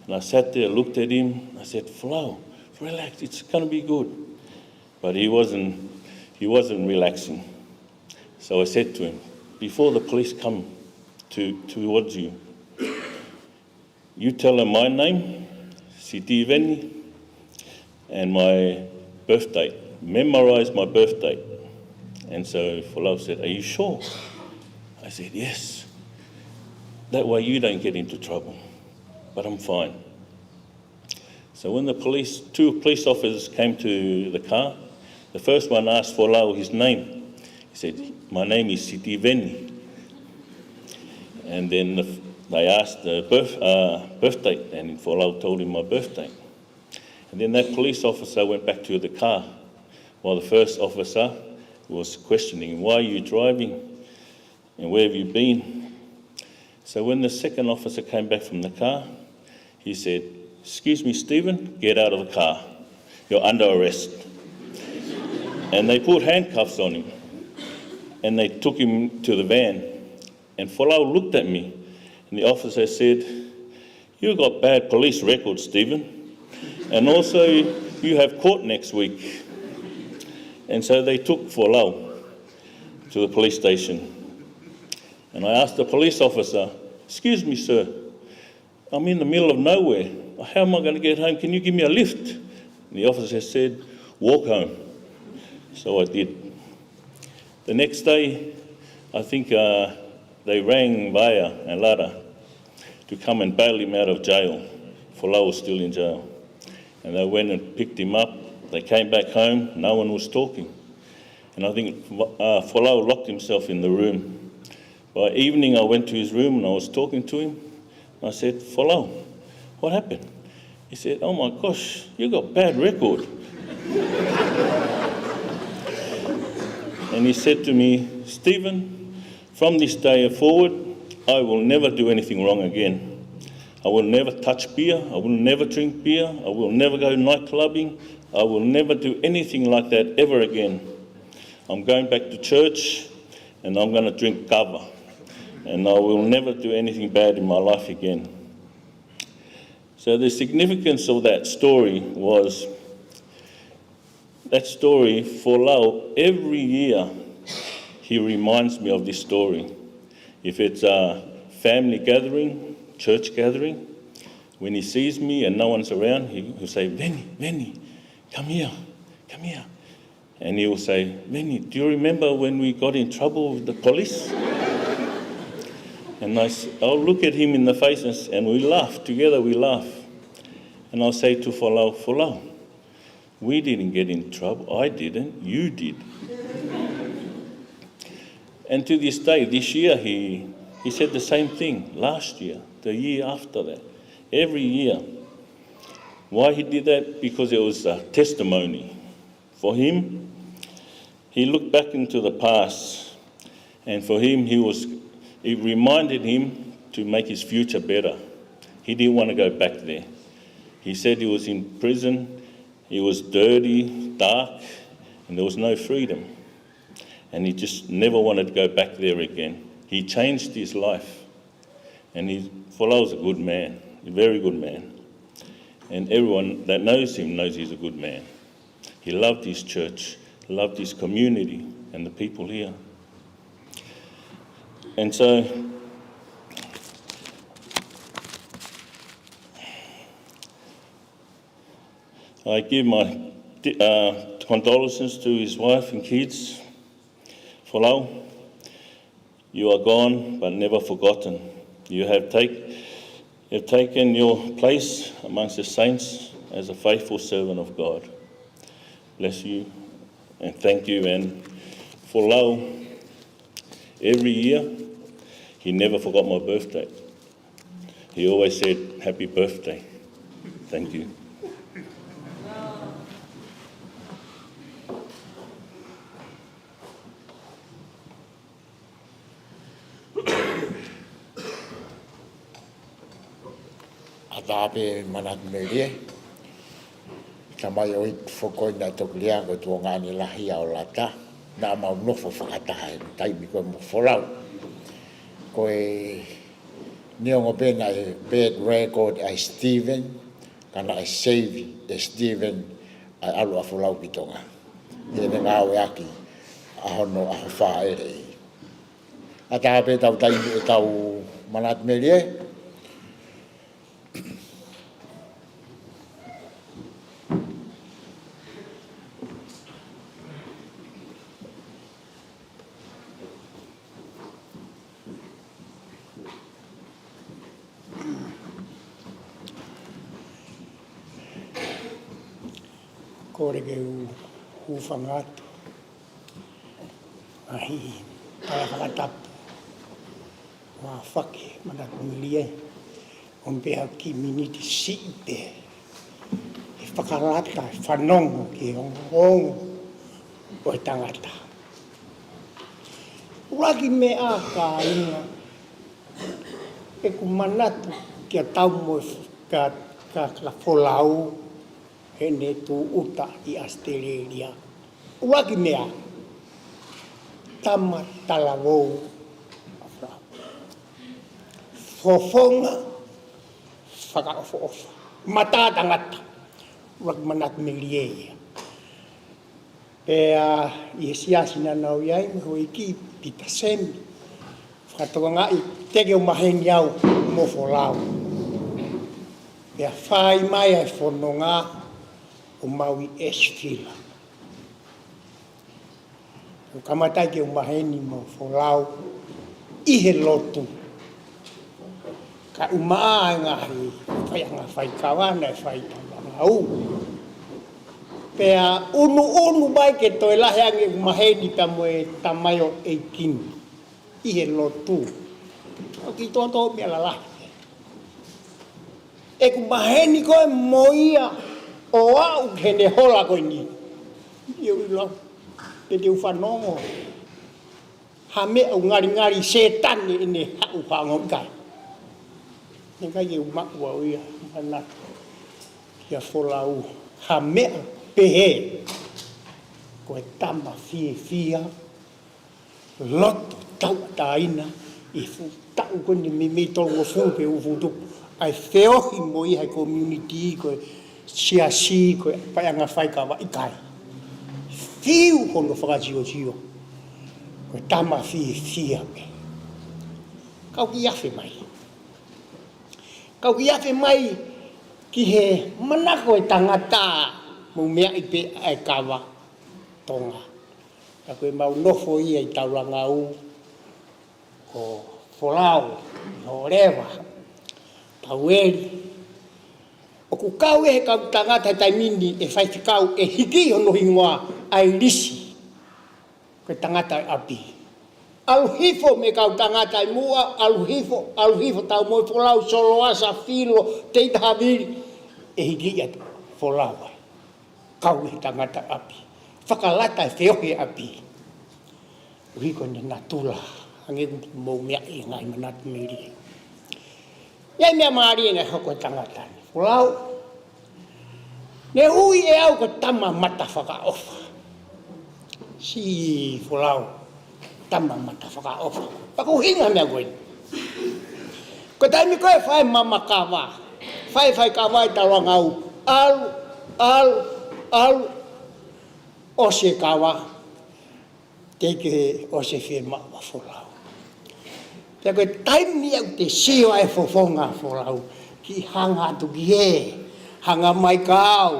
And I sat there, looked at him. I said, "Folau, relax. It's gonna be good." But he wasn't, he wasn't relaxing. So I said to him, "Before the police come to, towards you, you tell them my name, Sitiveni, and my birth date. Memorize my birth date." And so Folau said, "Are you sure?" I said, "Yes. That way you don't get into trouble. But I'm fine." So when the police, two police officers came to the car, the first one asked Folau his name. He said, "My name is Sitiveni." And then the, they asked the birth, uh, birth date, and Folau told him my birth date. And then that police officer went back to the car while the first officer was questioning, "Why are you driving? And where have you been?" So when the second officer came back from the car, he said, "Excuse me, Stephen, get out of the car. You're under arrest." And they put handcuffs on him. And they took him to the van. And Folau looked at me. And the officer said, "You've got bad police records, Stephen. And also, you have court next week." And so they took Folau to the police station. And I asked the police officer, "Excuse me, sir, I'm in the middle of nowhere. How am I gonna get home? Can you give me a lift?" And the officer said, "Walk home." So I did. The next day, I think, uh, they rang Vaea and Lada to come and bail him out of jail. Folau was still in jail. And they went and picked him up. They came back home. No one was talking. And I think, uh, Folau locked himself in the room. By evening, I went to his room and I was talking to him. I said, "Folau, what happened?" He said, "Oh my gosh, you got bad record." And he said to me, "Stephen, from this day forward, I will never do anything wrong again. I will never touch beer. I will never drink beer. I will never go night clubbing. I will never do anything like that ever again. I'm going back to church and I'm gonna drink kava. And I will never do anything bad in my life again." So the significance of that story was, that story, Folau, every year he reminds me of this story. If it's a family gathering, church gathering, when he sees me and no one's around, he, he'll say, "Veni, Veni, come here, come here." And he will say, "Veni, do you remember when we got in trouble with the police?" And I, s- I'll look at him in the face and, s- and we laugh. Together we laugh. And I'll say to Folau, "Folau, we didn't get in trouble. I didn't. You did." And to this day, this year, he, he said the same thing. Last year, the year after that, every year. Why he did that? Because it was a testimony. For him, he looked back into the past, and for him, he was, it reminded him to make his future better. He didn't want to go back there. He said he was in prison, it was dirty, dark, and there was no freedom. And he just never wanted to go back there again. He changed his life. And he, Folau was a good man, a very good man. And everyone that knows him knows he's a good man. He loved his church, loved his community, and the people here. And so I give my uh, condolences to his wife and kids. Folau, you are gone but never forgotten. You have take, you have taken your place amongst the saints as a faithful servant of God. Bless you and thank you. And Folau, every year, he never forgot my birthday. He always said, "Happy birthday." Thank you. ʻAtā pē Manatu Melie, tamai ʻo e foʻi ko ē naʻe toki lea ko e tuongaʻane lahi ʻa ʻOlata, naʻa mau nofo fakataha he taimi ko ē mo Folau. Ko e neongo pē naʻe bad record ʻa Stephen, ka naʻe save ʻe Stephen ʻa e ʻalu ʻa Folau ki Tonga. ʻI heʻene ngāueʻaki ʻa hono ʻaho fāʻeleʻi. ʻAtā pē ʻetau taimi ʻetau Manatu Melie. Kole ke u hūfanga atu ʻa e tala fakatapu ʻa Fake Manatu Melie, ʻo pehē ki he miniti siʻi pē ʻe fakalata e fanongo ki he ongoongo ʻo e tangata. ʻUluaki meʻa, kāinga, ʻeku manatu kia Taumoefolau, kia, kia, kia Folau, heʻene tūʻuta ʻi ʻAositelēlia. ʻUluaki meʻa, tama talavou, fofonga fakaʻofoʻofa, mata tangata, ʻuluaki Manatu Melie ia. Pea ʻi he siasi naʻa nau ʻi ai mo e houʻeiki, Pita Semi, fakatokangaʻi teʻeki ke u maheni au mo Folau. Pea fai mai ʻa e fononga ʻo mau ʻi ʻEsifila. ʻO kamata ai ke u maheni mo Folau ʻi he lotu. Ka ʻumaʻā e ngaahi faiʻanga faikava naʻe fai ʻi Tonga. Pea ʻunuʻunu mai ke toe lahi ange ʻeku maheni pea mo e tamaioʻeiki ni ʻi he lotu. ʻOku ʻi ai e tōtō meʻa lalahi ʻeku maheni ko ē mo ia ʻo aʻu ki heʻene hola ko eni. ʻIo, ʻilo, te u fanongo ha meʻa ʻoku ngalingali Sētane ʻene haʻu hangē ʻikai. Naʻe ʻikai ke u maʻu au ia, manatu kia Folau ha meʻa pehē. Ko e tama fiefia, loto tauʻatāina, ʻi he fuʻu taʻu ko eni meimei tolungofulu pe uofulu tupu, ʻa e feohi mo ia he community, ko e siasi, ko e faiʻanga faikava, ʻikai. Fiu hono fakasiosio, ko e tama fiefia pē. Kau kiʻi afe mai. Kau kiʻi afe mai ki he manako e tangata, mou meaʻi pē ʻa e kava Tonga. Ka ko e mau nofo ia ʻi Taulangau, ko Folau, Hōleva, Paueli. ʻOku kau ʻi he kau tangata he taimi ni ʻe faifekau ʻe hiki hono hingoa ʻa e lisi. Ko e tangata ʻo e ʻapi. ʻAlu hifo mei he kau tangata ʻi muʻa, ʻalu hifo, ʻalu hifo Taumoefolau, Soloa, Safilo, Teita Havili, ʻe hiki ia Folau ai. Kau ʻi he tangata ʻapi. Fakalata e feohi ʻapi. ʻUhi ko ʻene natula, hangē ko ʻeku mou meaʻi ngaahi Manatu Melie. ʻI ai e meʻa mālie naʻe hoko he tangata ni. Folau, ne ui ʻe au ko e tama mata fakaʻofa. Siʻi Folau, tama mata fakaʻofa. Pea ko e ʻuhinga e meʻa ko eni. Ko e taimi ko ē ʻe fai ai e mama kava, Fai faikava ʻi Taulangau. ʻAlu, ʻalu, ʻalu. ʻOsi e kava. Teʻeki ke ʻosi e fiemaʻu ʻa Folau. Pea ko e taimi ia ʻoku te sio ai e fofonga ʻa Folau, kiʻi hanga atu ki hē, hanga mai kia au,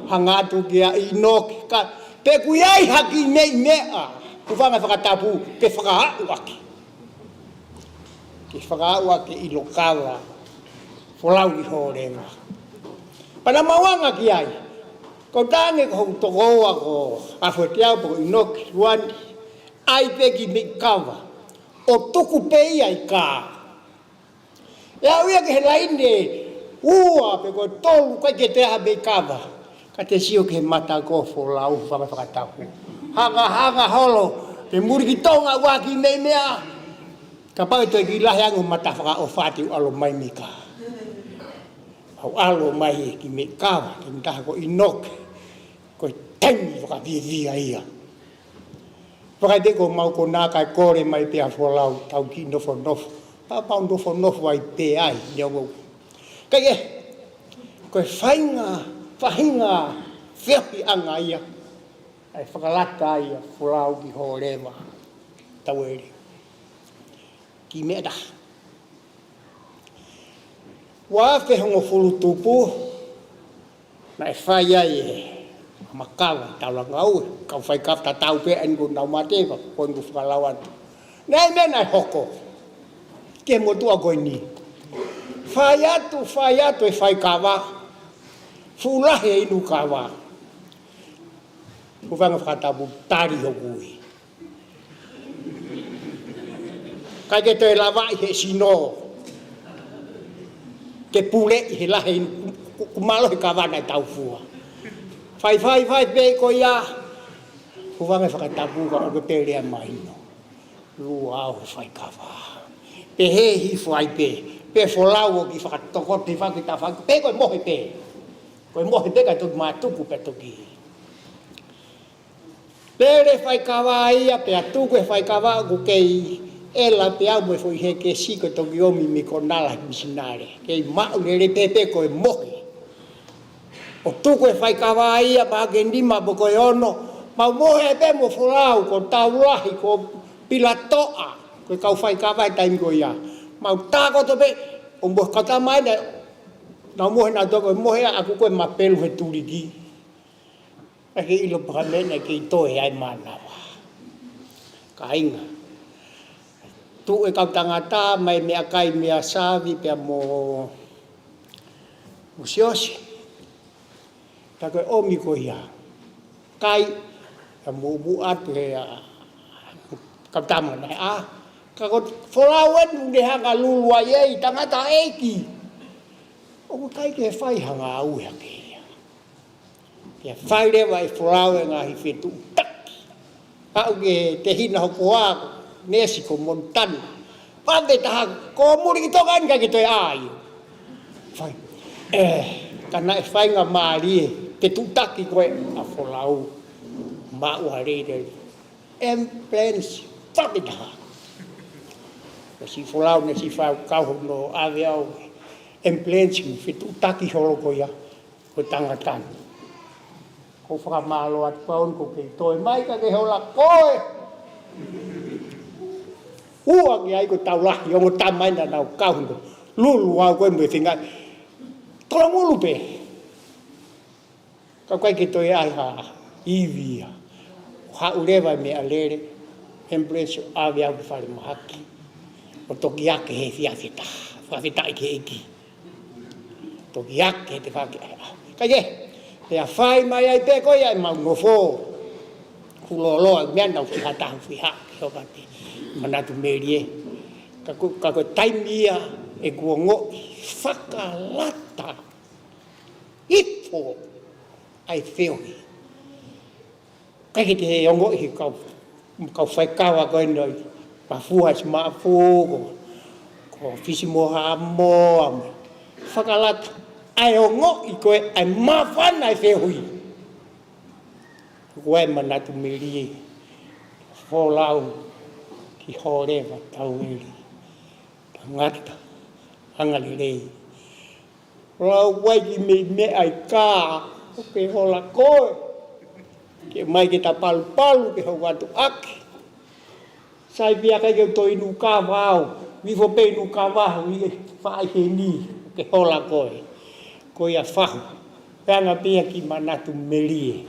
hanga atu kia ʻInoke, ka pe ʻoku ʻi ai ha kiʻi meʻi meʻa, hūfanga he fakatapu, ke fakaaʻu ʻaki. Ke fakaaʻu ʻaki e ʻilo kava ʻa Folau ki Hōleva. Pea naʻa mau anga ki ai. Ko tangi ko hoku tokoua ko Afoteau pe ko ʻInoke Luani, ʻai pē kiʻi meʻi kava ʻo tuku pē ia ʻi kā. ʻE aʻu ia ki he laine ʻe ua pe ko e tolu, ʻikai ke toe ʻi ai ha meʻi kava. Ka te sio ki he mata ko Folau, hūfanga he fakatapu. Hanga, hanga holo, ke muli ki Tonga ʻoua ʻe kiʻi meʻi meʻa. Kapau ʻe toe kiʻi lahi ange hoʻo mata fakaʻofa, te u ʻalu mai mei kā. Mau ʻalu mai he kiʻi meʻi kava, kiʻi meʻi taha ko ʻInoke. Ko e taimi fakafiefia ia. Vakai pē ko mau ko ena kae kole mai pē ʻa Folau, tau kiʻi nofonofo. Pea mau nofonofo ai pē ai, neongo. Ka ʻi he, ko e faʻahinga, faʻahinga feohiʻanga ia ʻa e fakalata ai ʻa Folau ki Hōleva, Tauele. Kiʻi meʻa taha. Ua afe hongofulu tupu, naʻe fai ai e makava ʻi Taulangau, kau faikava tatau pē ʻa eni kuo nau mate, pea ko eni kuo fakalau atu. Naʻe ʻi ai e meʻa naʻe hoko ki he motuʻa ko eni. Fai atu, fai atu e faikava, fuʻu lahi e inu kava. Hūfanga he fakatapu, tali hoku ui. ʻIkai ke toe lavaʻi he sino ke puleʻi he lahi, ku, ku mālohi e kava naʻe taufua. Fai, fai, fai pē ko ia. Hūfanga he fakatapu, ka ʻoku pē lea mahino. Lua ʻo e faikava. Pehē hifo ai pē. Pea Folau ʻoku fakatokoto hifo ki he tafaʻaki. Pea ko e mohe pē. Ko e mohe pē kae toki mātuku pē toki. Lele faikava ia, pea tuku e faikava ʻoku kei ʻela pē au mo e foʻi hekesi ko e toki ʻomi mei Konala he misinale. Kei maʻu lelei pē pē ko e mohe. ʻO tuku e faikava ia, pea ke nima pe ko e ono, mau mohe pē mo Folau, ko Taulahi, ko Pilatoʻa, ko e kau faikava he taimi ko ia. Mau takoto pē, ʻo mohe kata mai na, nau mohe nautolu ko e mohe ʻaʻaku ko e mapelu he tuliki. ʻIkai ke ʻilo pe ko e hā e meʻa naʻe kei toe ai mānava. Kāinga. Tuʻu e kau tangata, mai meʻakai meia Savi pea mo, mo Siosi. Ka ko e ʻomi ko ia. Kai, ka muʻomuʻa atu he, ʻa, kau tama naʻe ʻā. Ka ko Folau eni ʻoku ne hanga lulu ai e tangataʻeiki. ʻOku ʻikai ke fai ha ngāue hake ia. Pea fai leva ʻe Folau e ngaahi fetuʻutaki. Aʻu ki he tehina hokohoko, neesi ko Montana. Pea te taha, ko muli ki Tonga eni ʻikai ke toe ʻā ia. Fai. ʻE, ka naʻe faingamālie e fetuʻutaki ko ē ʻa Folau. Maʻu ʻa e lele. Ambulance, fai taha. Ko si Folau ne si fai kau hono ʻave au. Ambulance, fetuʻutaki holo ko ia. Ko e tangata ni. Ko e fakamālō atu pē au ni ko e kei toe mai ka ke hola koe. Ua ki ai ko Taulahi, ongo tamai naʻa nau kau hano. Lulu au ko e mo e fenga. Tolongulu pē. Ka ʻoku ʻikai ke toe ʻi ai ha ivi ia. ʻO haʻu leva e meʻalele. Ambulance ʻo ʻave au ki falemahaki. ʻO toki ake he efiafi ʻe taha. Fakafetaʻi ki he ʻEiki. Toki ake he efiafi ʻe taha. Ka ʻi he, pea fai mai ai pē ko ia ʻemau nofo. Kuo loloa, meʻa naʻa ku fiha taha, fiha, ki hoka te manatu melie. Ka ko, ka ko e taimi ia ʻeku ongoʻi fakalata hifo ʻa e feohi. ʻIkai ke te ongoʻi he kau, kau faikava ko eni ʻi Mafua Simafu, ko, ko Fisimohamoa, mo e fakalata ʻa e ongoʻi ko ē ʻa e māfana e feohi. Ko e manatu melie, Folau ki Hōleva Tauele, tangata angalelei. Lau wai ki mei meʻa i kā, ʻoku ke hola koe. Ke mai ke ta palupalu ke hou atu ake. Sai pia kai ke u toi nuka vau, vifo pē nuka vau i e faʻa heni, ʻoku ke hola koe. Ko ia fahu, peanga pia ki manatu melie.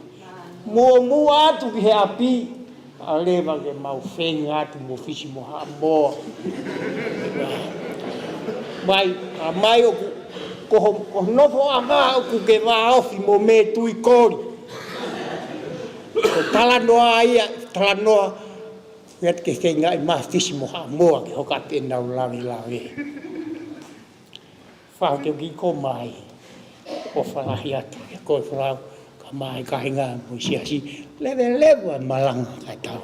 Muʻomuʻa atu ki he ʻapi, ʻa leva ke mau feinga atu mo Fisi mo Haʻamoa. Mai, ʻa mai ʻoku, ko ho, ko ho nofoʻanga ʻoku ke vāofi mo me tui koli. Ko talanoa ia, talanoa, ia ke feinga ʻi ma Fisi mo Haʻamoa ke hoka te nau lavelave. Fahu ke u kiʻi ko mai, ʻofa lahi atu, ʻe koe Folau, kae ʻumaʻā e kāinga mo e siasi, leveleva e malanga kae tau.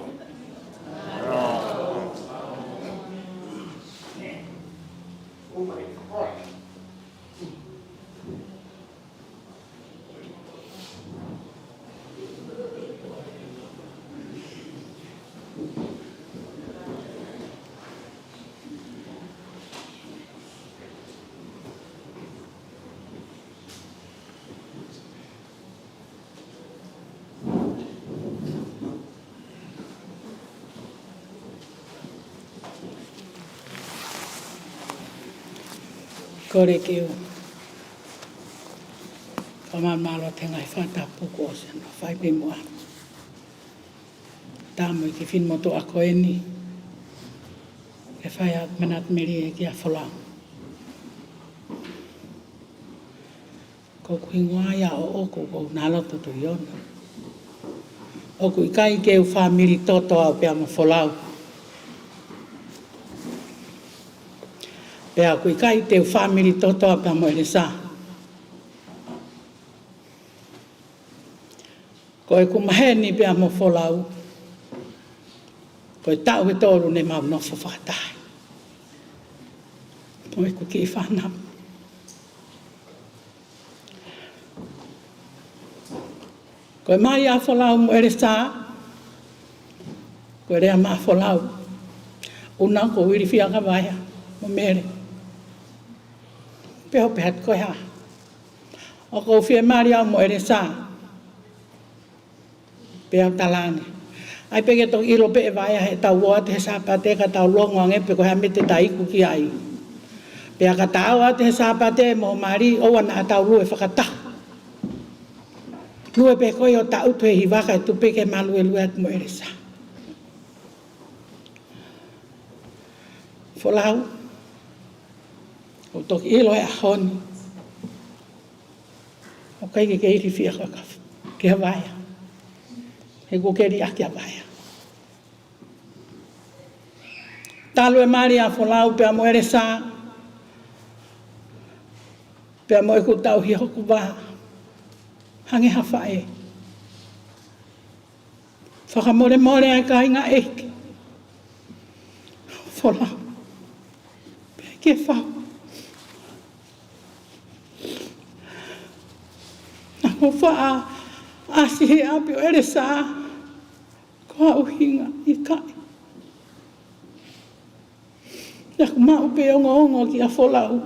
Kole ke u fakamālō atu he ngaahi fakatapu kuo ʻosi hono fai pē muʻa. Tamo i ki fini moto ako eni. Ke fai ʻa manatu melie kia Folau. Ko hoku hingoa ia ʻoʻoku ko Naloto Tuiona. ʻOku ʻikai ke u fāmili toto au pea mo Folau. Pea ʻoku ʻikai te u fāmili toto au pea mo ʻElesa. Ko ʻeku maheni pea mo Folau, ko e taʻu ʻe tolu ne mau nofo fakataha. Mo ʻeku kiʻi fānau. Ko e mali ʻa Folau mo ʻElesa, ko e lea maʻa Folau. ʻUna ko Uilifiaka Vaea mo Mele. Pea u pehē atu ko e hā. ʻOku ou fiemali au mo ʻElesa. Pea u talaange. ʻAi pē ke toki ʻilo pē ʻe Vaea heʻetau ō atu he Sāpate ka tau longo ange pe ko e hā e meʻa te ta iku ki ai. Pea ka ta ō atu he Sāpate mo mali ʻoua naʻa tau lue fakataha. Lue pē koe ʻo taʻutu he hiva kae tuku pē ke ma luelue atu mo ʻElesa. Folau, ʻoku ou toki ʻilo he ʻaho ni. ʻOku ʻikai ke ke ilifia ka ka kia Vaea. He kuo ke liʻaki ʻa Vaea. Talu e mali ʻa Folau pea mo ʻElesa. Pea mo ʻeku tauhi hoku vā. Hangē ha faʻē. Fakamolemole ʻa e kāinga ʻeiki. Folau. Pea ke fau. Naʻa ku faʻa ʻasi he ʻapi ʻo ʻElesa. Ko ha ʻuhinga ʻikai. Naʻa ku maʻu pē ongoongo kia Folau.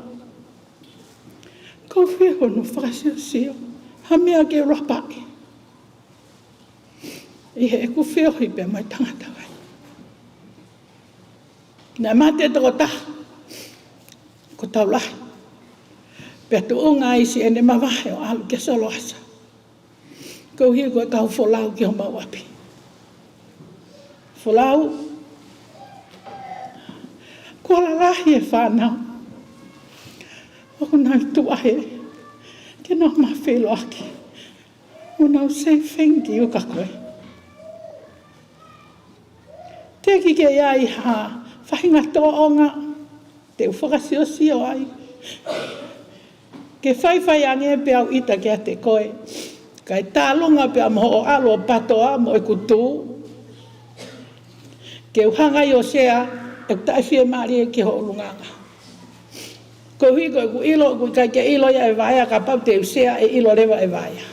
Ko fē hono fakasiosio. Ha meʻa ke u lapaʻi. ʻI heʻeku feohi pea mo e tangata vai. Naʻe mate tokotaha. Ko Taulahi. Pea tuʻunga ai siʻene mavahe ʻo ʻalu ki Soloasa. Koeʻuhi ko e kau Folau ki homau ʻapi. Folau. Kuo lalahi e fānau. ʻOku nau tuʻu ai. Ke nau mafeiloaki. ʻO nau say thank you kia koe. Teʻeki ke ʻi ai ha faʻahinga tōʻonga te u fakasiosio ai. Ke faifai ange pea u ʻita kiate koe. Kae tālunga pea mo hoʻo ʻalu ʻo pātoa mo ʻeku tū. Ke u hanga ʻo sea ʻeku taʻefiemālie ki ho ʻulungaanga. Koeʻuhi ko ʻeku ʻilo, ʻoku ʻikai ke ʻilo ia ʻe Vaea, kapau te u sea ʻe ʻilo leva ʻe Vaea.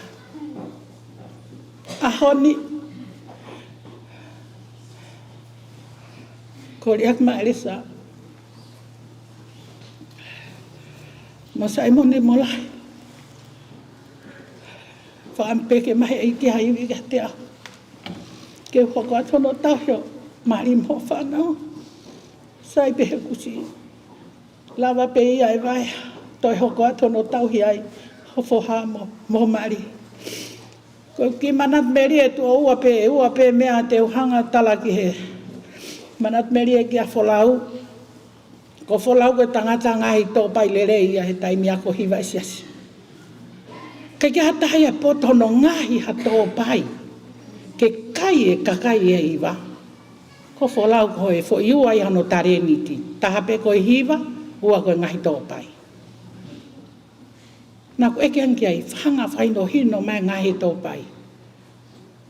ʻAho ni, ko Liʻaki mo ʻElesa. Mo Saimone mo Lahi. Ame pē ke mahe ʻEiki ha ivi kiate au. Ke u hoko atu hono tauhi ʻo mali mo e fānau. Sai pē he kusi. Lava pē ia ʻe vaea. Toe hoko atu hono tauhi ai ho foha mo, mo mali. Ko e kiʻi manatu melie ʻe tuʻo ua pē, ʻe ua pē meʻa te u hanga tala ki he manatu melie kia Folau. Ko Folau ko e tangata ngaahi tōpai lelei ia he taimi ako hiva ʻi siasi. ʻIkai ke ʻi ai ha taha ia ʻe poto hono ngaohi ha tōpai ke kai e kakai ʻe hiva. Ko Folau ko e foʻi ua ia hono talēniti. Taha pē ko e hiva, ua ko e ngaohi tōpai. Naʻa ku ʻeke ange ki ai, hanga fakahinohino mai e ngaohi tōpai.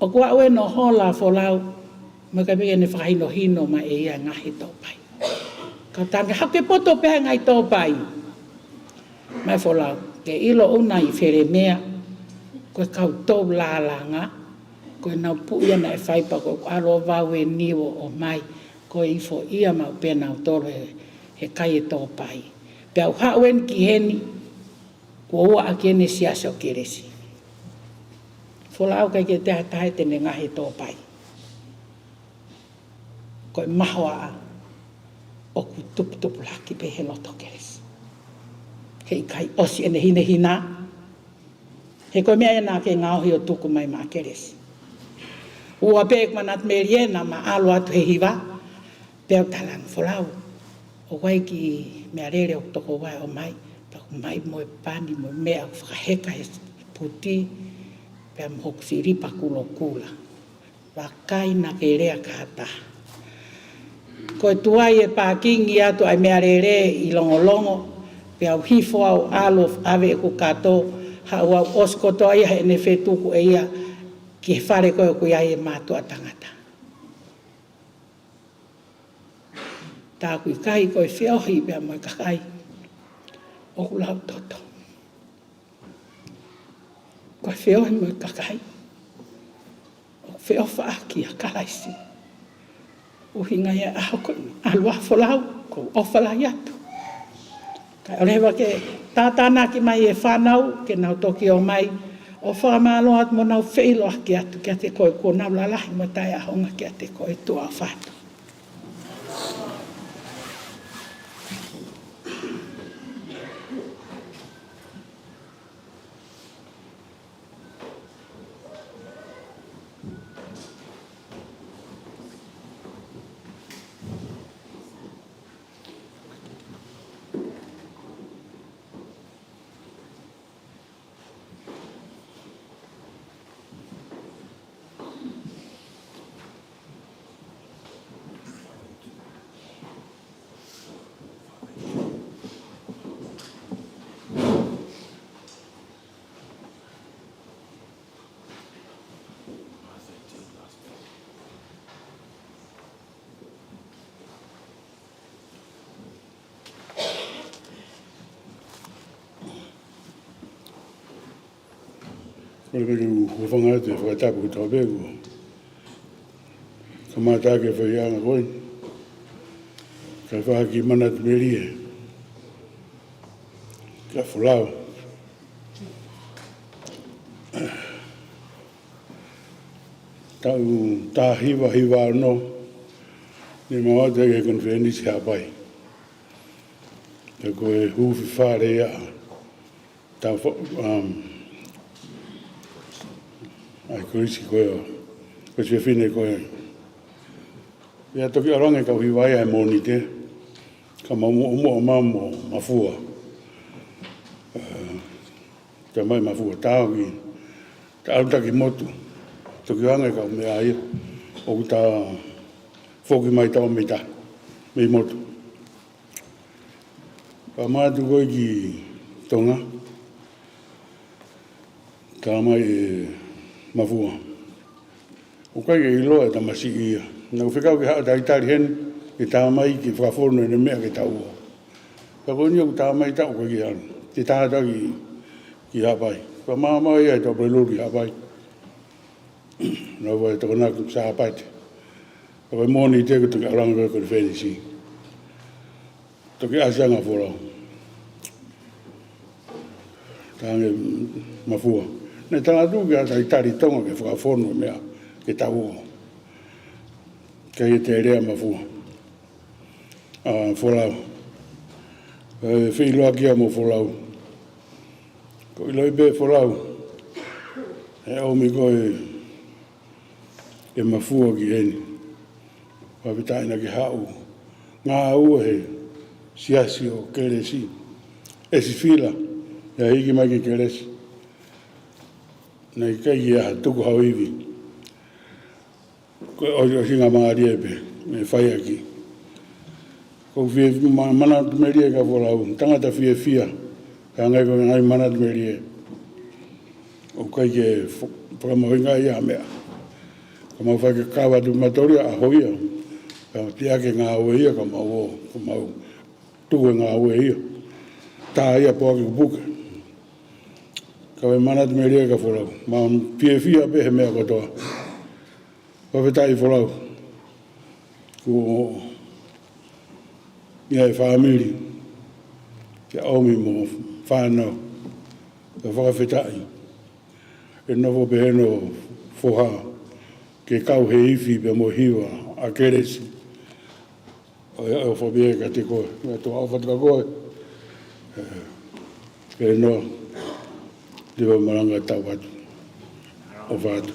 ʻOku aʻu eni ʻo hola ʻa Folau, mo e ʻikai pē ke ne fakahinohino mai ʻe ia e ngaohi tōpai. Ka tange hake poto pē he ngaohi tōpai. Mai Folau, ke ʻilo ʻoku na ʻi Felemea, ko e kau tou lālanga, ko e nau puʻi ia naʻe fai pea ko e ʻalu ʻo vau eni ʻo ʻomai, ko e ifo ia maʻu pē nautolu he, he kai e tōpai. Pea u haʻu eni ki heni, kuo ua ʻaki eni e siasi ʻo Kelesi. Folau ʻikai ke ʻi ai ha taha ia te ne ngaohi e tōpai. Ko e mahoaʻa ʻoku tuputupulaki pē he loto Kelesi. Heʻikai ʻosi ʻene hinehina. He ko e meʻa ia naʻa ke ngaohi ʻo tuku mai maʻa Kelesi. Ua pē ʻeku manatu melie naʻa ma ʻalu atu he hiva. Pea u tala ange Folau. ʻOku ʻi ai e kiʻi meʻalele ʻoku tokouaʻi ʻo ʻomai. Pea ʻoku ʻomai mo e pani mo e meʻa ʻoku fakaheka he puti. Pea mo hoku silipa kulokula. Vakai naʻa ke lea ki ha taha. Ko e tuai e pākingi atu ai meʻalele ʻi Longolongo, pea u hifo au ʻalu ʻo ʻave ʻeku kato, haʻu au ʻosi kotoa ia heʻene fetuku ʻe ia ki he fale ko ē ʻoku ʻi ai e mātuʻa tangata. Tā ʻoku ʻikai ko e feohi pea mo e kakai ʻoku lau toto. Ko e feohi mo e kakai ʻoku feʻofaʻaki ʻia Kalaisi. ʻUhinga ia ʻa e ʻaho ko eni, ʻalu ā Folau, ʻoku ou ʻofa lahi atu. Kae ʻoua leva ke tātānaki mai e fānau, ke nau toki ō mai ʻo fakamālō atu mo nau feʻiloaki atu kiate koe, kuo nau lalahi mo taʻeʻaonga kiate koe, tuʻa ʻofa atu. Ko e pē ke u hūfanga atu he fakatapu kotoa pē kuo kamata ʻaki e faiʻanga ko ē. Kae fai ha kiʻi manatu melie kia Folau. Taʻu taha hiva hiva ono, ne mau ō atu ki he konifelenisi Haʻapai. Pea ko e huufi fale ia ʻa e tau fo-, um, ʻa e kolisi ko ē, kolisi fefine ko ē. Pea toki ʻalu ange e kau hiva ia he Mōnite, ka mau mo, mo, mau mo Mafua. Eh, Tamai Mafua, tā ʻoku ta ʻalu taki motu. Toki ʻalu ange e kau meʻa ia ʻoku ta foki mai, tau mei ta, mei motu. Pea mau ō atu ko ē ki Tonga, tala mai ʻe Mafua, ʻoku ʻikai ke ʻiloa e tamasiʻi ia. Naʻa ku fekau ke haʻu ʻo talitali heni, ke tā mai ke fakafonu ʻene meʻa ke taʻua. Pea ko eni ʻoku tā mai, tā ʻoku ʻikai ke ʻalu. Te tā atu ki, ki Haʻapai. Pea maama ia ʻi he Tuʻapulelulu ʻi Haʻapai. Lava e Tokonaki Sāpate. Pea ko e Mōnite kuo toki ʻalu ange ko ē e konifelenisi. Toki ʻasi ange ʻa Folau. Talaange ʻe Mafua, Naʻe tala atu ki he talitali Tonga ke fakafonu e meʻa ke tau ō. Ka ʻi he telea mafua. ʻA Folau. ʻE feʻiloaki ia mo Folau. Ko e ʻiloʻi pē Folau. ʻE ʻomi ko e, e mafua ki heni. Fakafetaʻi naʻa ke haʻu. Ngāue he siasi ʻo Kelesi. ʻEsi Fila. ʻIo hiki mai ki Kelesi. Naʻe ʻikai ke ʻi ai ha tuku ha ivi. Ko e ʻosi, ʻosi ngā mālie pē, me fai ʻaki. Ko e fie, ma-, manatu melie ka Folau, tangata fiefia, ka ngai ko e ngai manatu melie. ʻOku ʻikai ke fo-, fakamahuʻingaʻi ʻa e meʻa. Ka mau fai ke kava tu matoli a hoia, ka pea ke ngāue ia ka mau ō, ka mau tuku e ngāue ia. Tā ia poaki kupuke. Ka ʻoku manatu melie ka Folau. Mau fiefia pē he meʻa kotoa. Fakafetaʻi Folau. Ko ia e fāmili. Ke ʻomi mo fānau. Ka fakafetaʻi. ʻE nofo pē heni ʻo foha. Ke kau he ifi pea mo hiva ʻa Kelesi. ʻOfa pē ia kiate koe. Meʻa tō ʻofa atu kia koe. ʻE, ke noa. Liva malanga tau atu. ʻOfa atu.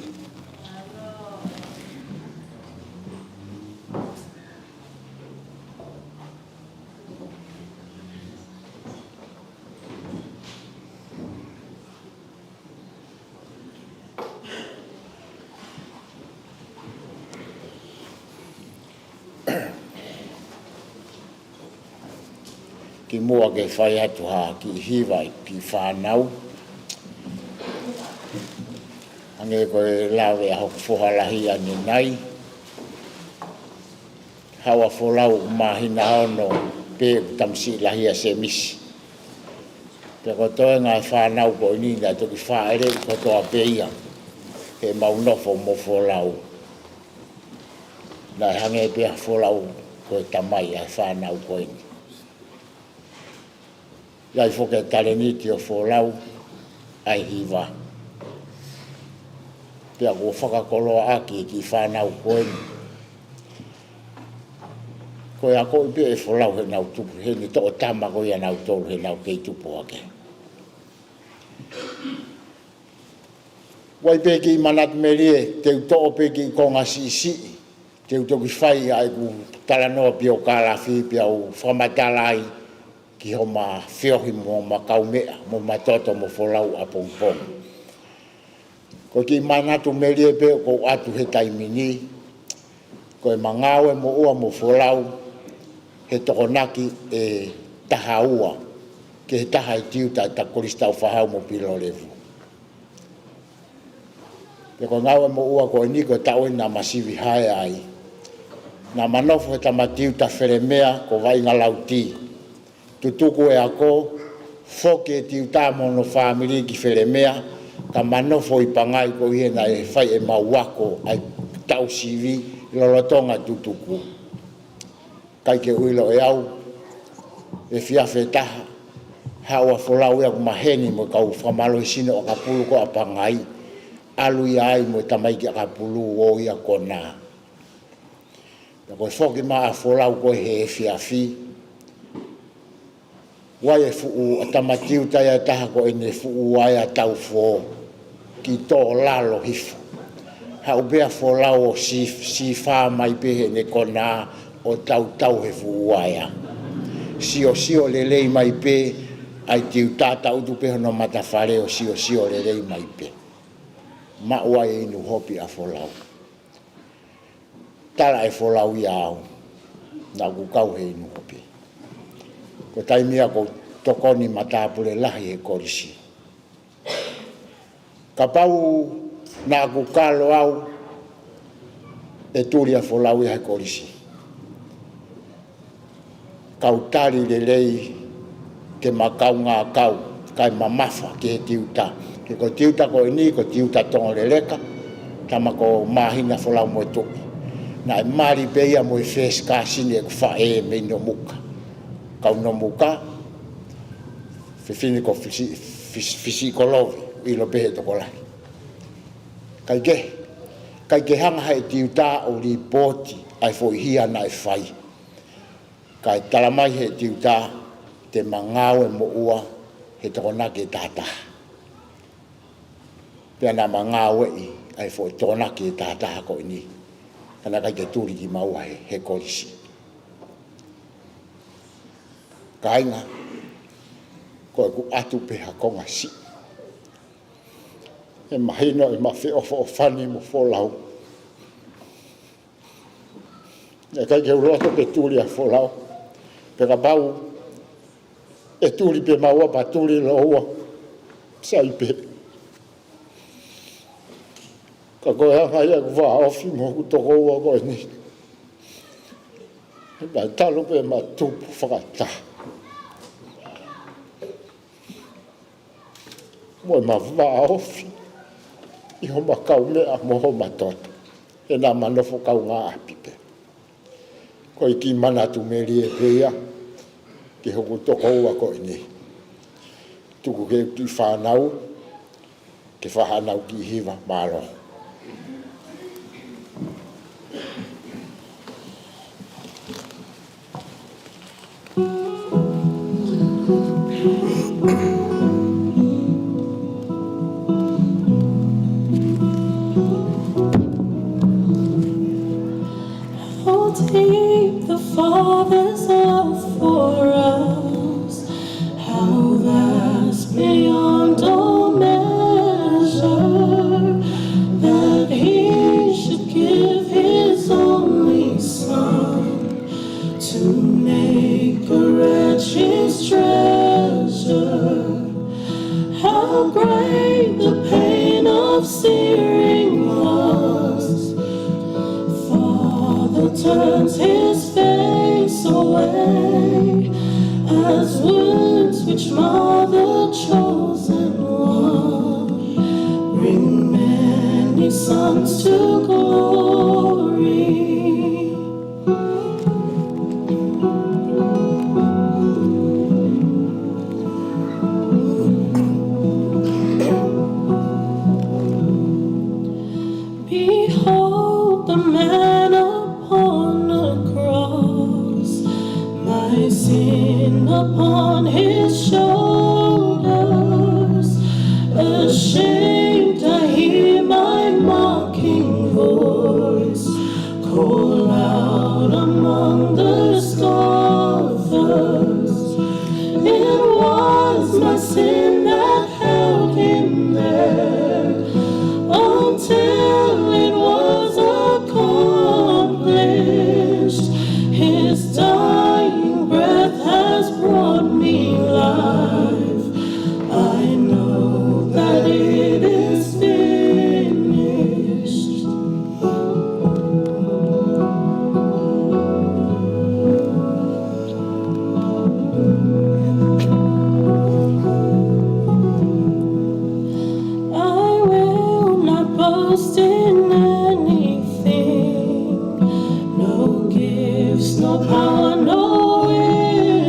Kimuʻa ke fai atu ha kiʻi hiva ʻi he kiʻi fānau. Hangē ko e lave ʻa hoku foha lahi ʻanenai. Haʻu ʻa Folau ʻoku māhina ono pē ʻoku tamasiʻi lahi ʻa Semisi. Pea ko e toenga e fānau ko eni naʻe toki fāʻeleʻi kotoa pē ia. He mau nofo mo Folau. Naʻe hangē pē ʻa Folau ko e tamai ʻa e fānau ko eni. ʻI ai foki e talēniti ʻo Folau ʻa e hiva. Pea kuo fakakoloaʻaki e kiʻi fānau ko eni. Ko e akoʻi pē ʻe Folau heʻenau tupu, he naʻe toʻo tama ko ia ʻanautolu heʻenau kei tupu hake. ʻOku ʻi ai pē kiʻi manatu melie, te u toʻo pē kiʻi konga siʻisiʻi, te u toki fai ʻa ʻeku talanoa piokālafi pea u fakamatala ai ki homa feohi mo homa kaumeʻa, mo homa toto mo Folau ʻapongipongi. Ko e kiʻi manatu melie pē ʻoku ou ʻoatu he taimi ni, ko ʻema ngāue moʻua mo Folau, he tokonaki ʻe taha ua, ki he taha e tiuta ʻa Kolisi Taufahau mo Pilolevu. Pea ko e ngāue moʻua ko eni ko e taʻu eni naʻa ma sivi hae ai. Naʻa ma nofo he tama tiuta Felemea ko Vaʻinga Lauti. Tutuku e ako, foki e tiuta mo hono fāmili ki Felemea, ka ma nofo ʻi Pangai ko ia naʻe fai ʻemau ako ʻa e taʻu sivi ʻi lolotonga tutuku. ʻIkai ke u ʻilo ʻe au, efiafi ʻe taha, haʻu ʻa Folau ia ʻoku maheni mo e kau fakamālohisino ʻakapulu ko ē ʻa Pangai, ʻalu ia ai mo e tamaiki ʻakapulu ʻo ia ko ena. Pea ko e foki mai ʻa Folau ko ē he efiafi, ʻoku ʻi ai e fuʻu ʻa e tama tiuta ia ʻe taha ko ʻene fuʻu ʻa e ʻa Taufō ki tō lalo hifo. Haʻu pē ʻa Folau ʻo si-, sifā mai pē heʻene konā ʻo tautau he fuʻu ʻa e ʻa. Siosio lelei mai pē ʻa e tiuta, tangutu pē hono matafale ʻo siosio lelei mai pē. Maʻu ai e inu hopi ʻa Folau. Tala ʻe Folau ia au, naʻa ku kau he inu hopi. Ko e taimi ia ʻoku ou tokoni matāpule lahi he kolisi. Kapau naʻa ku kalo au, ʻe tuli ʻa Folau ia he kolisi. Kau tali lelei ke ma kaungā kau, kae mamafa ki he tiuta. He ko e tiuta ko eni, ko e tiuta Tonga Leleka, tama ko Māhina Folau mo e Tuʻi. Naʻe mali pē ia mo e first cousin ʻeku faʻē mei Nomuka. Kau Nomuka, fefine ko Fisi-, Fisi-, Fisiʻikolovi. ʻIlo pē he tokolahi. ʻIkai ke, ʻikai ke hanga ʻe he tiuta ʻo lipooti ʻa e foʻi hia naʻe fai. Kae tala mai ʻe he tiuta te ma ngāue moʻua he Tokonaki ʻe tahataha. Pea naʻa ma ngāueʻi ʻa e foʻi Tokonaki ʻe tahataha ko eni. Ka naʻe ʻikai ke tuli kimaua he, he kolisi. Kāinga, ko ʻeku ʻatu pē ha konga siʻi. ʻE mahino ʻema feʻofoʻofani mo Folau. ʻIkai ke u loto ke tuli ʻa Folau. Pea kapau ʻe tuli pē maua pea tuli lōua, sai pē. Ka ko e anga ia ʻeku vāofi mo hoku tokoua ko eni. Pea talu pē ʻema tupu fakataha mo ʻema vāofi ʻi homa kaumeʻa mo homa toto, he naʻa ma nofo kaungāʻapi pē. Ko e kiʻi manatu melie pē ia ki hoku tokoua ko eni. Tuku ke u kiʻi fanau, ke fai haʻanau kiʻi hiva. Mālō. How deep the Father's love for us, how vast beyond all measure, that he should give his only Son to make a wretch his treasure. How great the pain of searing loss. Father turns his face away as wounds which mother chosen one bring many sons to glory. Behold the man upon the cross, my sin upon his shoulders. Ashamed, I hear my mocking voice call out among the scoffers. It was my sin that held him there until it was accomplished. His dying breath has brought me life. I know that it is finished. I will not boast in anything, no gifts, no power, no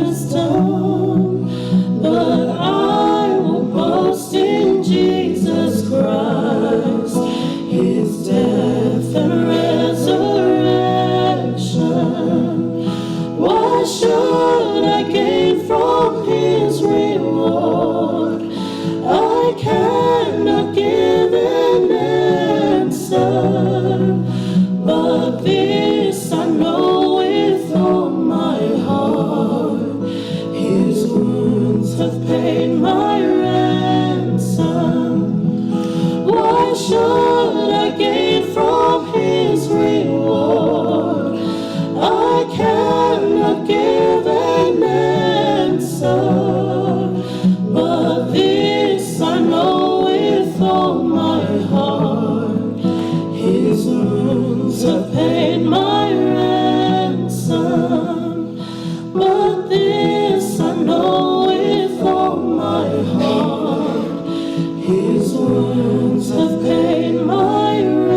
wisdom, but I will boast in Jesus Christ, his death and resurrection. What should I gain from his reward? I cannot give an answer, but this I know with all my heart, his wounds have paid my ransom. What should I gain from his reward? I cannot give an answer, but this I know with all my heart, his wounds have paid my ransom. But this I know with all my heart, his wounds have paid my ransom.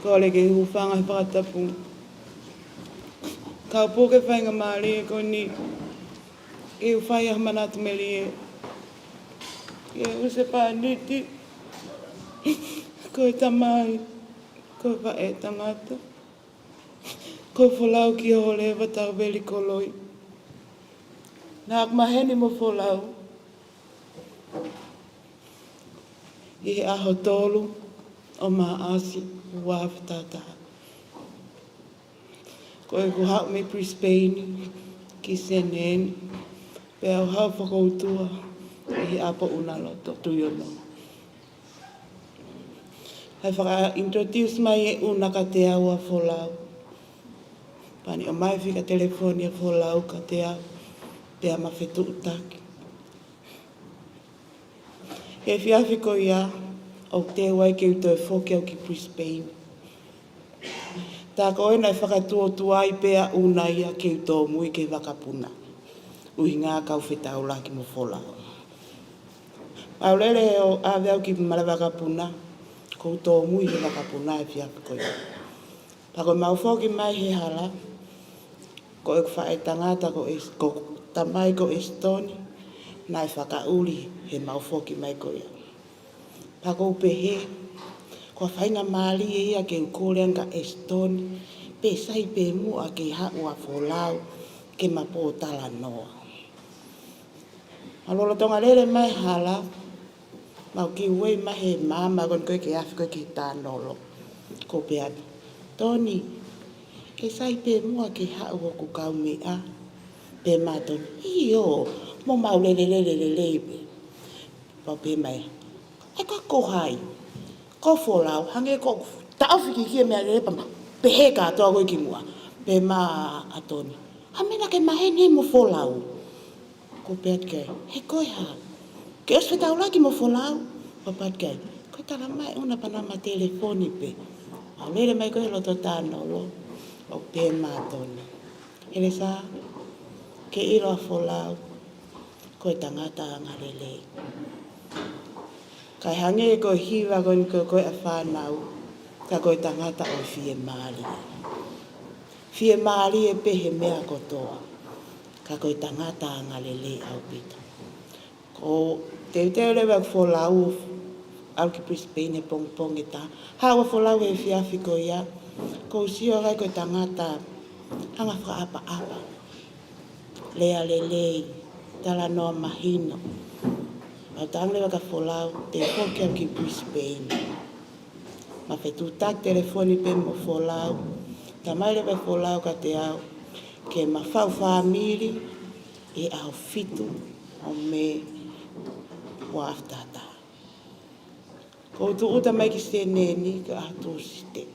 Kole ke u hūfanga he fakatapu. Kau pō ke faingamālie ko eni ke u fai ha manatu melie ki he husepāniti, ko e tamai, ko e faʻē tangata, ko Folau Kiholeva Tauveli Koloi. Naʻá ku maheni mo Folau ʻi he ʻaho tolu ʻo Maʻasi ua afe taha taha. Ko ʻeku haʻu mei Brisbane ki Senē ni, pea u haʻu fakautua ʻi he ʻapi ʻUnaloto, Tuʻi ʻo Nonga. Naʻe faka-introduce mai ʻe ʻUna kiate au ʻa Folau. Pea ne ʻomai e fika telefoni ʻa Folau kiate au, pea ma fetuʻutaki. He efiafi ko ia, ʻoku teu ai ke u toe foki au ki Brisbane. Tā ko ē naʻe fakatuotuai pē ʻa ʻUna ia ke u tōmui ki he vakapuna, ʻuhinga kau fetaulaki mo Folau. Mau lele ʻo ʻave au ki malaʻe vakapuna, kou tōmui he vakapuna he efiafi ko ia. Pea ko ʻemau foki mai he hala, ko ʻeku faʻē tangata ko Es-, ko ʻeku tamai ko Esitoni, naʻe fakaʻuli heʻemau foki mai ko ia. Pea kou pehē, ko e faingamālie ia ke u kole ange kia Esitoni, pe sai pē muʻa ke haʻu ʻa Folau ke ma pōtalanoa. Mau lolotonga lele mai hala, mau kiuwei mai he maama ko eni ko ē ke afe ko ē ki he tānolo. Kou pehē atu, Toni, ʻe sai pē muʻa ke haʻu hoku kaumeʻa? Pehē mai ʻa Toni, ʻio, mo mau lele lele lele pē. Pea u pehē mai, ʻe ko hai? Ko Folau, hangē ko e taʻofi ki he meʻalele pea ma pehē kātoa ko ē ki muʻa. Pehē mai ʻa Toni, ʻa mena ke maheni mo Folau. Kou pehē atu ki ai, he ko e hā? Ke ʻosi fetaulaki mo Folau? Pea u pehē atu ki ai, ko e tala mai ʻe ʻUna pea na ma telefoni pē. Mau lele mai ko ē he loto tānolo, ʻo pehē mai ʻa Toni, Helesa, ke ʻilo ʻa Folau, ko e tangata angalelei. Kae hangē ko e hiva ko eni ko ē ʻa e fānau, ka ko e tangata ʻo e fiemālie. Fiemālie pē he meʻa kotoa, ka ko e tangata angalelei ʻaupito. Kou teuteu leva ʻeku Folau ʻo ʻalu ki Brisbane he pongipongi ʻe taha. Haʻu ʻa Folau he efiafi ko ia, kou sio ki ai ko e tangata anga fakaʻapaʻapa, lea lelei, talanoa mahino. Pea u talaange leva kia Folau te u foki au ki Brisbane. Ma fetuʻutaki telefoni pē mo Folau. Talamai leva ʻe Folau kiate au ke ma faʻu fāmili ʻi he ʻaho fitu ʻo Mē ua afe taha taha. Kou tūʻuta mai ki Senē ni ko e ʻaho Tūsite.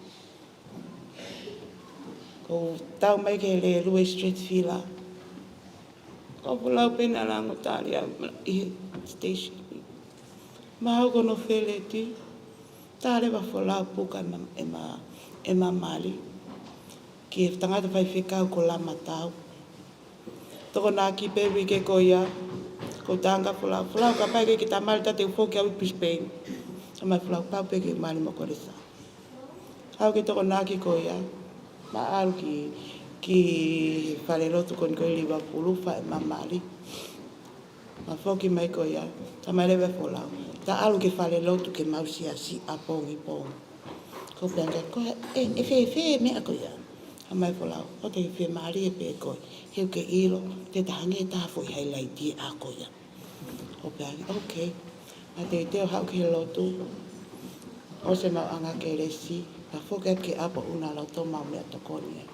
Kou tau mai ki he lēlue Street Villa. Ko Folau pē naʻa ne lango tali au ʻi he station. Ma haʻu ki hono feleti, tā leva ʻa Folau puka ʻema, ʻema, ʻema mali ki he tangata faifekau ko Lamatau. Tokonaki pē uike ko ia, kou talaange kia Folau, Folau, kapau ʻe ʻikai ke ta mali ta te u foki au ʻi Brisbane. Talamai ʻe Folau, pau pē ke mali mo Kolesa. Haʻu ki he tokonaki ko ia, ma ʻalu ki, ki he falelotu ko eni ko ē ʻi Livapulu, fai ʻema mali. Ma foki mai ko ia, talamai leva ʻe Folau, ta ʻalu ki he falelotu ke mau siasi ʻapongipongi. Kou pehē ange kia Folau, ʻe, ʻe fēfē e meʻa ko ia? Talamai ʻe Folau, ʻoua te ke fiemālie pē koe, he ʻoku ke ʻilo te ta hangē ha foʻi highlight ʻi he ʻaho ko ia. Kou pehē ange, okay. Ma teuteu haʻu ki he lotu, ʻosi ʻemau ʻanga kelesi, ma foki atu ki he ʻapi ʻUnaloto ʻo mau meʻatokoni ai.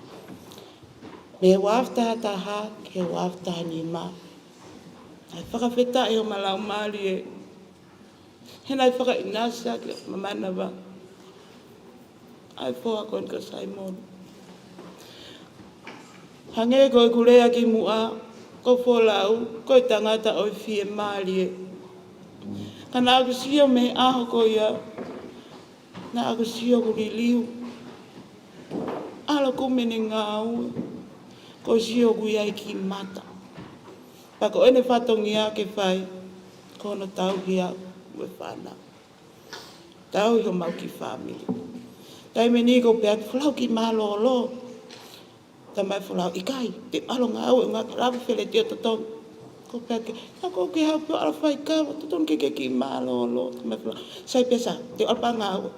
Mē ua afe taha taha ki he ua afe taha nima, naʻe fakafetaʻi homa laumālie he naʻe fakaʻinasi ʻaki ʻema manava ʻa e foha ko eni ko Saimone. Hangē ko ʻeku lea kimuʻa, ko Folau ko e tangata ʻo e fiemālie. Ka naʻa ku sio mei he ʻaho ko ia, naʻa ku sio ʻoku liliu ʻa e lokumene ngāue, kou sio ʻoku ʻi ai e kiʻi mata. Pea ko ʻene fatongia ke fai, ko hono tauhi au mo e fānau. Tauhi homau kiʻi fāmili. Taimi ni ʻoku ou pehē atu, Folau, kiʻi mālōlō. Tamai Folau, ʻikai, te u ʻalu ʻo ngāue, ʻoua ke lava feleti ʻo totongi. ʻOku ou pehē atu, ʻa, ʻoku ou kei haʻu pē ʻo ʻalu ʻo fai kava, totonu ke ke kiʻi mālōlō. Tamai Folau, sai pē Sā, te u ʻalu pē ʻo ngāue.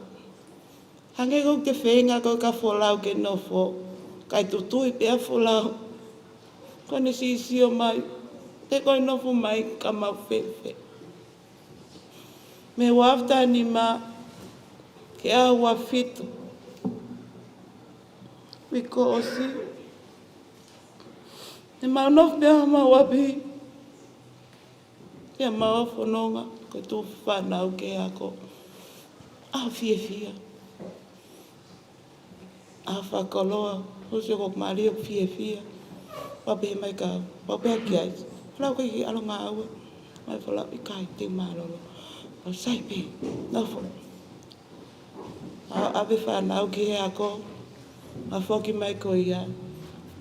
Hangē ko ʻete feinga ko ē kia Folau ke nofo, kae tutui pē ʻa Folau. Ko ʻene sio mai, te ko e nofo mai ka mau fēfē. Mei he ua afe taha nima ki he ua afe fitu. Uike kuo ʻosi, ne mau nofo pē ʻi homau ʻapi, pea mau fononga, ko e tuʻu fānau ki he ako. ʻA e fiefia. ʻA e fakakoloa, ʻosi ʻoku mālie ʻoku fiefia. Pea pehē mai kia au, pea pehē ki ai, Folau, ʻikai ke ke ʻalu ʻo ngāue? Tamai Folau, ʻikai, te u mālōlō. Pea sai pē, nofo. ʻA, ʻave fānau ki he ako, pea foki mai ko ia,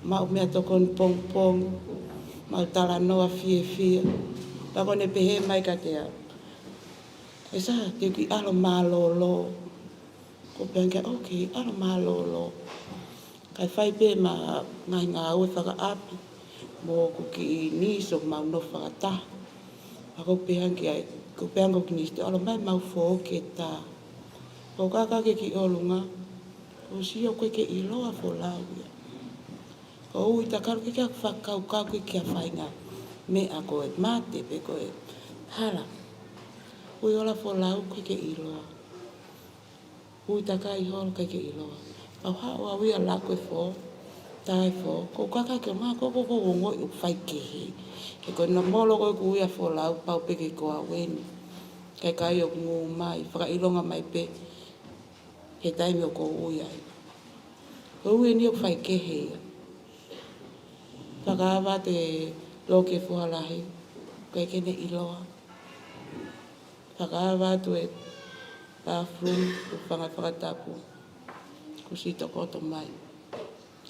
maʻu meʻatokoni pongipongi, maʻu talanoa fiefia. Pea ko ʻene pehē mai kiate au, ʻE Sā, te u kiʻi ʻalu ʻo mālōlō. ʻOku ou pehē ange, ʻoku ou kiʻi ʻalu ʻo mālōlō. Kae fai pē ʻema ngaahi ngāue fakaʻapi, mo hoku kiʻi niece ʻoku mau nofo fakataha. Pea ʻoku ou pehē ange ki ai, ʻoku ou pehē ange ki hoku niece, te u ʻalu mai ʻo mau foki ʻe taha. Ko e kākā ke kiʻi ʻolunga, ʻoku ou sio ʻoku ʻikai ke ʻiloa Folau ia. Ko e ui takalo ke ke fakakaukau ke ke fainga meʻa ko e mate pe ko e hala. Ui ʻola Folau ʻoku ʻikai ke ʻiloa. Ui takai holo ʻikai ke ʻiloa. Pea u haʻu au ia ʻo laku e fō, tā e fō, ko e kākā ke ma ko ko ko ongoʻi ʻoku faikehe. He ko e nōmolo ko ē ʻoku ui ʻa Folau pau pē ke ko au eni. Kae ʻikai ʻoku ngū mai, fakaʻilonga mai pē he taimi ʻoku ou ui ai. Ko e ui eni ʻoku faikehe ia. Fakaava atu e loki e foha lahi, ʻikai ke ne ʻiloa. Fakaava atu e bathroom, ʻo fanga fakatapu, kuo ʻosi tokoto mai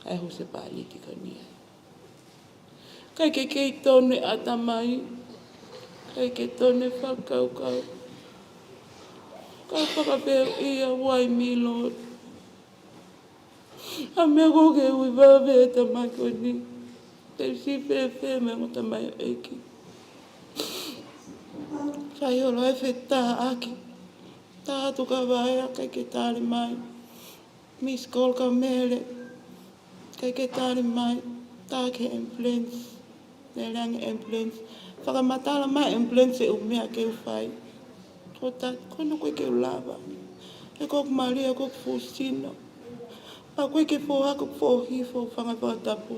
ʻa e husepāniti ko eni ai. ʻIkai ke kei tonu e ʻatamai, ʻikai ke tonu e fakakaukau. Ka u fakapehē ia, why me, Lord? ʻA e meʻa ʻoku ke ui vave e tamai ko eni. Te u siʻi fēfē mo e ongo tamaioʻeiki. Sai holo e fetaʻaki. Tā atu kia Vaea, ʻikai ke tali mai. Miss call kia Mele, ʻikai ke tali mai. Tā ki he ambulance. Lele ange e ambulance. Fakamatala mai e ambulance e ʻū meʻa ke u fai. Ko tā, ko ena ʻoku ʻikai ke u lava. He ko ʻeku mali, ko ʻeku fuʻu sino. Pea ʻoku ʻikai ke foha, ko ʻeku foʻi hifo, fanga fakatapu.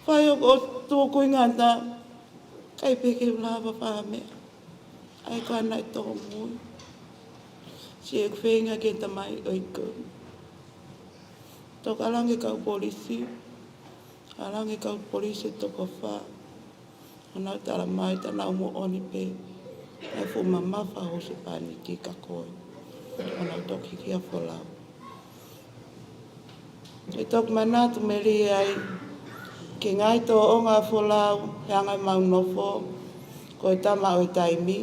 Fai ʻo, ʻo tuku ʻi ngata. ʻIkai pē ke u lava fai ha meʻa. ʻA ia ko ena e tōmui. Siʻeku feinga ki he tamaioʻeiki. Toki ʻalu ange kau polisi. ʻAlu ange kau polisi ʻe toko fā. ʻO nau tala mai, tā nau moʻoni pē. ʻA e fuʻu mamafa husepāniti kia koe. ʻO nau toki hiki ʻa Folau. ʻE toki manatu melie ai ki he ngaahi tōʻonga ʻa Folau, he anga ʻemau nofo, ko e tama ʻo e taimi,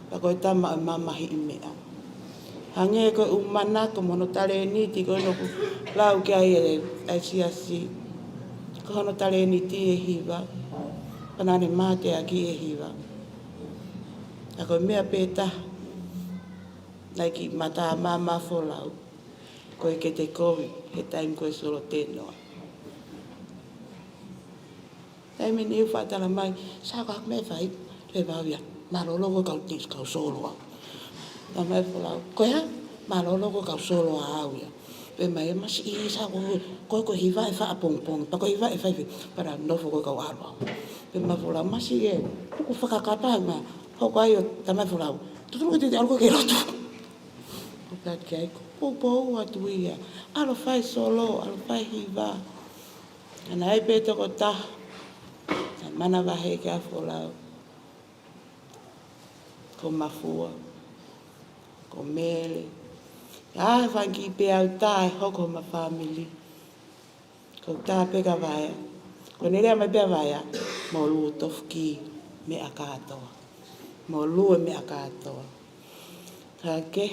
pea ko e tama ʻo e mamahiʻi meʻa. Hangē ko e ʻū manako mo hono talēniti ko ena ʻoku lau ki ai e, e siasi. Ko hono talēniti e hiva, pea naʻa ne mateaki e hiva. Ka ko e meʻa pē taha naʻe kiʻi matamā mai ʻa Folau, ko e kete kovi, he taimi ko e solotēnoa. Taimi ni ʻoku faʻa tala mai, Sā, ko e hā e meʻa ʻe fai? Leva au ia, mālōlō koe kau tis, kau solo au. Talamai ʻe Folau, ko e hā? Mālōlō koe kau solo au ia. Pehē mai ʻe Masi, ʻī Sā, ko, ko, ko e hiva ʻe fā ʻapongipongi, pea ko e hiva ʻe fā ʻi he efiafi, pea nofo koe kau ʻalu au. Pehē mai ʻe Folau, Masi ē, tuku fakakata mai, hoko ai ʻo talamai ʻe Folau, totonu ke te ʻalu koe ki he lotu. ʻOku ou pehē ki ai, ko e poupou atu ia, ʻalu ʻo fai solo, ʻalu ʻo fai hiva. Naʻe ʻi ai pē toko taha naʻe manavahē kia Folau. Ko Mafua, ko Mele. ʻA e fanga kiʻi peau tā ʻe hoko homa fāmili. Ko e tā pē kia Vaea. Ko ʻene lea mai pē ʻa Vaea, molū tofu ki meʻa kātoa. Molū e meʻa kātoa. Ka ke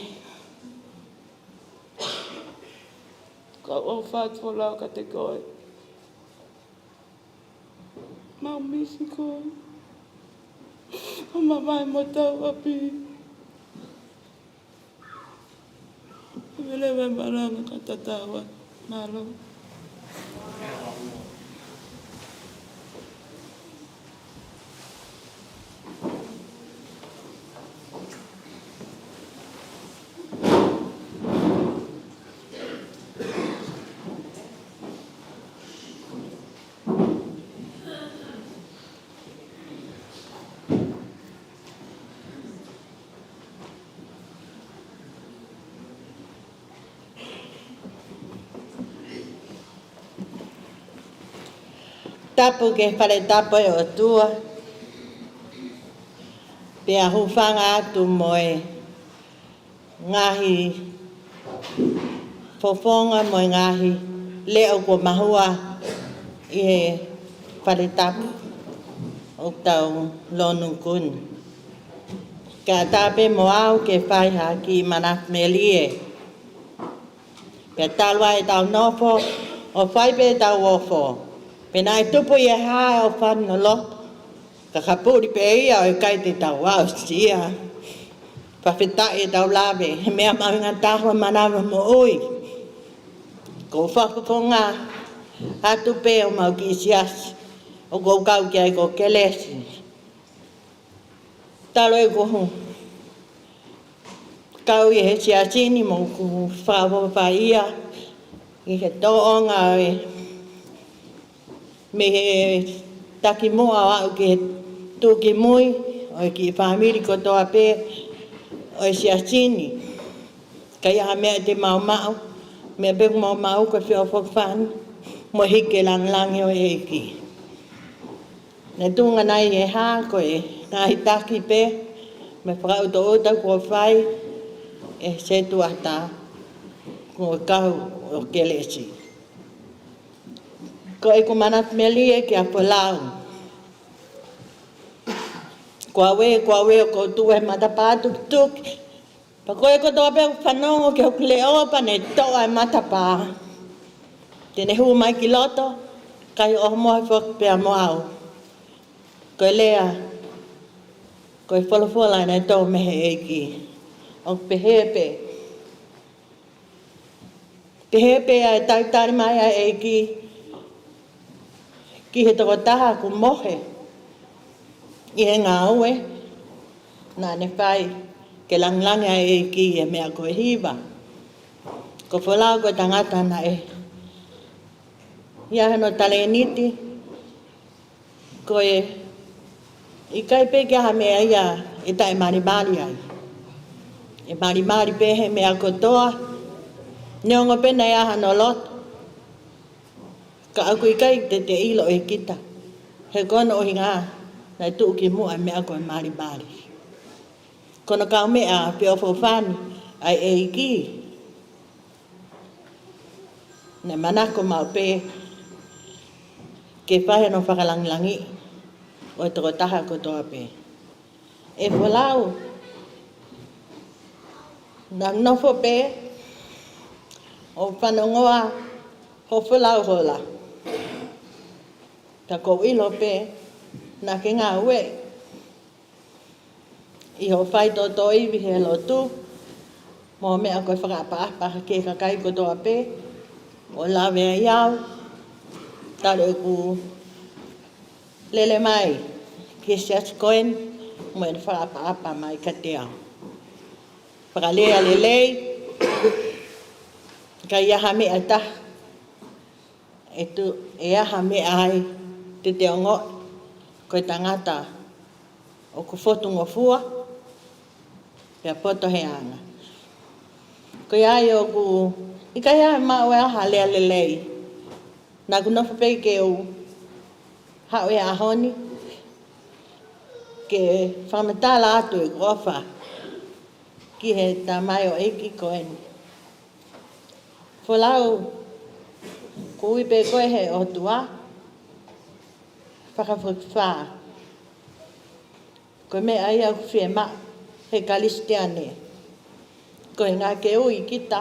Kau ʻofa atu folau kiate koe. Mau misi koe. ʻO mavae mo tau ʻapi. Vele vai malanga ka tatau ā. Mālō. Tapu ki he fale tapu ʻo e ʻOtua, pea hūfanga atu mo e ngaahi fofonga mo e ngaahi leʻo kuo mahua ʻi he fale tapu ʻoku tau lonu kuni. Kae ʻatā pē mo au ke fai ha kiʻi manatu melie. Pea talu ai ʻetau nofo, ʻo fai pē ʻetau ofo. Pea naʻe tupu ʻi he hā ʻo fano loto. Ka ka puli pē ia ʻo ʻikai te tau aʻusia. Fakafetaʻi ʻetau lave, he meʻa mahuʻinga taha ʻa e manava moʻui. Ko e fakafofonga atu pē ʻo mau kiʻi siasi, ʻoku ou kau ki ai ko Kelesi. Talu ʻeku kau ʻi he siasi ni mo ʻeku fakaʻofoʻofa ia ʻi he tōʻonga ʻo e mei he taki muʻa ʻo aʻu ki he tuʻukimui ʻo e kiʻi fāmili kotoa pē ʻo e siasi ni. Ka ʻi ai ha meʻa te mau maʻu, meʻa pē ʻoku mau maʻu ko e feʻofoʻofani mo e hiki e langilangi ʻo e ʻEiki. Naʻe tuʻunga nai he hā ko e ngaahi taki pē mo e fakaʻutaʻuta kuo fai ʻe he setuata kuo kau ʻo Kelesi. Ko ʻeku manatu melie kia Folau. Ko au ē, ko au ē, ʻoku ou tuʻu he matapā tukituki. Pea ko e kotoa pē ʻoku fanongo ki hoku leʻo pea ne toʻo e matapā, te ne hū mai ki loto, kae ʻohomohe foki pea mo au. Ko e lea, ko e folofola naʻe tō mei he ʻEiki. ʻOku pehē pē. Pehē pē ʻa e talitali mai ʻa e ʻEiki ki he tokotaha ʻoku mohe ʻi he ngāue naʻa ne fai ke langilangi ʻa e ʻEiki ʻi he meʻa ko e hiva. Ko Folau ko e tangata naʻe ʻi ai hono talēniti, ko e ʻikai pē ke ʻi ai ha meʻa ia ʻe taʻemalimali ai. ʻE malimali pē he meʻa kotoa, neongo pē naʻe ʻi ai hano loto. Ka ʻoku ʻikai te te ʻilo ʻe kita, he ko hono ʻuhinga naʻe tuʻukimuʻa e meʻa ko e malimali. Ko hono kaumeʻa feʻofoʻofani ʻa e ʻEiki. Naʻe manako maʻu pē ke fai hono fakalangilangiʻi ʻo e tokotaha kotoa pē. ʻE Folau, naʻa ku nofo pē ʻo fanongoa ho folau hola. Ka ʻoku ou ʻilo pē naʻa ke ngāue ʻi hoʻo faitoʻotoʻo ivi he lotu, mo e meʻa ko e fakaʻapaʻapa ki he kakai kotoa pē, ʻo lave ai au, talu ʻeku lele mai ki he siasi ko eni, mo ʻene fakaʻapaʻapa mai kiate au. Fakalea lelei, ka ʻi ai ha meʻa ʻe taha ʻe tu-, ʻe ʻi ai ha meʻa ai te te ongoʻi ko e tangata ʻoku fotungofua, pea poto he anga. Ko ia ai ʻoku ʻikai ha maʻu ʻe au ha lea lelei. Naʻa ku nofo pē ke u haʻu he ʻaho ni ke fakamatala atu ʻeku ʻofa ki he tamaioʻeiki ko eni. Folau, ʻoku ui pē koe he ʻOtua, fakafokifā. Ko e meʻa ia ʻoku fiemaʻu he Kalisitiane. Ko e ʻuhinga ke ui kita,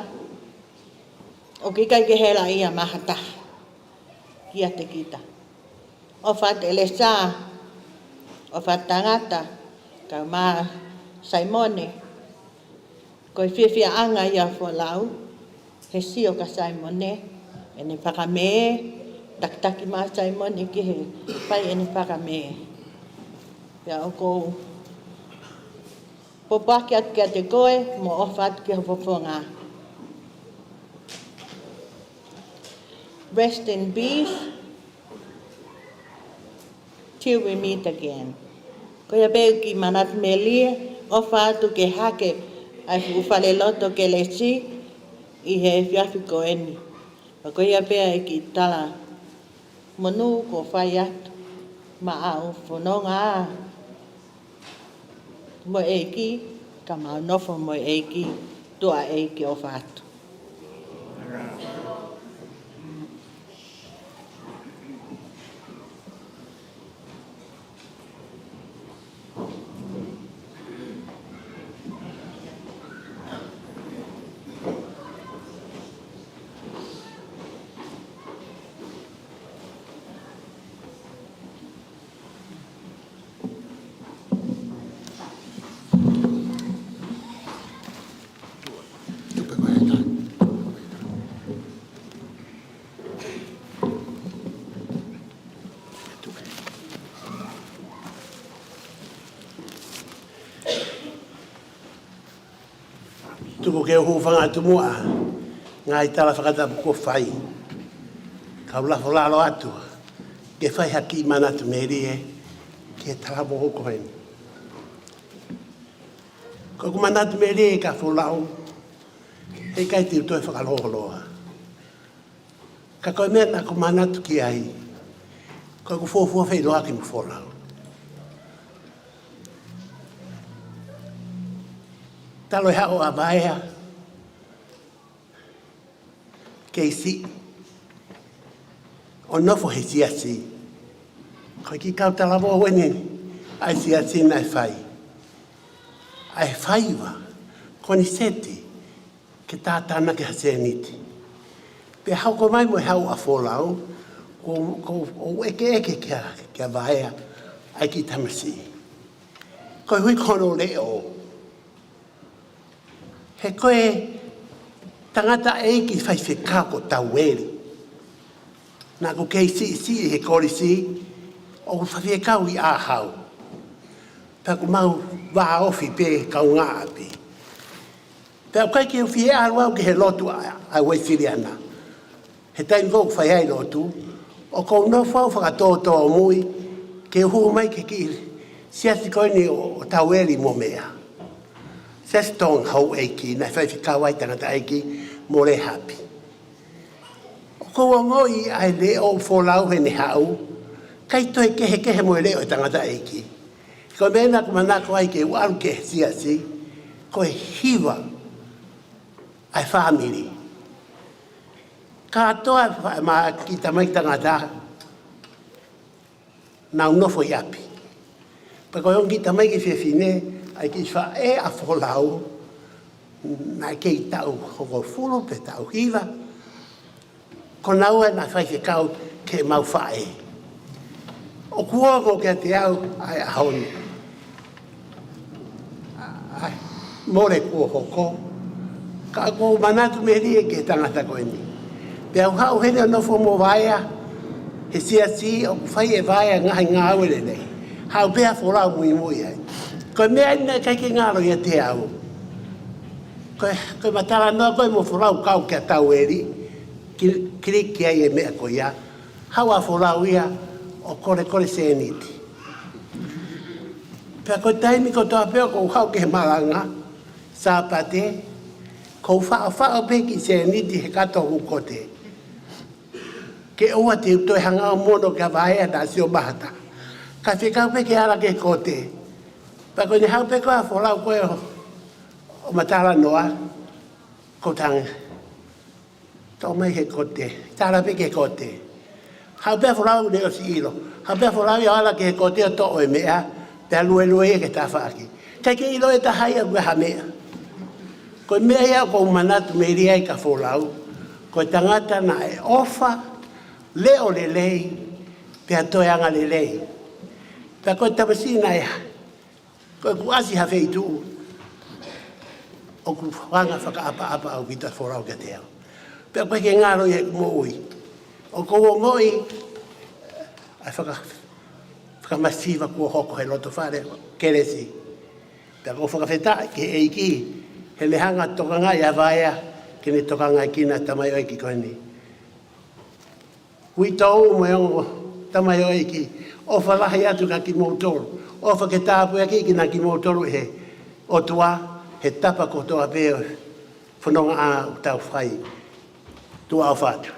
ʻOku ʻikai ke hela ia maha taha kiate kita. ʻOfa atu ʻElesa, ʻofa atu Tangata, kae ʻumaʻā Saimone. Ko e fiefiaʻanga ia ʻo e folau, he sio kia Saimone ʻene fakamē, takitaki mai Saimone ki he fai ʻene fakamē. Pea ʻoku ou pōpoaki atu kiate koe, mo ʻofa atu ki ho fofonga. Rest in peace. Till we meet again. Ko ia pē ʻEiki Manatu Melie, ʻofa atu ke hake ʻa e fuʻu faleloto kelesi ʻi he efiafi ko eni. Pea ko ia pē ʻEiki talamonū kuo fai atu maʻau, fononga mo e ʻEiki, ka mau nofo mo e ʻEiki, tuʻa ʻEiki, ʻofa atu. Tuku ke u hūfanga atu muʻa, ngaahi tala fakatapu kuo fai. Kau lafo lalo atu, ke fai ha kiʻi manatu melie, ki he talavou ko eni. Ko ʻeku manatu melie ki he folau, heʻikai te u toe fakalōloa. Ka ko e meʻa naʻa ku manatu ki ai, ko ʻeku fuofua feʻiloaki mo e folau. Talu e haʻu ʻa Vaea, kei siʻi, ʻo nofo he siasi. Ko e kiʻi kau talavou eni, ʻa e siasi naʻe fai. ʻA e faiva, koniseti, ke tātānaki ha sēniti. Pea hoko mai mo e haʻu ʻa folau, ko, ko, ʻo ʻekeʻeke kia, kia Vaea, ʻa e kiʻi tamasiʻi. Koeʻuhi ko hono leʻo. He ko e tangataʻeiki faifekau ko Taueli. Naʻa ku kei siʻisiʻi he kolisi, ʻo faifekau ʻi ʻAhau. Pea ʻoku mau vāofi pē kaungāʻapi. Pea ʻoku ʻikai ke u fie ʻalu au ki he lotu ʻa, ʻa Uēsiliana. He taimi ko ē ʻoku fai ai lotu, ʻoku ou nofo au fakatōtōmui, ke u hū mai ki he kiʻi siasi ko eni ʻo, ʻo Taueli mo meʻa. Siasi Tonga houʻeiki, naʻe faifekau ai tangataʻeiki mo Lēhapi. ʻOku ou ongoʻi ʻa e leʻo ʻo folau heʻene haʻu, ʻikai toe kehekehe mo e leʻo ʻo e tangataʻeiki. Ko e meʻa naʻa ku manako ai ke u ʻalu ki he siasi, ko e hiva ʻa e fāmili. Kātoa e fa-, ʻema kiʻi tamaiki tangata, nau nofo ʻi ʻapi. Pea ko e ongo kiʻi tamaiki fefine, ʻa e kiʻi faʻē ʻa folau, naʻe kei taʻu hongofulu pe taʻu hiva, ko naua naʻe faifekau ki heʻemau faʻē. ʻOku ongo kiate au ʻa e ʻaho ni. ʻAi, mole kuo hoko. Ka ʻoku ou manatu melie ki he tangata ko eni. Pea u haʻu heni ʻo nofo mo Vaea, he siasi ʻoku fai ʻe Vaea ngaahi ngāue lelei. Haʻu pē ʻa folau muimui ai. Ko e meʻa eni naʻe ʻikai ke ngalo ʻiate au. Ko e, ko e matalanoa ko ē mo folau kau kia Taueli, ki-, kiliki ai e meʻa ko ia. Haʻu ʻa folau ia ʻo kolekole sēniti. Pea ko e taimi kotoa pē ʻoku ou haʻu ki he malanga, Sāpate, ʻoku ou faʻofaʻo pē kiʻi sēniti he kato ʻo e kote. Ke ʻoua te u toe hanga ʻo mono kia Vaea naʻa sio mahata. Ka fekau pē ke ala ki he kote. Pea ko ʻene haʻu pē ko ē ʻa folau ko ē ʻo, ʻo matalanoa, ko e tangi. Toʻo mai he kote, tala pē ki he kote. Haʻu pē ʻa folau naʻe ʻosi ʻilo. Haʻu pē ʻa folau ia ʻo ala ki he kote ʻo toʻo e meʻa, pea luelue ia ki he tafaʻaki. ʻIkai ke ʻilo ʻe taha ia ʻoku ʻi ai ha meʻa. Ko e meʻa ia ʻoku ou manatu melie ai kia folau. Ko e tangata naʻe ʻofa, leʻo lelei, pea toe anga lelei. Pea ko e tamasiʻi naʻe, ko ʻeku ʻasi ha feituʻu, ʻoku anga fakaʻapaʻapa ʻaupito e folau kiate au. Pea ʻoku ʻikai ke ngalo ia ʻi heʻeku moʻui. ʻOku ou ongoʻi ʻa e faka-, fakamasiva kuo hoko he loto fale kelesi. Pea ʻoku ou fakafetaʻi ki he ʻEiki, heʻene hanga tokangaʻi ʻa Vaea, ke ne tokangaʻi kinaua e tamaioʻeiki ko eni. Uitou mo e ongo tamaioʻeiki, ʻofa lahi atu kia kimoutolu, ʻofa ke tāpuakiʻi kinaua kimoutolu ʻe he ʻOtua, he tapa kotoa pē ʻo e fononga ʻoku tau fai. Tuʻa ʻofa atu.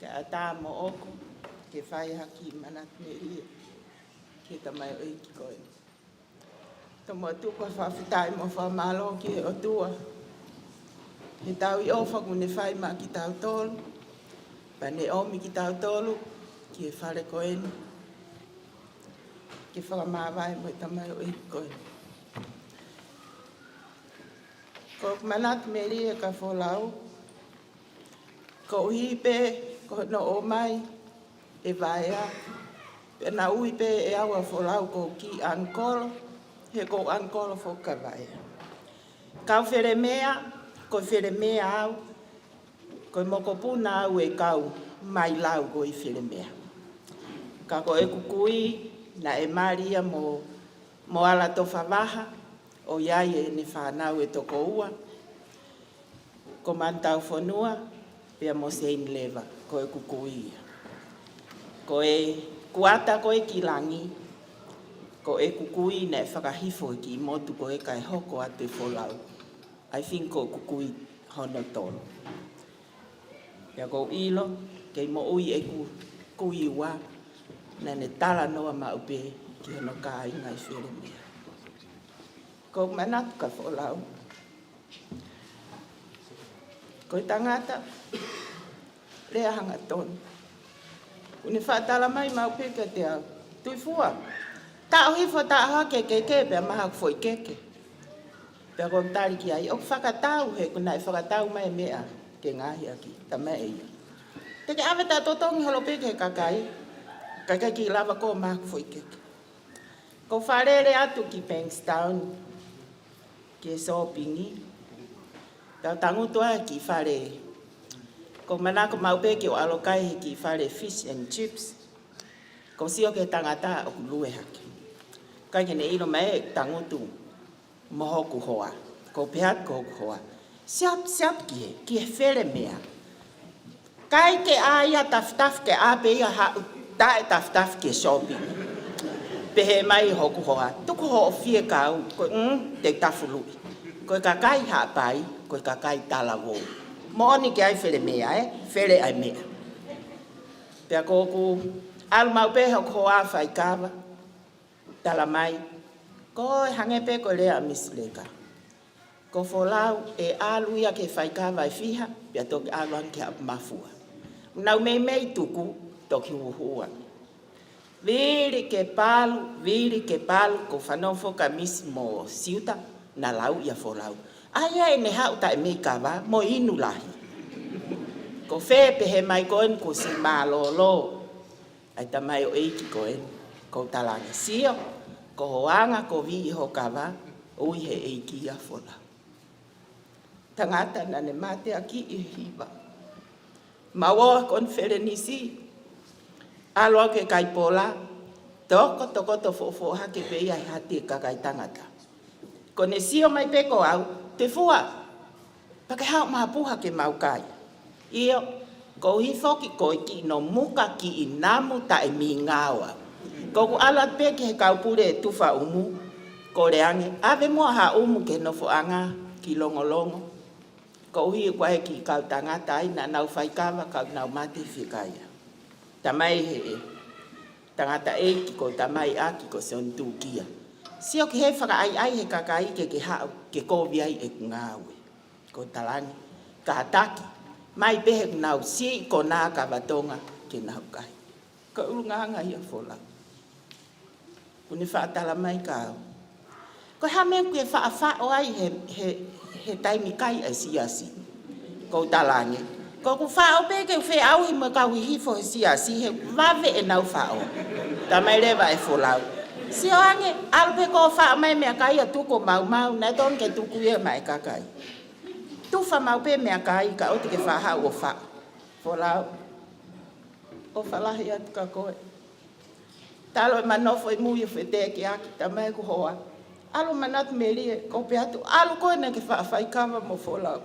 Ke ʻatā mo ʻoku ke fai ha kiʻi manatu melie ki he tamaioʻeiki ko eni. Tomuʻa tuku ha fakafetaʻi mo e fakamālō ki he ʻOtua he tauhi ʻofa kuo ne fai maʻa kitautolu, pea ne ʻomi kitautolu ki he fale ko eni ke fakamāvae mo e tamaioʻeiki ko eni. Ko ʻeku manatu melie kia Folau, koeʻuhi pē ko hono ʻomai ʻe Vaea, pea naʻe ui pē ʻe au ʻa Folau ko e kiʻi ʻangikolo, he ko e ʻangikolo foki ʻa Vaea. Kau Felemea, ko e Felemea au, ko e mokopuna au ʻo e kau Mailau ko e Felemea. Ka ko ʻeku kui naʻe mali ia mo, mo Ala Tofa Vaha, ʻo ʻi ai ʻene fānau ʻe toko ua, ko Manutaufonua pea mo Seini Leva, ko ʻeku kui ia. Ko e kuata ko ē ki langi, ko ʻeku kui naʻe fakahifo e kiʻi motu ko ē kae hoko atu ʻe Folau. I think ko ʻeku kui hono tolu. Pea ʻoku ou ʻilo, kei moʻui ʻeku kui ua, naʻa ne talanoa maʻu pē ki hono kāinga ʻi Felemea. Ko ʻeku manatu kia Folau, ko e tangata lea hangatonu. Kuo ne faʻa tala mai maʻu pē kiate au, Tuʻifua, taʻo hifo, taʻo hake e keke pea maha haku foʻi keke. Pea ʻoku ou tali ki ai, ʻoku fakatau, he kuo naʻe fakatau mai e meʻa ke ngaohi ʻaki, talamai ʻe ia, te ke ʻave ʻo totongi holo pē ki he kakai, kae ʻikai ke lava koe ʻo maha haku foʻi keke. Ko e fālele atu ki Bankstown, ki he sōpingi. Pea u tangutu ai ki he fale, ʻoku ou manako maʻu pē ke u ʻalu ʻo kai he kiʻi fale fish and chips. Ko e sio ki he tangata ʻoku lue hake. ʻIkai ke ne ʻilo mai ʻeku tangutu mo hoku hoa. Ko e pehē atu ko hoku hoa, siap, siap ki he, ki he Felemea. ʻIkai ke ʻai ia tafitafi, ke ʻā pē ia ʻo haʻu taʻetafitafi ki he sōpingi. Pehē mai hoku hoa, tuku hoʻo fiekaú, ko e, mm, te u tafuluʻi. Ko e kakai Haʻapai, ko e kakai talavou. Moʻoni ke ʻai Felemea, ē? Fele ʻa e meʻa. Pea ko ʻeku ʻalu maʻu pē hoku hoa ʻo faikava, talamai, ko e hangē pē ko e lea ʻa Misi Leka, ko Folau ʻe ʻalu ia ki he faikava ʻe fiha, pea toki ʻalu ange ki Haʻamafua. Nau meimei tuku, toki huhuʻa. Vili ke palu, vili ke palu, ko e fanongo foki ʻa Misi mo Siuta, naʻa nau lau ia Folau, ʻa ia ʻene haʻu taʻe meikava mo e inu lahi. Ko fē? Pehē mai ko eni, ko Siumālōlō. ʻA e tamaioʻeiki ko eni, ʻoku ou talaange, sio, ko ho anga kovi ʻi ho kava, ui he ʻeiki ia Folau. Tangata naʻa ne mateakiʻi ʻi he hiva. Mau ō ki he konifelenisi, ʻalu au ki he kaipola, tokotokoto foʻofoʻo hake pē ia he hati e kakai tangata. Ko ʻene sio mai pē ko au, Tuʻifua, pea ke haʻu ʻo mapuha ke mau kai. ʻIo, koeʻuhi foki ko e kiʻi nomuka kiʻi namu taʻe mīngao au. Ko ʻeku ʻalu atu pē ki he kau pule ʻe Tufaʻumu, kole ange, ʻave muʻa ha ʻumu ki he nofoʻanga ki Longolongo. Koeʻuhi ko e kiʻi kau tangata ia naʻa nau faikava, ka nau mate fiekaia. Talamai ʻe he tangataʻeiki ko e tamai ʻaki ko Sione Tukia, sio ki he fakaʻaiʻai he kakai ke ke haʻu ke kovi ai ʻeku ngāue. ʻOku ou talaange, kātaki, mai pē he nau siʻi konā kava Tonga ke nau kai. Ko e ʻulungaanga ia Folau. Kuo ne faʻa talamai kia au, ko e hā e meʻa ʻoku ke faʻa faʻo ai he, he, he taimi kai ʻa e siasi? ʻOku ou talaange, ko ʻeku faʻo pē ke u feʻauhi mo e kau hihifo he siasi he vave ʻenau faʻo. Talamai leva ʻe Folau, sio ange, ʻalu pē koe ʻo faʻo mai e meʻakai ʻa e tuku ʻo maumau, naʻe tonu ke tuku ia maʻa e kakai. Tufa maʻu pē e meʻakai kae ʻoua te ke faʻa haʻu ʻo faʻo. Folau, ʻofa lahi atu kia koe. Talu ʻema nofo ʻi mui ʻo feteʻekiʻaki, talamai ʻe hoku hoa, ʻalu ʻo manatu melie, ʻoku ou pehē atu, ʻalu koe naʻa ke faʻa faikava mo Folau.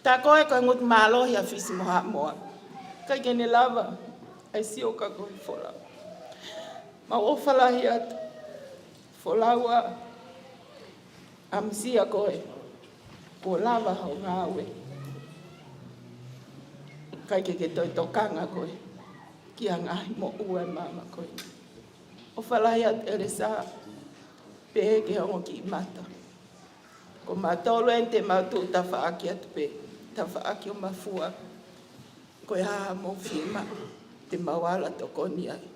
Tā ko ē ko e ngutu mālohi ʻa Fisi mo Haʻamoa, ʻikai ke ne lava ʻa e sio kia koe Folau. Mau ʻofa lahi atu. Folau ā, ʻamusia koe, kuo lava hoʻo ngāue. ʻIkai ke ke toe tokanga koe ki ha ngaahi moʻua ʻo e māmani ko eni. ʻOfa lahi atu ʻElisa, pehē ki he ongo kiʻi mata. Ko mautolu eni te mau tuʻu tafaʻaki atu pē, tafaʻaki ʻo mafua. Ko e hā haʻamou fiemaʻu, te mau ala tokoni ai,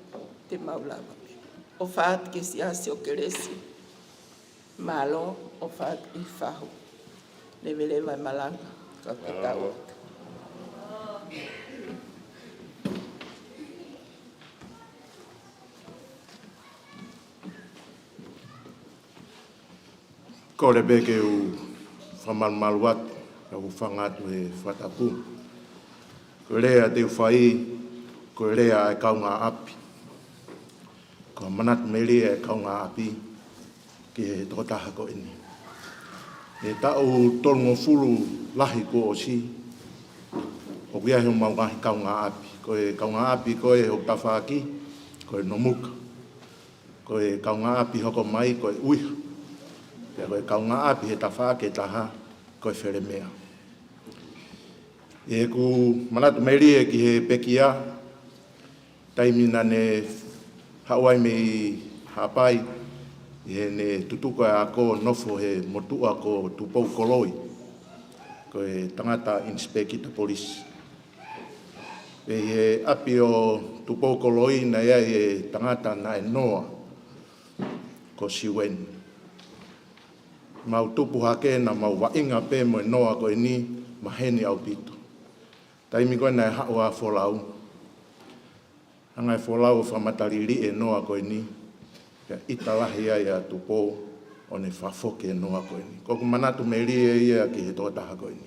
te mau lava pē. ʻOfa atu ki he Siasi ʻo Kelesi. Mālō, ʻofa atu ki he fahu. Leveleva e malanga, ka ke tau atu. Kole pē ke u fakamalumalu atu, ka u hūfanga atu he fakatapu. Ko e lea te u fai, ko e lea ʻa e kaungāʻapi. Ko e manatu melie ʻa e kaungāʻapi ki he tokotaha ko eni. He taʻu tolungofulu lahi kuo ʻosi, ʻoku ʻi ai homau ngaahi kaungāʻapi. Ko e kaungāʻapi ko ē hoku tafaʻaki, ko e Nomuka. Ko e kaungāʻapi hoko mai, ko e ʻUiha. Pea ko e kaungāʻapi he tafaʻaki ʻe taha, ko e Felemea. ʻI heʻeku manatu melie ki he pekia, taimi naʻa ne haʻu ai mei Haʻapai, ʻi heʻene tutuku ʻa e ako, nofo he motuʻa ko Tupou Koloi, ko e tangata ʻinisepeikita polisi. Pea ʻi he ʻapi ʻo Tupou Koloi naʻe ʻi ai e tangata naʻe noa, ko Siueni. Mau tupu hake naʻa mau vaʻinga pē mo e noa ko eni, maheni ʻaupito. Taimi ko ē naʻe haʻu ʻa Folau, hanga ʻe Folau ʻo fakamatalili e noa ko eni, pea ʻita lahi ai ʻa Tupou ʻo ne fakafoki e noa ko eni. Ko ʻeku manatu melie ia ki he tokotaha ko eni.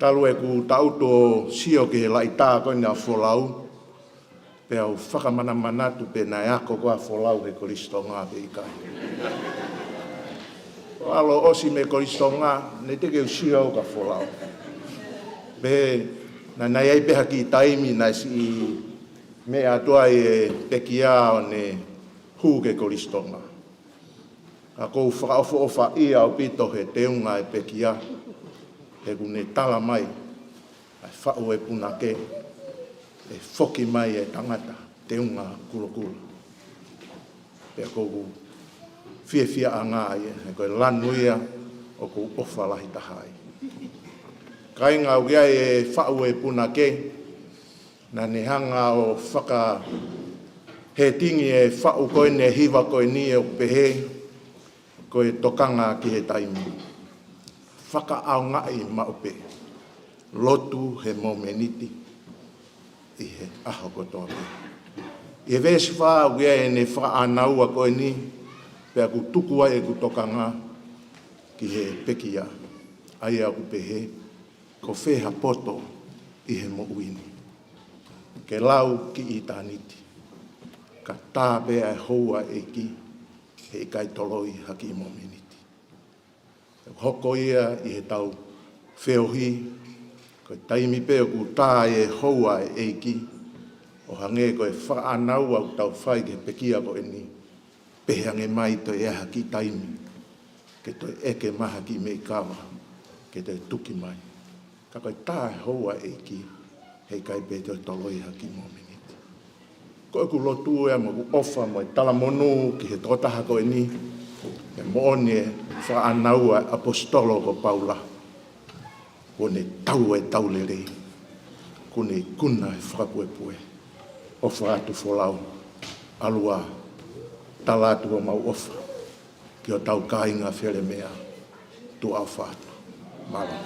Talu ʻeku taʻutu ʻo sio ki he laʻitā ko eni ʻa Folau, pea u fakamanamanatu pe naʻe ako koā Folau he Kolisi Tonga pe ʻikai. ʻAlu ʻo ʻosi mei Kolisi Tonga, naʻe teʻeki ke u sio au kia Folau. Pea naʻe ʻi ai pē ha kiʻi taimi naʻe siʻi meʻa atu ai e pekia ʻo ne hū ki Kolisi Tonga. Ka ʻoku ou fakaʻofoʻofaʻia ʻaupito he teunga e pekia, he ʻoku ne tala mai ʻa e faʻu e punake, ʻe foki mai e tangata teunga kulokula. Pea ʻoku ou fiefiaʻanga ai, he ko e lanu ia ʻoku ou ʻofa lahi taha ai. Kāinga, ʻoku ʻi ai e faʻu e punake, naʻa ne hanga ʻo fakahetingi e faʻu ko eni, hiva ko eni ʻo pehē, ko e tokanga ki he taimi. Fakaʻaongaʻi maʻu pē. Lotu he momeniti ʻi he ʻaho kotoa pē. ʻI he veesi fā ʻoku ʻi ai ʻene fakaʻānaua ko eni, pea ʻoku tuku ai ʻeku tokanga ki he pekia. ʻA ia ʻoku pehē, ko fē ha poto ʻi he moʻui ni. Ke lau ki ʻitāniti, ka tā pē ʻa e houa ʻa e ʻEiki, heʻikai toloi ha kiʻi momeniti. ʻOku hoko ia ʻi heʻetau feohi, ko e taimi pē ʻoku tā e houa ʻa e ʻEiki, ʻo hangē ko e fakaʻānaua ʻoku tau fai ki he pekia ko eni, pehē ange mai toe ʻi ai ha kiʻi taimi ke toe ʻeke mai ha kiʻi meʻi kava, ke toe tuki mai. Ka ko e tā e houa ʻa e ʻEiki, heʻikai pē toe toloi ha kiʻi momeniti. Ko ʻeku lotu ia mo ʻeku ʻofa mo e talamonū ki he tokotaha ko eni, he moʻoni e fakaʻānaua ʻa e ʻaposetolo ko Paula. Kuo ne tau e tau lelei, kuo ne ikuna e fakapuepue. ʻOfa atu Folau, ʻalu ā, tala atu homau ʻofa ki hotau kāinga Felemea, tuʻa ʻofa atu. Mālō.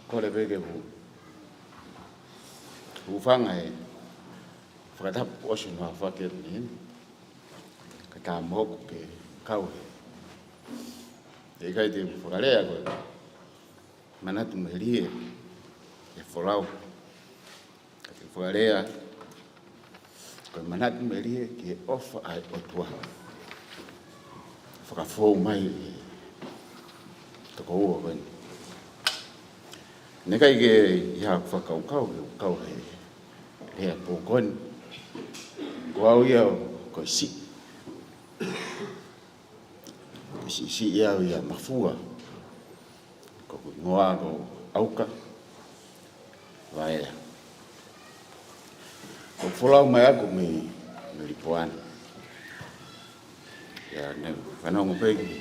Kole pē ke u hūfanga he fakatapu ʻosi hono fakahoko ni, ka tā moʻoku ke kau he. ʻE ʻikai te u fakalea ko e manatu melie ʻa e folau. Ka te u fakalea ko e manatu melie ki he ʻofa ʻa e ʻOtua. Fakafou mai e tokoua ko eni. Naʻe ʻikai ke ʻi ai haʻaku fakakaukau ke u kau he lea pō ko eni. Ko au ia ko e siʻi. Ko e siʻisiʻi au ia Mafua. Ko hoku hingoa ko ʻAuka Vaea. Ko e folau mai ʻaʻaku mei, mei Lipoani. Ia, naʻe fanongo pē ki he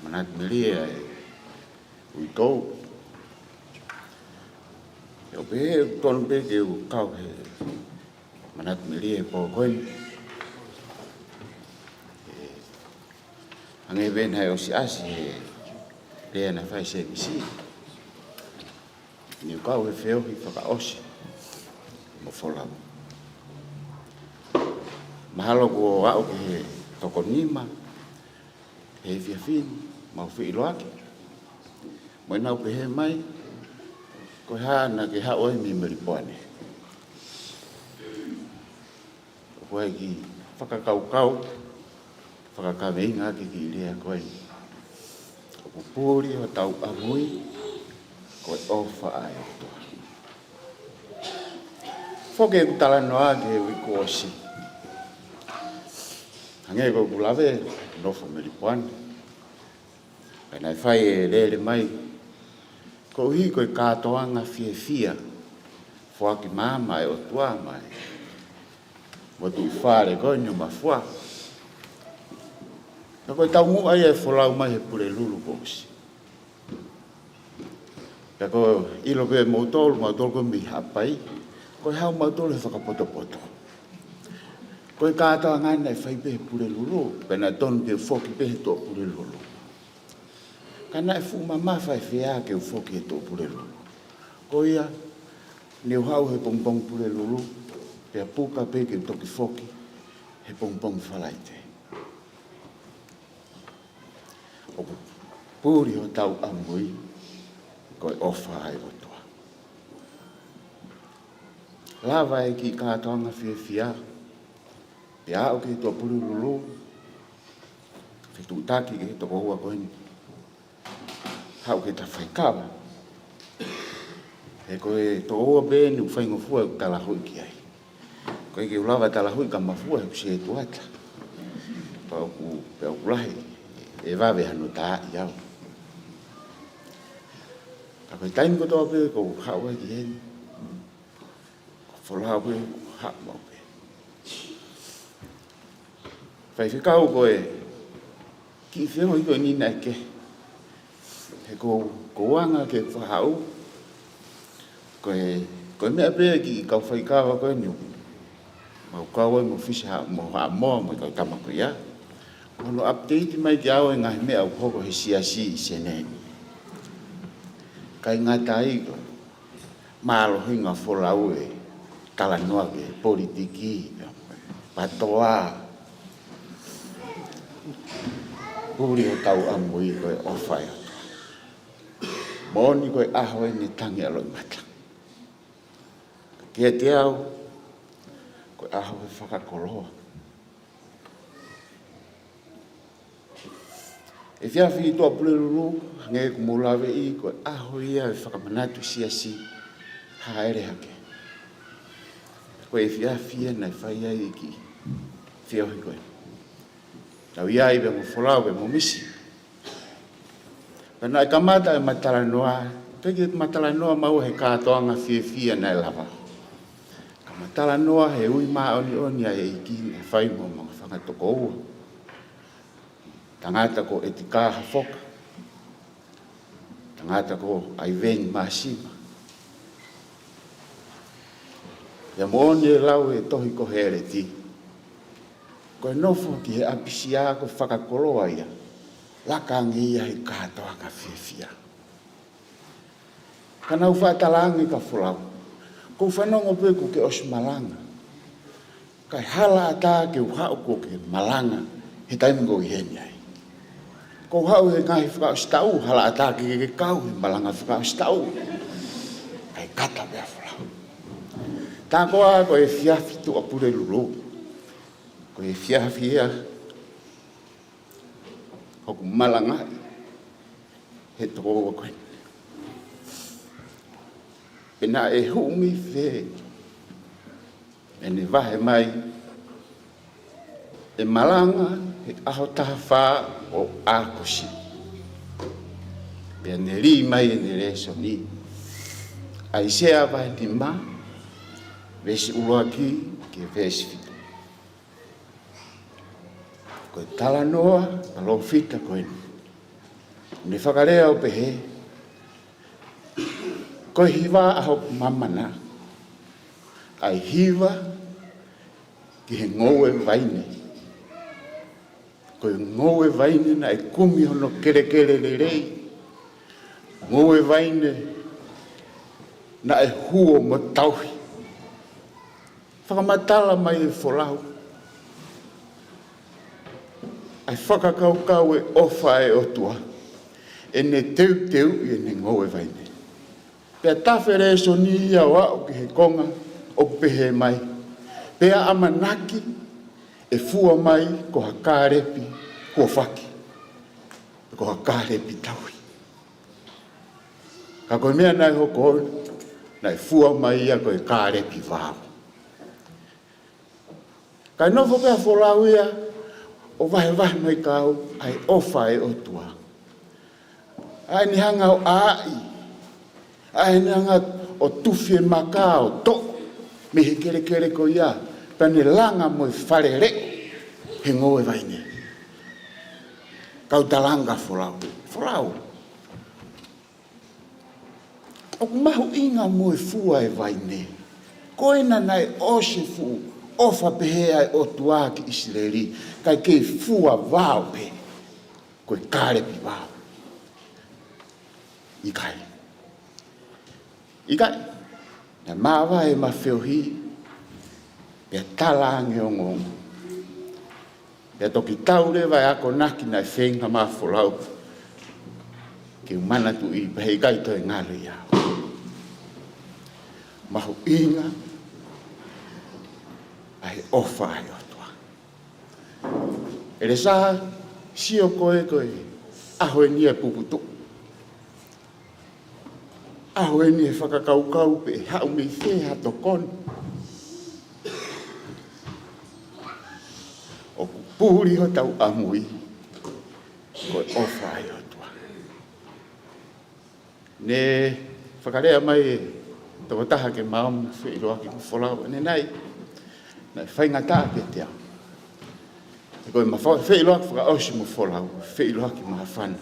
manatu melie ʻa e uitou. ʻIo, pehē ʻoku tonu pē ke u kau he manatu melie he pō ko eni. ʻE, hangē pē naʻe ʻosi ʻasi he lea naʻe fai ʻe Sēmisi, ne u kau he feohi fakaʻosi mo folau. Mahalo kuo aʻu ki he toko nima he efiafi ni, mau feʻiloaki. Mo ʻenau pehē mai, ko e hā naʻa ke haʻu ai mei Melipoane. ʻOku ʻi ai e kiʻi fakakaukau, fakakaveinga ki he kiʻi lea ko ē. ʻOku puli hotau ʻamui, ko e ʻofa ʻa e ʻOtua. Foki ʻeku talanoa ki he uike kuo ʻosi. Hangē ko ʻeku lave, nofo Melipoane. Pea naʻe fai e lele mai, koeʻuhi ko e kātoanga fiefia, foaki maama ʻa e ʻOtua mai. Mo e tuʻi fale ko eni ʻo Mafua. Pea ko e taumuʻa ia e folau mai he Pulelulu kuo ʻosi. Pea ko e ʻilo pē moutolu, moutolu ko ē mei Haʻapai, ko e haʻu moutolu he fakapotopoto. Ko e kātoanga naʻe fai pē he Pulelulu, pea naʻe tonu ke foki pē he Tuʻapulelulu. Ka naʻe fuʻu mamafa e fea ke u foki he Tuʻapulelulu. Ko ia, ne u haʻu he pongipongi Pulelulu, pea puka pē ke u toki foki he pongipongi Falaite. ʻOku puli hotau ʻamui, ko e ʻofa ʻa e ʻOtua. Lava e kiʻi kātoanga fiefia, pea aʻu ki he Tuʻapulelulu, fetuʻutaki ki he tokoua ko eni. Haʻu ke ta faikava. He ko e tokoua pē eni ʻoku faingofua ʻeku talahuʻi ki ai. Ko e ʻikai ke u lava talahuʻi kia Mafua he ʻoku sētuata. Pea ʻoku, pea ʻoku lahi, ʻe vave hano taaʻi au. Ka ko e taimi kotoa pē ʻoku ou haʻu ai ki heni. Ko e folau pē, haʻu maʻu pē. Faifekau ko e kiʻi feohi ko eni naʻe kehe. He ko, ko e anga ke fakahaʻu. Ko e, ko e meʻa pē kiʻi kau faikava ko eni. Mau kau ai mo Fisi ha, mo Haʻamoa mo e kau tama ko ia. Ko hono update mai kia au e ngaahi meʻa ʻoku hoko he siasi ʻi Senē ni. ʻIkai ngata ai ko e mālohinga folau e talanoa ki he politiki, PATOA. Puli hotau ʻamui ko e ʻofa ʻa e ʻOtua. Moʻoni ko e ʻaho eni tangi ʻa loʻimata. Ka kiate au, ko e ʻaho e fakakoloa. Efiafi Tuʻapulelulu, hangē ko ʻeku mou laveʻi, ko e ʻaho ia e fakamanatu siasi hāʻele hake. Ko e efiafi ia naʻe fai ai e kiʻi feohi ko ē. Tau ʻi ai pē mo folau pē mo misi. Pea naʻe kamata e matalanoa, ʻikai ke matalanoa maua he kātoanga fiefia naʻe lava. Ka matalanoa he ui māʻoniʻoni ʻa e ʻEiki naʻe fai mo e maka fanga tokoua. Tangata ko ʻEtikā Hafoka. Tangata ko ʻAiveni Māsima. Pea moʻoni e lau e tohi ko Hēleti. Ko e nofo ki he ʻapisia ko e fakakoloa ia. Laka ange ia he kātoanga fiefia. Ka naʻa ku faʻa talaange kia Folau, ʻoku ou fanongo pē kuo ke ʻosi malanga. Kae hala ʻatā ke u haʻu kuo ke malanga he taimi ʻoku ke ʻi heni ai. ʻOku ou haʻu he ngaahi fakaʻosi taʻu, hala ʻatā ke ke kau he malanga fakaʻosi taʻu. Kae kata pē ʻa Folau. Tā ko ā ko e efiafi Tuʻapulelulu, ko e efiafi ia ʻoku malangaʻi he tokoua ko ē. Pea naʻe hū mei fē ʻene vahe mai ʻe malanga he ʻaho taha fā ʻo ʻAokosi. Pea ne lī mai ʻene lēsoni, ʻAisea vahe nima, veesi ʻuluaki ki he veesi fitu. Ko e talanoa ʻa e palōfita ko eni. Ne fakalea ʻo pehē, ko e hiva ʻa hoku māmani, ʻa e hiva ki he ngoue vaine. Ko e ngoue vaine naʻe kumi hono kelekele lelei. Ngoue vaine naʻe huo mo tauhi. Fakamatala mai ʻe Folau ʻa e fakakaukau ʻo e ʻofa ʻa e ʻOtua, ʻene teuteuʻi ʻene ngoue vaine. Pea tafe lēsoni ia ʻo aʻu ki he konga ʻoku pehē mai, pea ʻamanaki ʻe fua mai ko ha kālepi huofaki, ko ha kālepi tauhi. Ka ko e meʻa naʻe hoko, naʻe fua mai ia ko e kālepi vao. Kae nofo pē ʻa Folau ia ʻo vahevahe mai kia au ʻa e ʻofa ʻa e ʻOtua. ʻA ʻene hanga ʻo ʻāʻi, ʻa ʻene hanga ʻo tufi e maka ʻo toʻo mei he kelekele ko ia, pea ne langa mo e fale leʻo he ngoue vaine. Kau talaange kia Folau, Folau, ʻoku mahuʻinga mo e fua e vaine. Ko ena naʻe ʻosi e fuʻu ʻofa pehē ʻa e ʻOtua ki ʻIsileli, kae kei fua vao pē, ko e kālepi vao. ʻIkai. ʻIkai. Naʻe māvae ʻema feohi, pea tala ange ongoongo. Pea toki tau leva e akonaki naʻe feinga mai ʻa Folau ke u manatuʻi, pea heʻikai toe ngalo ia. Mahuʻinga ʻa e ʻofa ʻa e ʻOtua. ʻEletā, sio koe ko e ʻaho eni ʻa e puputuʻu. ʻAho eni ʻa e fakakaukau pe ʻe haʻu mei fē ha tokoni. ʻOku puli hotau ʻamui ko e ʻofa ʻa e ʻOtua. Ne fakalea mai e tokotaha ke ma ō ʻo feʻiloaki mo Folau, ʻanenai, naʻe faingataʻa kiate au. He ko ʻema feʻiloaki fakaʻosi mo Folau, feʻiloaki māfana.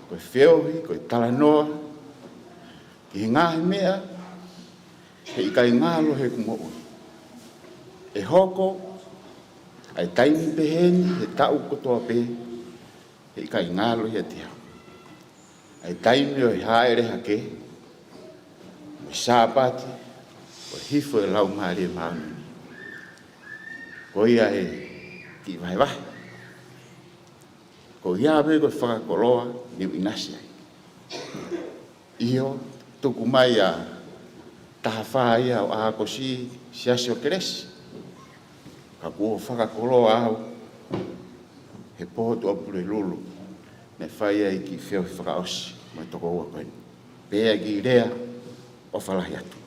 Ko e feohi, ko e talanoa ki he ngaahi meʻa heʻikai ngalo heʻeku moʻui. ʻE hoko ʻa e taimi pehē ni he taʻu kotoa pē, heʻikai ngalo ʻiate au ʻa e taimi ʻo e hāʻele hake, mo e Sāpate, mo e hifo e Laumālie Māʻoniʻoni. Ko ia e kiʻi vahevahe. Ko ia pē ko e fakakoloa ne u ʻinasi ai. ʻIo, tuku mai ʻa e taha fā ia ʻo ʻAokosi, Siasi ʻo Kelesi. Ka kuo fakakoloa au he pō Tuʻapulelulu, naʻe fai ai e kiʻi feohi fakaʻosi mo e tokoua ko eni. Pea ki lea, ʻofa lahi atu.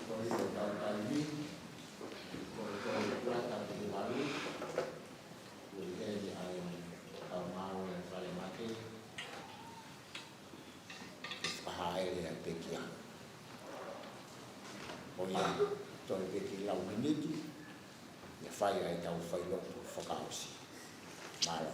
Ko e tau taimi, ko e tau kuata ki he valu, ko e heni ai tau ngāue falemate, ke fakahāʻele ʻa e pekia. ʻOiauē, toe pē kiʻi lau miniti, ʻe fai ai ʻetau failotu fakaʻosi. Mālō.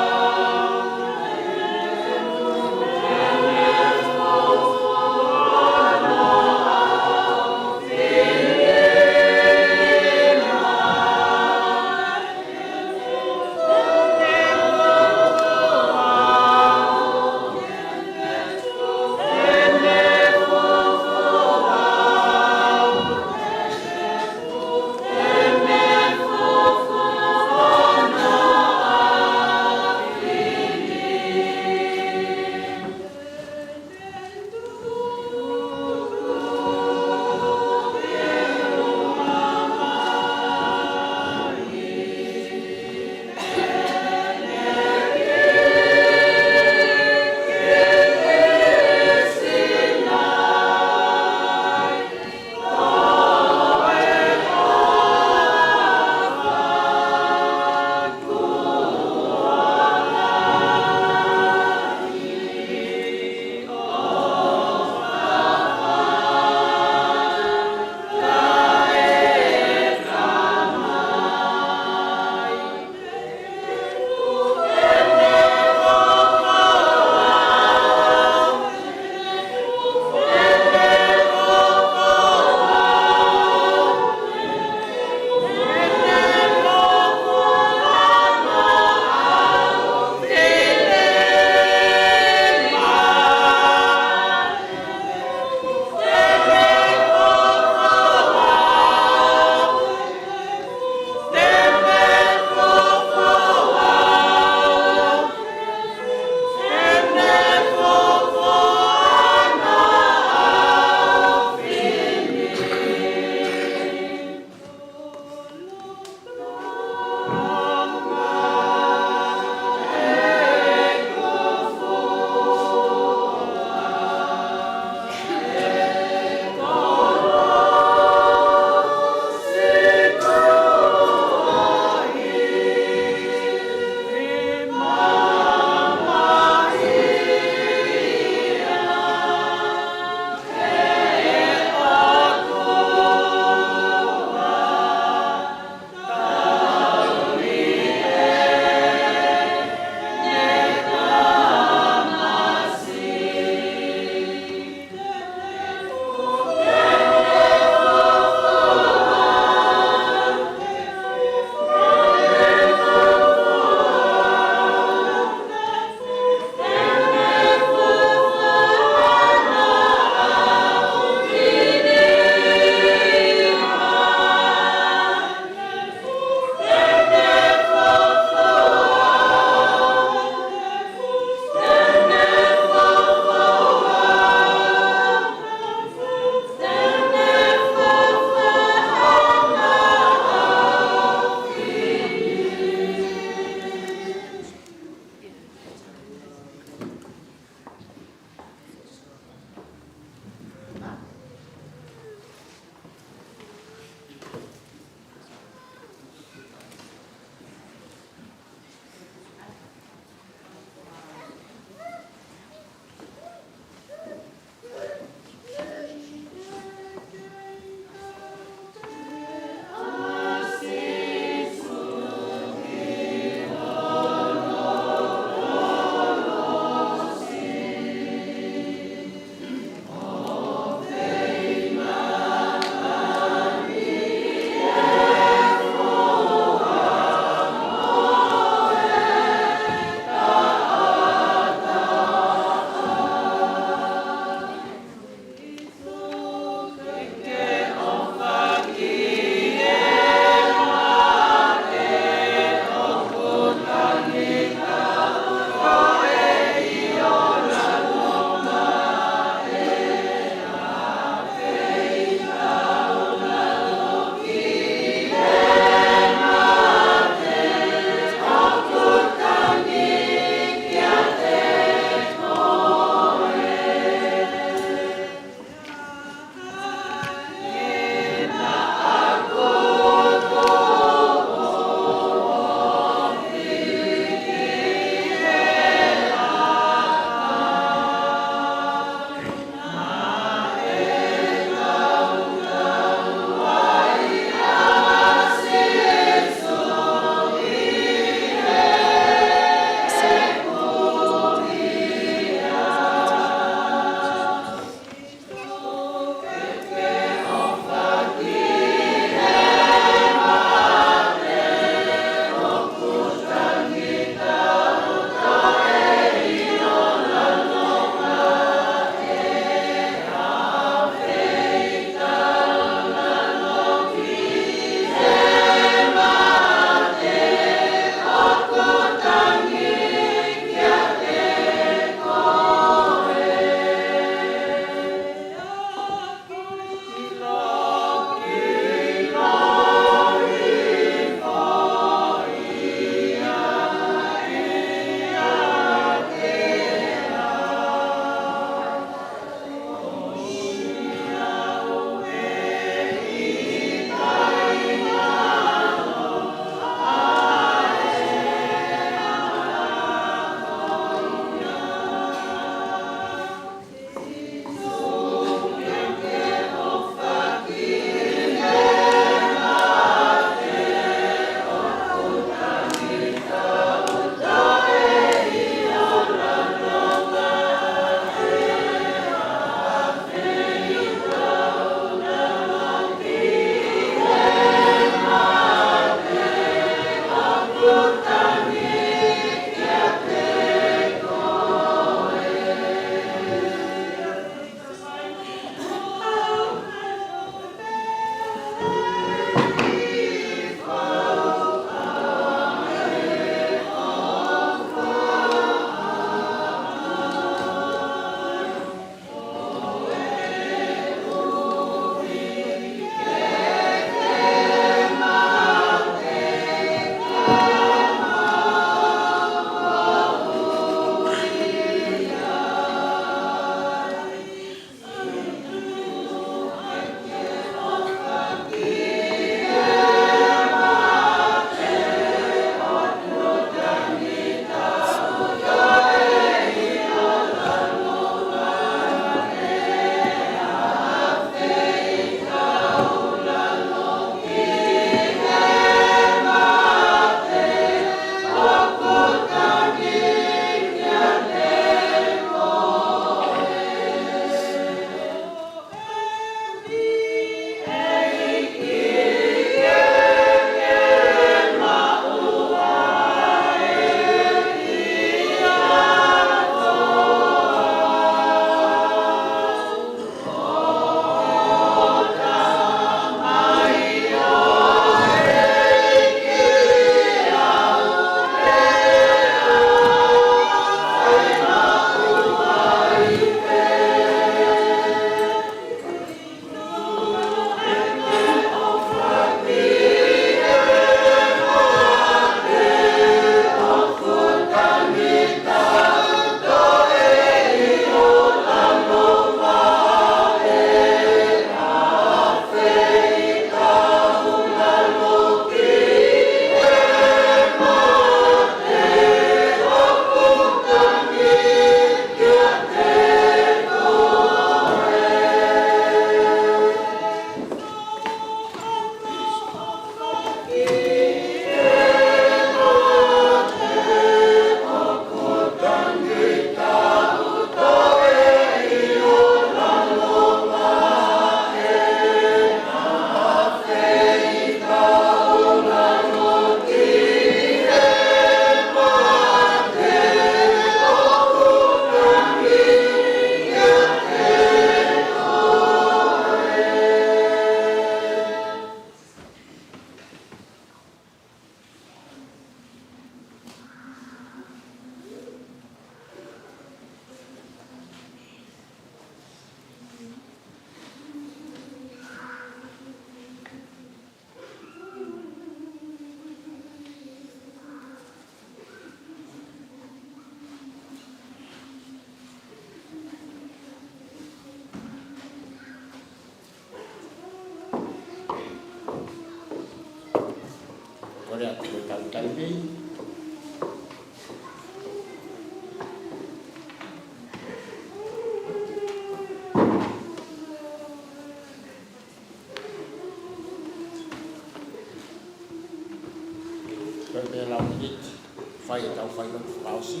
Mai e tau fai mai fakaʻosi.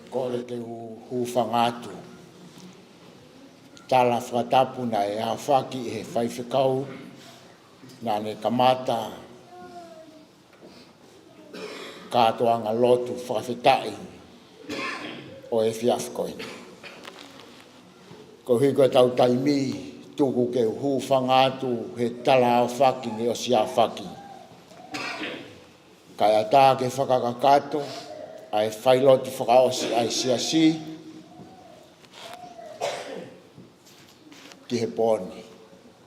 Kole ke u hūfanga atu. Tala fakatapu naʻe aofaki ʻe he faifekau naʻa ne kamata kātoanga lotu fakafetaʻi ʻo e efiafi ko eni. Koeʻuhi ko ʻetau taimi, tuku ke u hūfanga atu he tala aofaki ne ʻosi aofaki. Kae ʻatā ke fakakakato ʻa e failotu fakaʻosi ʻa e siasi ki he pō ni,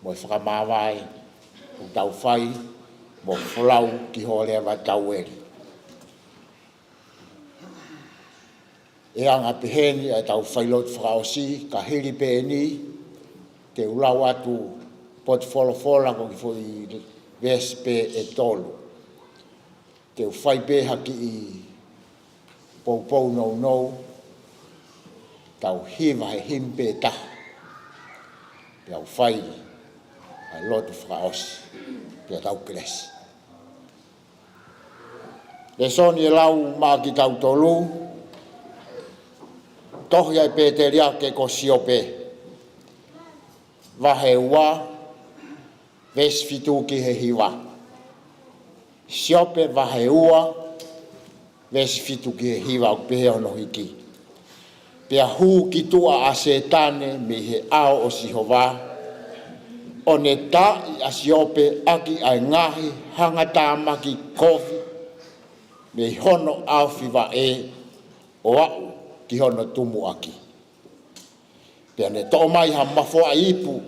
mo e fakamāvae ʻoku tau fai, mo folau ki hoʻo lea ʻa e taueli. ʻE anga peheni ʻa ʻetau failotu fakaʻosi, ka hili pē eni, te u lau atu potu folofola ko e kiʻi foʻi veesi pē ʻe tolu. Te u fai pē ha kiʻi poupou nounou, tau hiva he himi pē taha, pea u fai ʻa e lotu fakaʻosi, pea tau kelesi. Lēsoni ʻe lau maʻa kitautolu, tohi ʻa e pēteliake ko Siope, vahe ua, veesi fitu ki he hiva. Siope vahe ua, veesi fitu ki he hiva, ʻoku pehē hono hiki. Pea hū ki tuʻa ʻa Sētane mei he ʻao ʻo Sihova, ʻo ne taaʻi ʻa Siope ʻaki ʻa e ngaahi hangatāmaki kovi mei hono ʻaofi vaʻe, ʻo aʻu ki hono tumuʻaki. Pea ne toʻo mai ha mafoaʻi ipu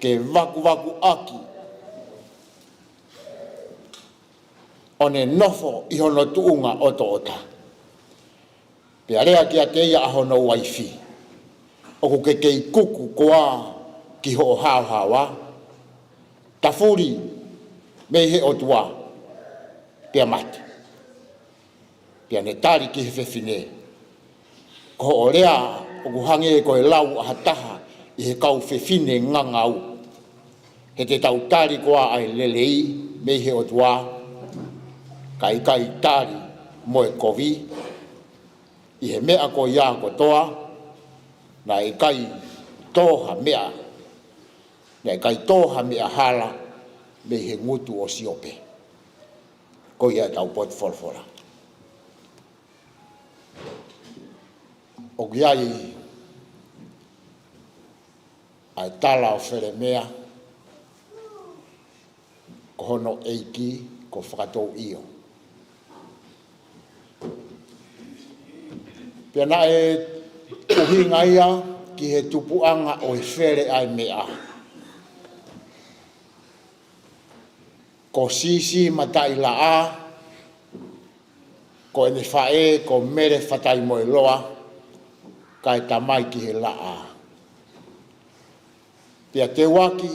ke vakuvakuʻaki, ʻo ne nofo ʻi hono tuʻunga ʻotoʻota. Pea lea kiate ia ʻa hono uaifi, ʻOku ke kei kuku koā ki hoʻo haohaoa? Tafuli mei he ʻOtua, pea mate. Pea ne tali ki he fefine, Ko hoʻo lea ʻoku hangē ko e lau ʻa ha taha ʻi he kau fefine ngangau. He te tau tali koā ʻa e lelei mei he ʻOtua, kae ʻikai tali mo e kovi? ʻI he meʻa ko ia kotoa, naʻe ʻikai tō ha meʻa, naʻe ʻikai tō ha meʻa hala mei he ngutu ʻo Siope. Ko ia ʻetau potu folofola. ʻOku ʻi ai ʻa e tala ʻo Felemea, ko hono ʻeiki ko Fakatouʻio. Pea naʻe ʻuhinga ia ki he tupuʻanga ʻo e fele ʻa e meʻa. Ko Sisi Mataʻilaʻā, ko ʻene faʻē ko Mele Fataimoeloa, kae tamai ki he laʻā. Pea teuaki,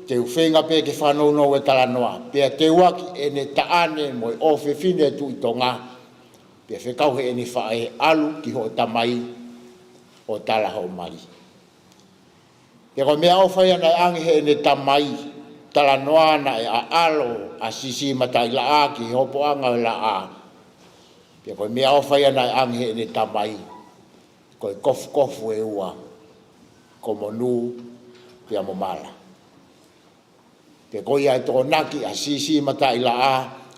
te u feinga pē ke fanongo e talanoa. Pea teuaki ʻene taʻane mo e ʻofefine Tuʻi Tonga, pea fekau heʻene faʻē, ʻAlu ki hoʻo tamai ʻo tala hoʻo mali. Pea ko e meʻaʻofa ia naʻe ʻange heʻene tamai, talanoa naʻe ʻaʻalo ʻa Sisi Mataʻilaʻā ki he hopoʻanga ʻo e laʻā. Pea ko e meʻaʻofa ia naʻe ʻange heʻene tamai, ko e kofukofu ʻe ua, ko Monū pea mo Mala. Pea ko ia ʻe tokonaki ʻa Sisi Mataʻilaʻā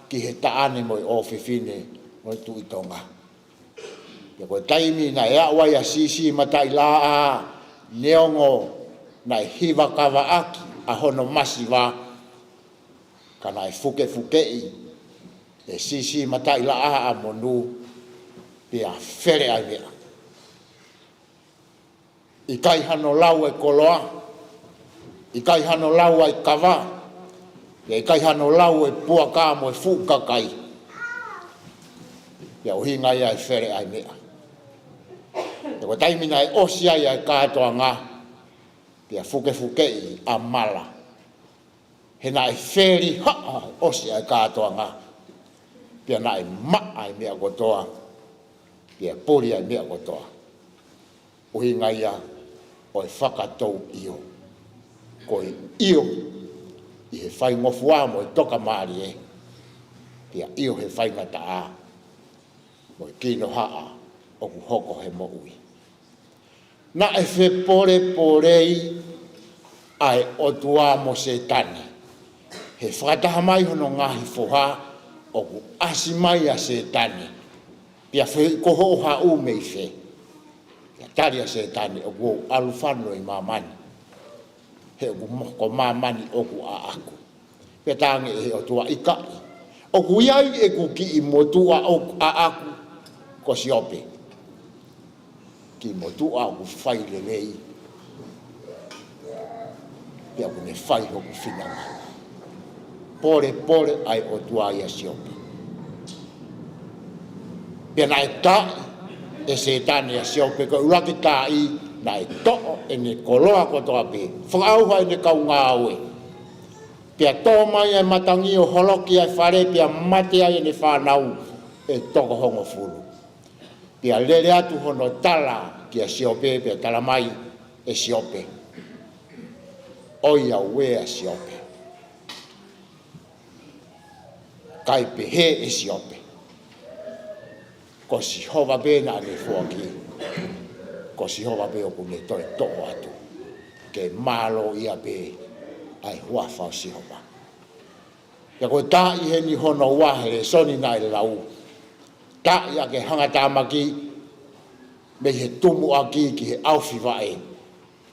ki he taʻane mo e ʻofefine ʻo e Tuʻi Tonga. Pea ko e taimi naʻe aʻu ai ʻa Sisi Mataʻilaʻā, neongo naʻe hiva kavaʻaki ʻa hono masiva, ka naʻe fukefukeʻi ʻe Sisi Mataʻilaʻā ʻa Monū, pea fele ʻa e meʻa. ʻIkai hano lau e koloa, ʻikai hano lau ʻa e kava, pea ʻikai hano lau e puaka mo e fuʻu kakai. Pea ʻuhinga ia e fele ʻa e meʻa. Ko e taimi naʻe ʻosi ai ʻa e kātoanga, pea fukefukeʻi ʻa Mala. He naʻe feli haʻa ʻosi ʻa e kātoanga, pea naʻe maʻa ʻa e meʻa kotoa, pea puli ʻa e meʻa kotoa. ʻUhinga ia ʻo e fakatou ʻio. Ko e ʻio ʻi he faingofua mo e tokamālie, pea ʻio he faingataʻa, mo e kinohaʻa ʻoku hoko he moʻui. Naʻe fepolepolei ʻa e ʻOtua mo Sētane. He fakataha mai hono ngaahi foha ʻoku ʻasi mai ʻa Sētane. Pea fai ko hoʻo haʻu mei fē? Pea tali ʻa Sētane, ʻoku ou ʻalu fano ʻi māmani. He ʻoku mo-, ko māmani ʻoku ʻaʻaku. Pea talaange ʻe he ʻOtua, ʻikai. ʻOku ʻi ai ʻeku kiʻi motuʻa ʻoku ʻaʻaku ko Siope. Kiʻi motuʻa ʻoku fai lelei. Pea ʻoku ne fai hoku finangalo. Polepole ʻa e ʻOtua ʻia Siope. Pea naʻe taaʻi ʻe Sētane ʻa Siope, ko e ʻuluaki taaʻi naʻe toʻo ʻene koloa kotoa pē. Fakaʻauha ʻene kau ngāue. Pea tō mai ʻa e matangi ʻo holoki ʻa e fale pea mate ai ʻene fānau ʻe toko hongofulu. Pea lele atu hono tala kia Siope pea tala mai ʻe Siope, ʻOiauē ʻa Siope. Kae pehē ʻe Siope, ko Sihova pē naʻa ne foaki. Ko Sihova pē ʻoku ne toe toʻo atu. Ke mālō ia pē ʻa e huafa ʻo Sihova. Pea ko e taaʻi heni hono ua he lēsoni naʻe lau. Taaʻi ʻaki e hangatāmaki mei he tumuʻaki ki he ʻaufivaʻe.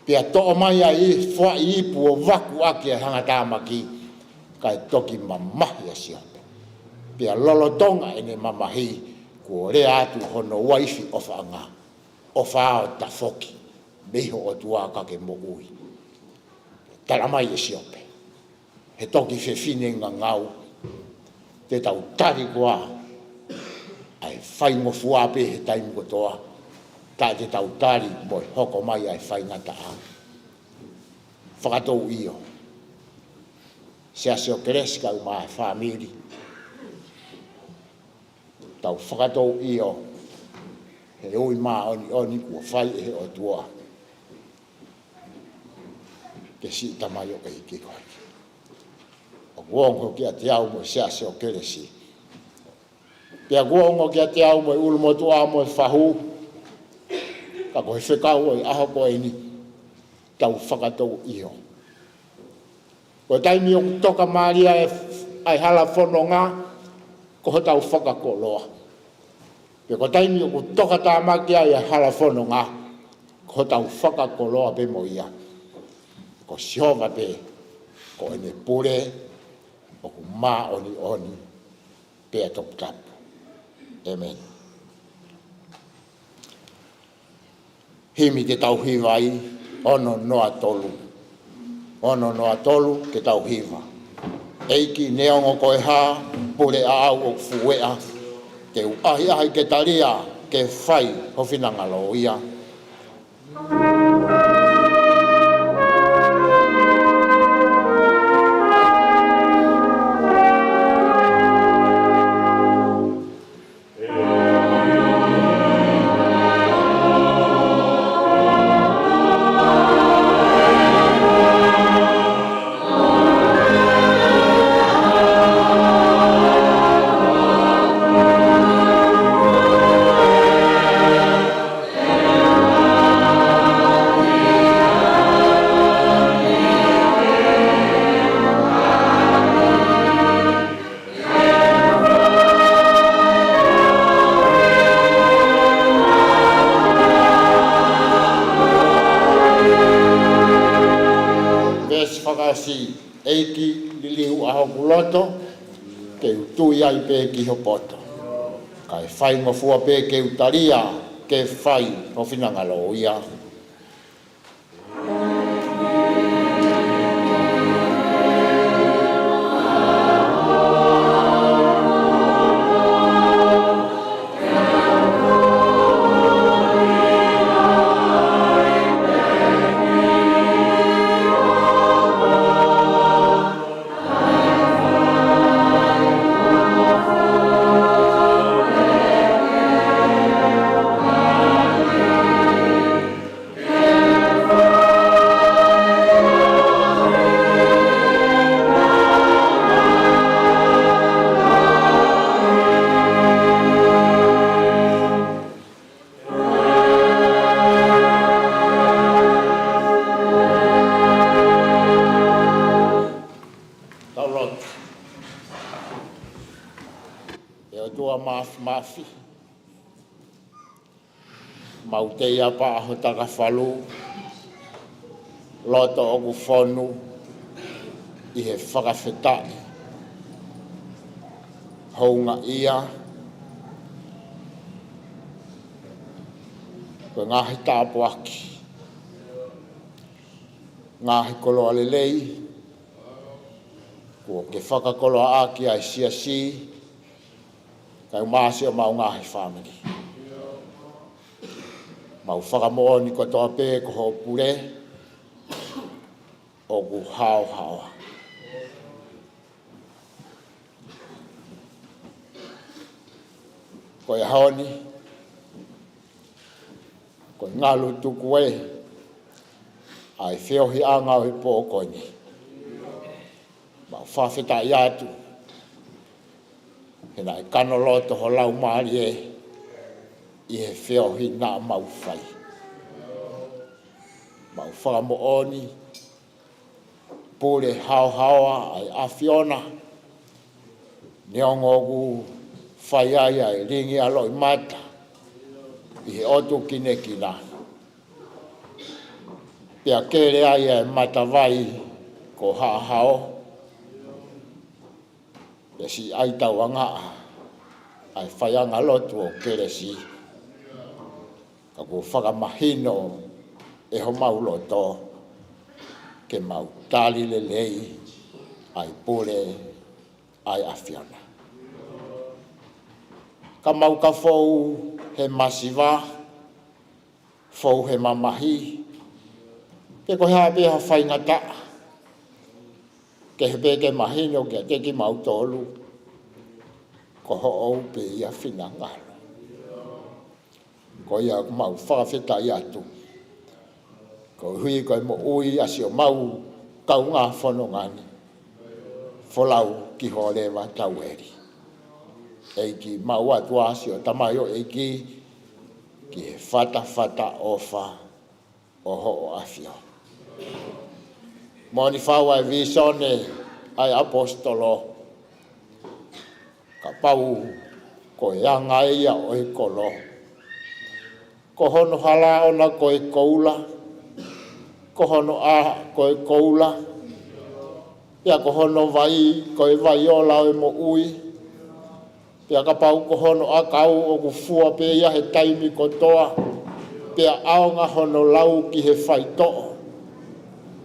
Pea toʻo mai ʻa e foʻi ipu ʻo vaku ʻaki e hangatāmaki, kae toki mamahi ʻa Siope. Pea lolotonga ʻene mamahi, kuo lea atu hono uaifi ʻofaʻanga, ʻOfa ʻo tafoki mei ho ʻOtua ka ke moʻui. Tala mai ʻe Siope, he toki fefine ngangau, te tau tali koā ʻa e faingofua pē he taimi kotoa, taʻe te tau tali mo e hoko mai ʻa e faingataʻa. Fakatou ʻio. Siasi ʻo Kelesi kae ʻumaʻā e fāmili. Tau fakatou ʻio he ui māʻoniʻoni kuo fai ʻe he ʻOtua. Ke siʻi tamaioʻeiki ko ē. ʻOku ongo kiate au mo e Siasi ʻo Kelesi. Pea ʻoku ongo kiate au mo e ʻulumotuʻa mo e fahu. Ka ko e fekau ʻo e ʻaho ko eni, tau fakatou ʻio. Ko e taimi ʻoku tokamālie ai ʻa e hala fononga, ko hotau fakakoloa. Pea ko e taimi ʻoku tokatāmaki ai ʻa e hala fononga, ko hotau fakakoloa pē mo ia. Ko Sihova pē, ko ʻene pule ʻoku māʻoniʻoni pea toputapu. ʻĒmeni. Himi te tau hiva ai, ono noa tolu. Ono noa tolu ke tau hiva. ʻEiki neongo ko e hā, pule ʻaʻau ʻoku fueʻa, te u ʻahiʻahi ke talia, ke fai ho finangalo ia. Veesi fakaʻosi, ʻEiki liliu ʻa hoku loto, ke u tui ai pē ki ho poto. Kae faingofua pē ke u talia, ke fai ho finangalo ia. Mau teiapa ʻa hotau falu, loto ʻoku fonu ʻi he fakafetaʻi, houngaʻia, ko e ngaahi tāpuaki, ngaahi koloa lelei kuo ke fakakoloaʻaki ʻa e siasi, kae ʻumaʻā siʻomau ngaahi fāmili. Mau fakamoʻoni kotoa pē ko hoʻo pule ʻoku haohaoa. Ko e ʻaho ni, ko e ngalu tuku ē ʻa e feohiʻanga ʻo e pō ko eni. Mau fakafetaʻi atu he naʻe kano loto ho laumālie ʻi he feohi naʻa mau fai. Mau fakamoʻoni, pule haohaoa ʻa e ʻAfiona, neongo ʻoku fai ai ʻa e lingi ʻa loʻimata ʻi he ʻotu kinekina, pea kele ai ʻa e matavai ko Haʻahao, pea siʻi ʻai tauangaʻa ʻa e faiʻanga lotu ʻo kelesi. Ka kuo fakamahino ʻe homau loto ke mau tali lelei ʻa e pule ʻa e ʻAfiona. Ka mau ka fou he masiva, fou he mamahi, pe ko e hā pē ha faingataʻa, kehe pē ke mahino kiate kimautolu, ko hoʻo ʻupe ia finangalo. Ko ia ʻoku mau fakafetaʻi atu, koeʻuhi ko e moʻui ʻa siʻomau kaungā fononga ni, folau ki ho leva taueli. ʻEiki, mau ʻatu ā siʻo tamaioʻeiki ki he fatafata ʻofa ʻo hoʻo ʻAfio. Moʻoni fau ʻa e vīsone ʻa e ʻaposetolo, kapau ko e anga ia ʻo e kolo, ko hono hala ʻona ko e koula, ko hono ʻā ko e koula, pea ko hono vai ko e vai ola ʻo e moʻui. Pea kapau ko hono ʻakau ʻoku fua pē ia he taimi kotoa, pea ʻaonga hono lau ki he faitoʻo,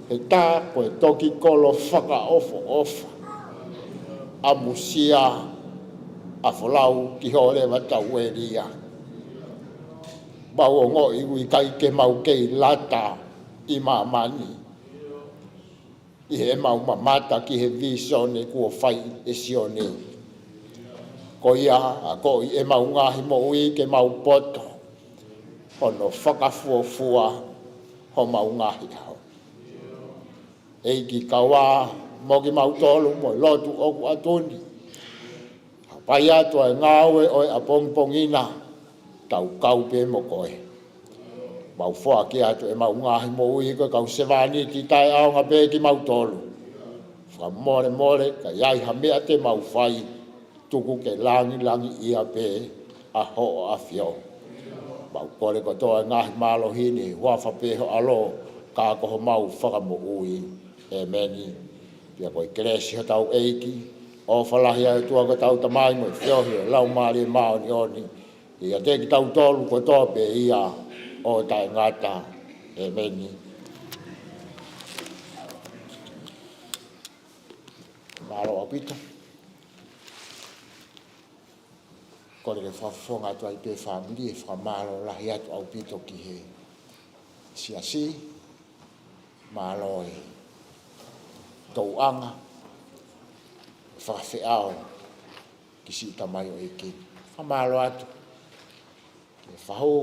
he tā ko e toki kolo fakaʻofoʻofa, ʻamusia ʻa folau ki ho leva taueli ia. Mau ongoʻi ʻoku ʻikai ke mau kei lata ʻi māmani ʻi heʻemau mamata ki he vīsone kuo fai ʻe Sione. Ko ia, akoʻi ʻemau ngaahi moʻui ke mau poto hono fakafuofua homau ngaahi ʻaho. ʻEiki, kau ā mo kimautolu mo e lotu ʻoku ʻatu ni. Hapai atu ʻa e ngāue ʻo e ʻapongipongi na, tau kau pē mo koe. Mau foaki atu ʻemau ngaahi moʻui ko e kau sevāniti taʻeʻaonga pē kimautolu. Fakamolemole ka ʻi ai ha meʻa te mau fai, tuku ke langilangiʻia pē ʻa hoʻo ʻAfio. Mau kole kotoa e ngaahi mālohi ni ʻi he huafa pē ho ʻAlo, ka ko homau Fakamoʻui. ʻEmeni. Pea ko e kelesi hotau ʻEiki, ʻofa lahi ʻa e ʻOtua ko hotau Tamai mo e feohi ʻo e Laumālie Māʻoniʻoni, ʻiate kitautolu kotoa pē ia ʻo taʻengata. ʻEmeni. Mālō ʻaupito. Kole ke fakafofonga atu ai pē fāmili e fakamālō lahi atu ʻaupito ki he siasi. Mālō e tauʻanga, fakafeʻao ki siʻi tamaioʻeiki. Fakamālō atu ki he fahu,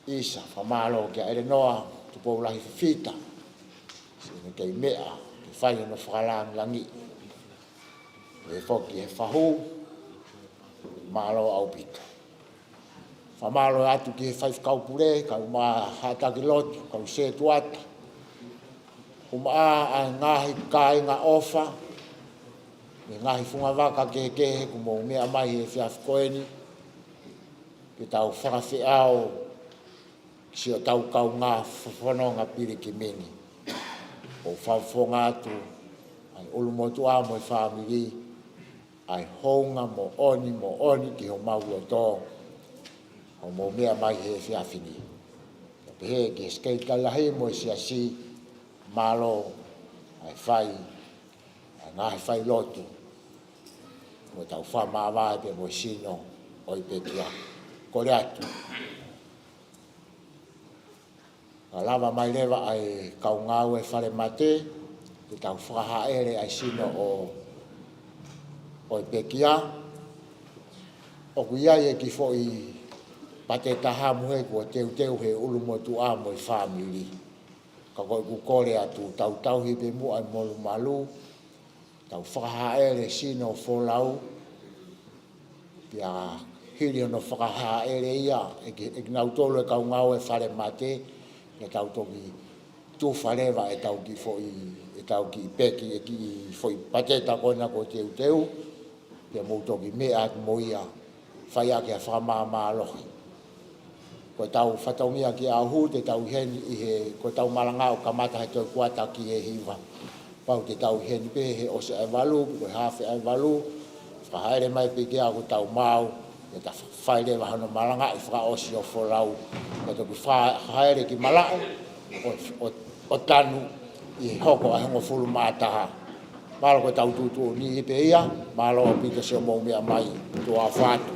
ʻisa, fakamālō kia ʻElenoa Tupoulahi Fifita, siʻene kei meʻa ke fai hono fakalangilangiʻi. Pehē foki ki he fahu, mālō ʻaupito. Fakamālō atu ki he faifekau pule, kau mā haʻa taki lotu, kau sētuata, ʻumaʻā ʻa e ngaahi kāinga ʻofa mei he ngaahi fungavaka kehekehe kuo mou meʻa mai he efiafi ko eni. ke tau fakafeʻao ki siʻotau kaungā fononga pilikimi ni. ʻOku fakafofonga atu ʻa e ʻulumotuʻa mo e fāmili, ʻa e hounga moʻoni moʻoni ki homau loto, hoʻomou meʻa mai he efiafi ni. Pea pehē ki he Sekelitali Lahi mo e Siasi, mālō ʻa e fai ʻa e ngaahi failotu mo ʻetau fakamāvae pea mo e sino ʻo e pekia. Kole atu, ka lava mai leva ʻa e kau ngāue falemate, ke tau fakahaʻele ʻa e sino ʻo, ʻo e pekia. ʻOku ʻi ai e kiʻi foʻi pateta hamu he kuo teuteu he ʻulumotuʻa mo e fāmili. Ka ko ʻeku kole atu, tau tauhi pē muʻa e molumalu, tau fakahaʻele sino folau, pea hili hono fakahaʻele ia ʻe ki-, ʻe kinautolu e kau ngāue falemate, pea tau toki tufa leva ʻetau kiʻi foʻi, ʻetau kiʻi peki, e kiʻi foʻi pateta ko ena kuo teuteu, pea mou toki meʻa atu mo ia, fai ʻaki ʻa e fakamāmālohi. Ko ʻetau fatongia ki ʻaho ni, te tau ʻi heni ʻi he, ko ʻetau malanga ʻoku kamata he toe kuata ki he hiva. Pau te tau ʻi heni pē he ʻosi ʻa e valu, ko e hafe ʻa e valu, fakahaʻele mai pē ki ʻaho ʻoku tau maʻu, ke ta fai leva hono malangaʻi fakaʻosi ʻo folau, ke toki fakahaʻele ki malaʻe, ʻo, ʻo, ʻo tanu ʻi he hoko ʻa e hongofulu mā taha. Mālō ko ʻetau tuʻutuʻuni pē ia, mālō ʻaupito siʻomou meʻa mai, tuʻa ʻofa atu.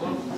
Stand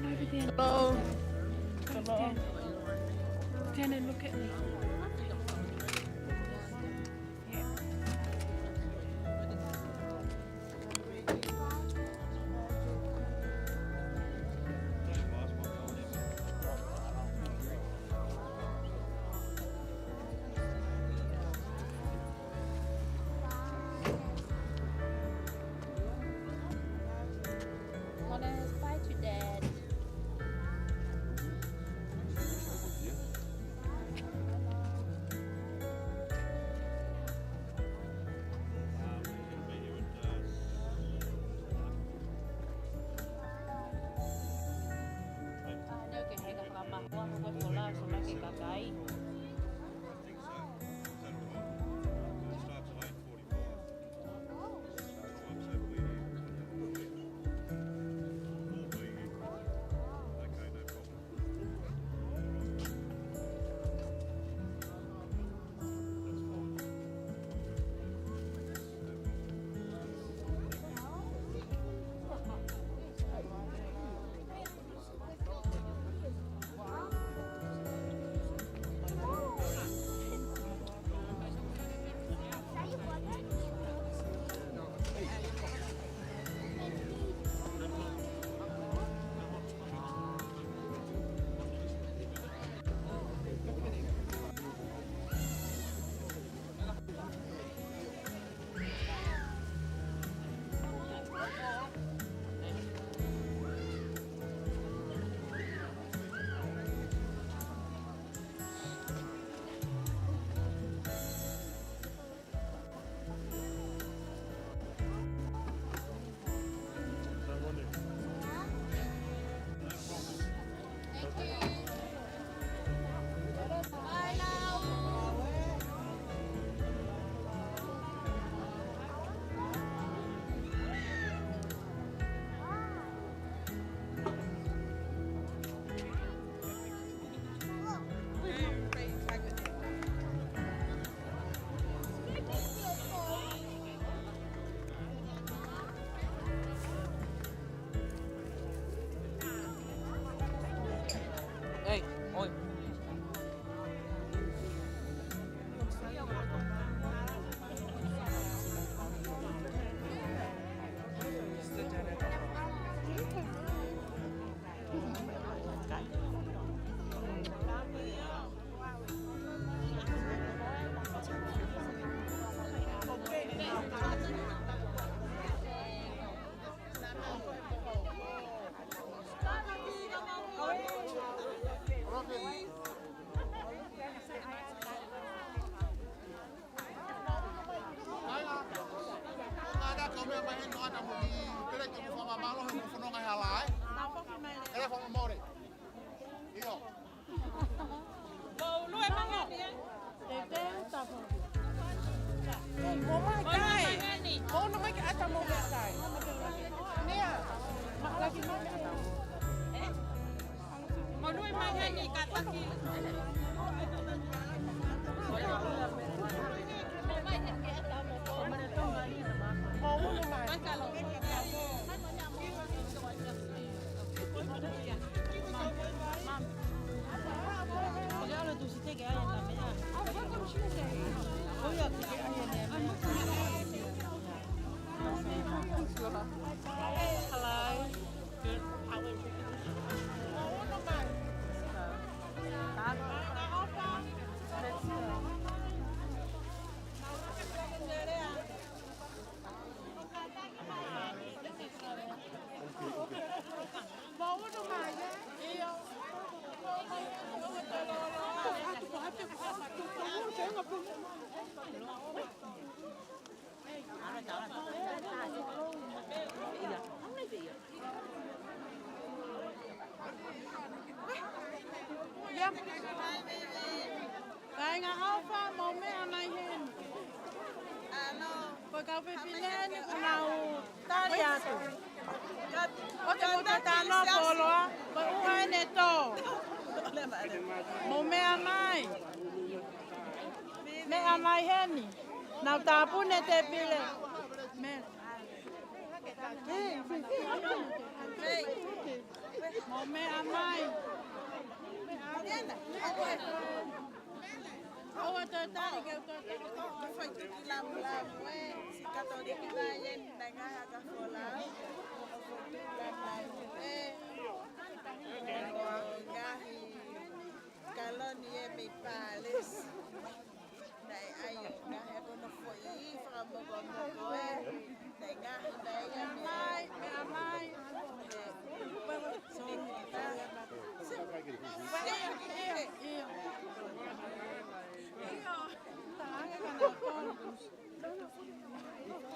over there. Hello. Stand. Stand and look at me. Yeah. Mona, say bye to Dad. Kau fefine ni kuo nau tali atu. ʻOku te mou tatano poloa, ko e ʻuha ʻene tō. Mou meʻa mai. Meʻa mai heni. Nau tāpuni e tēpile. Meʻa. Mou meʻa mai. ʻOua te tali ke u toe tali. Ko e faʻituki lamulamu ē, siʻi Katoliki mai ē, naʻe ngaahi ʻakafo lau. Ko e faʻituki lamulamu ē. Ko e ngaahi kaloni ē mei Pālesi. Naʻe ʻai ʻo ngaahi ʻa ko hono foʻi fakamokomoko ē. Naʻe ngaahi naʻe ia mei. Meʻa mai, meʻa mai. Ē, ʻio, ʻio. Talaange ka nau tonu.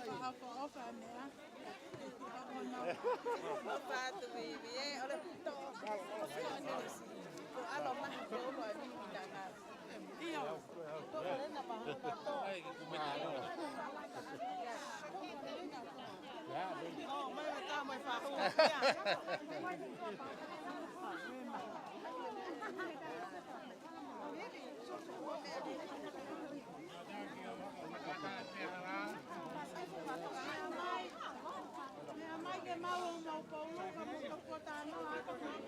Ka hoko ʻofa meʻa. ʻOfa atu Vivi ē, ʻo le tō. Ko ʻalo maha ko ʻofa Vivi nana. ʻIo. Meʻa mai ke mau ō mau polo, ka mau ka pota no, aka mau.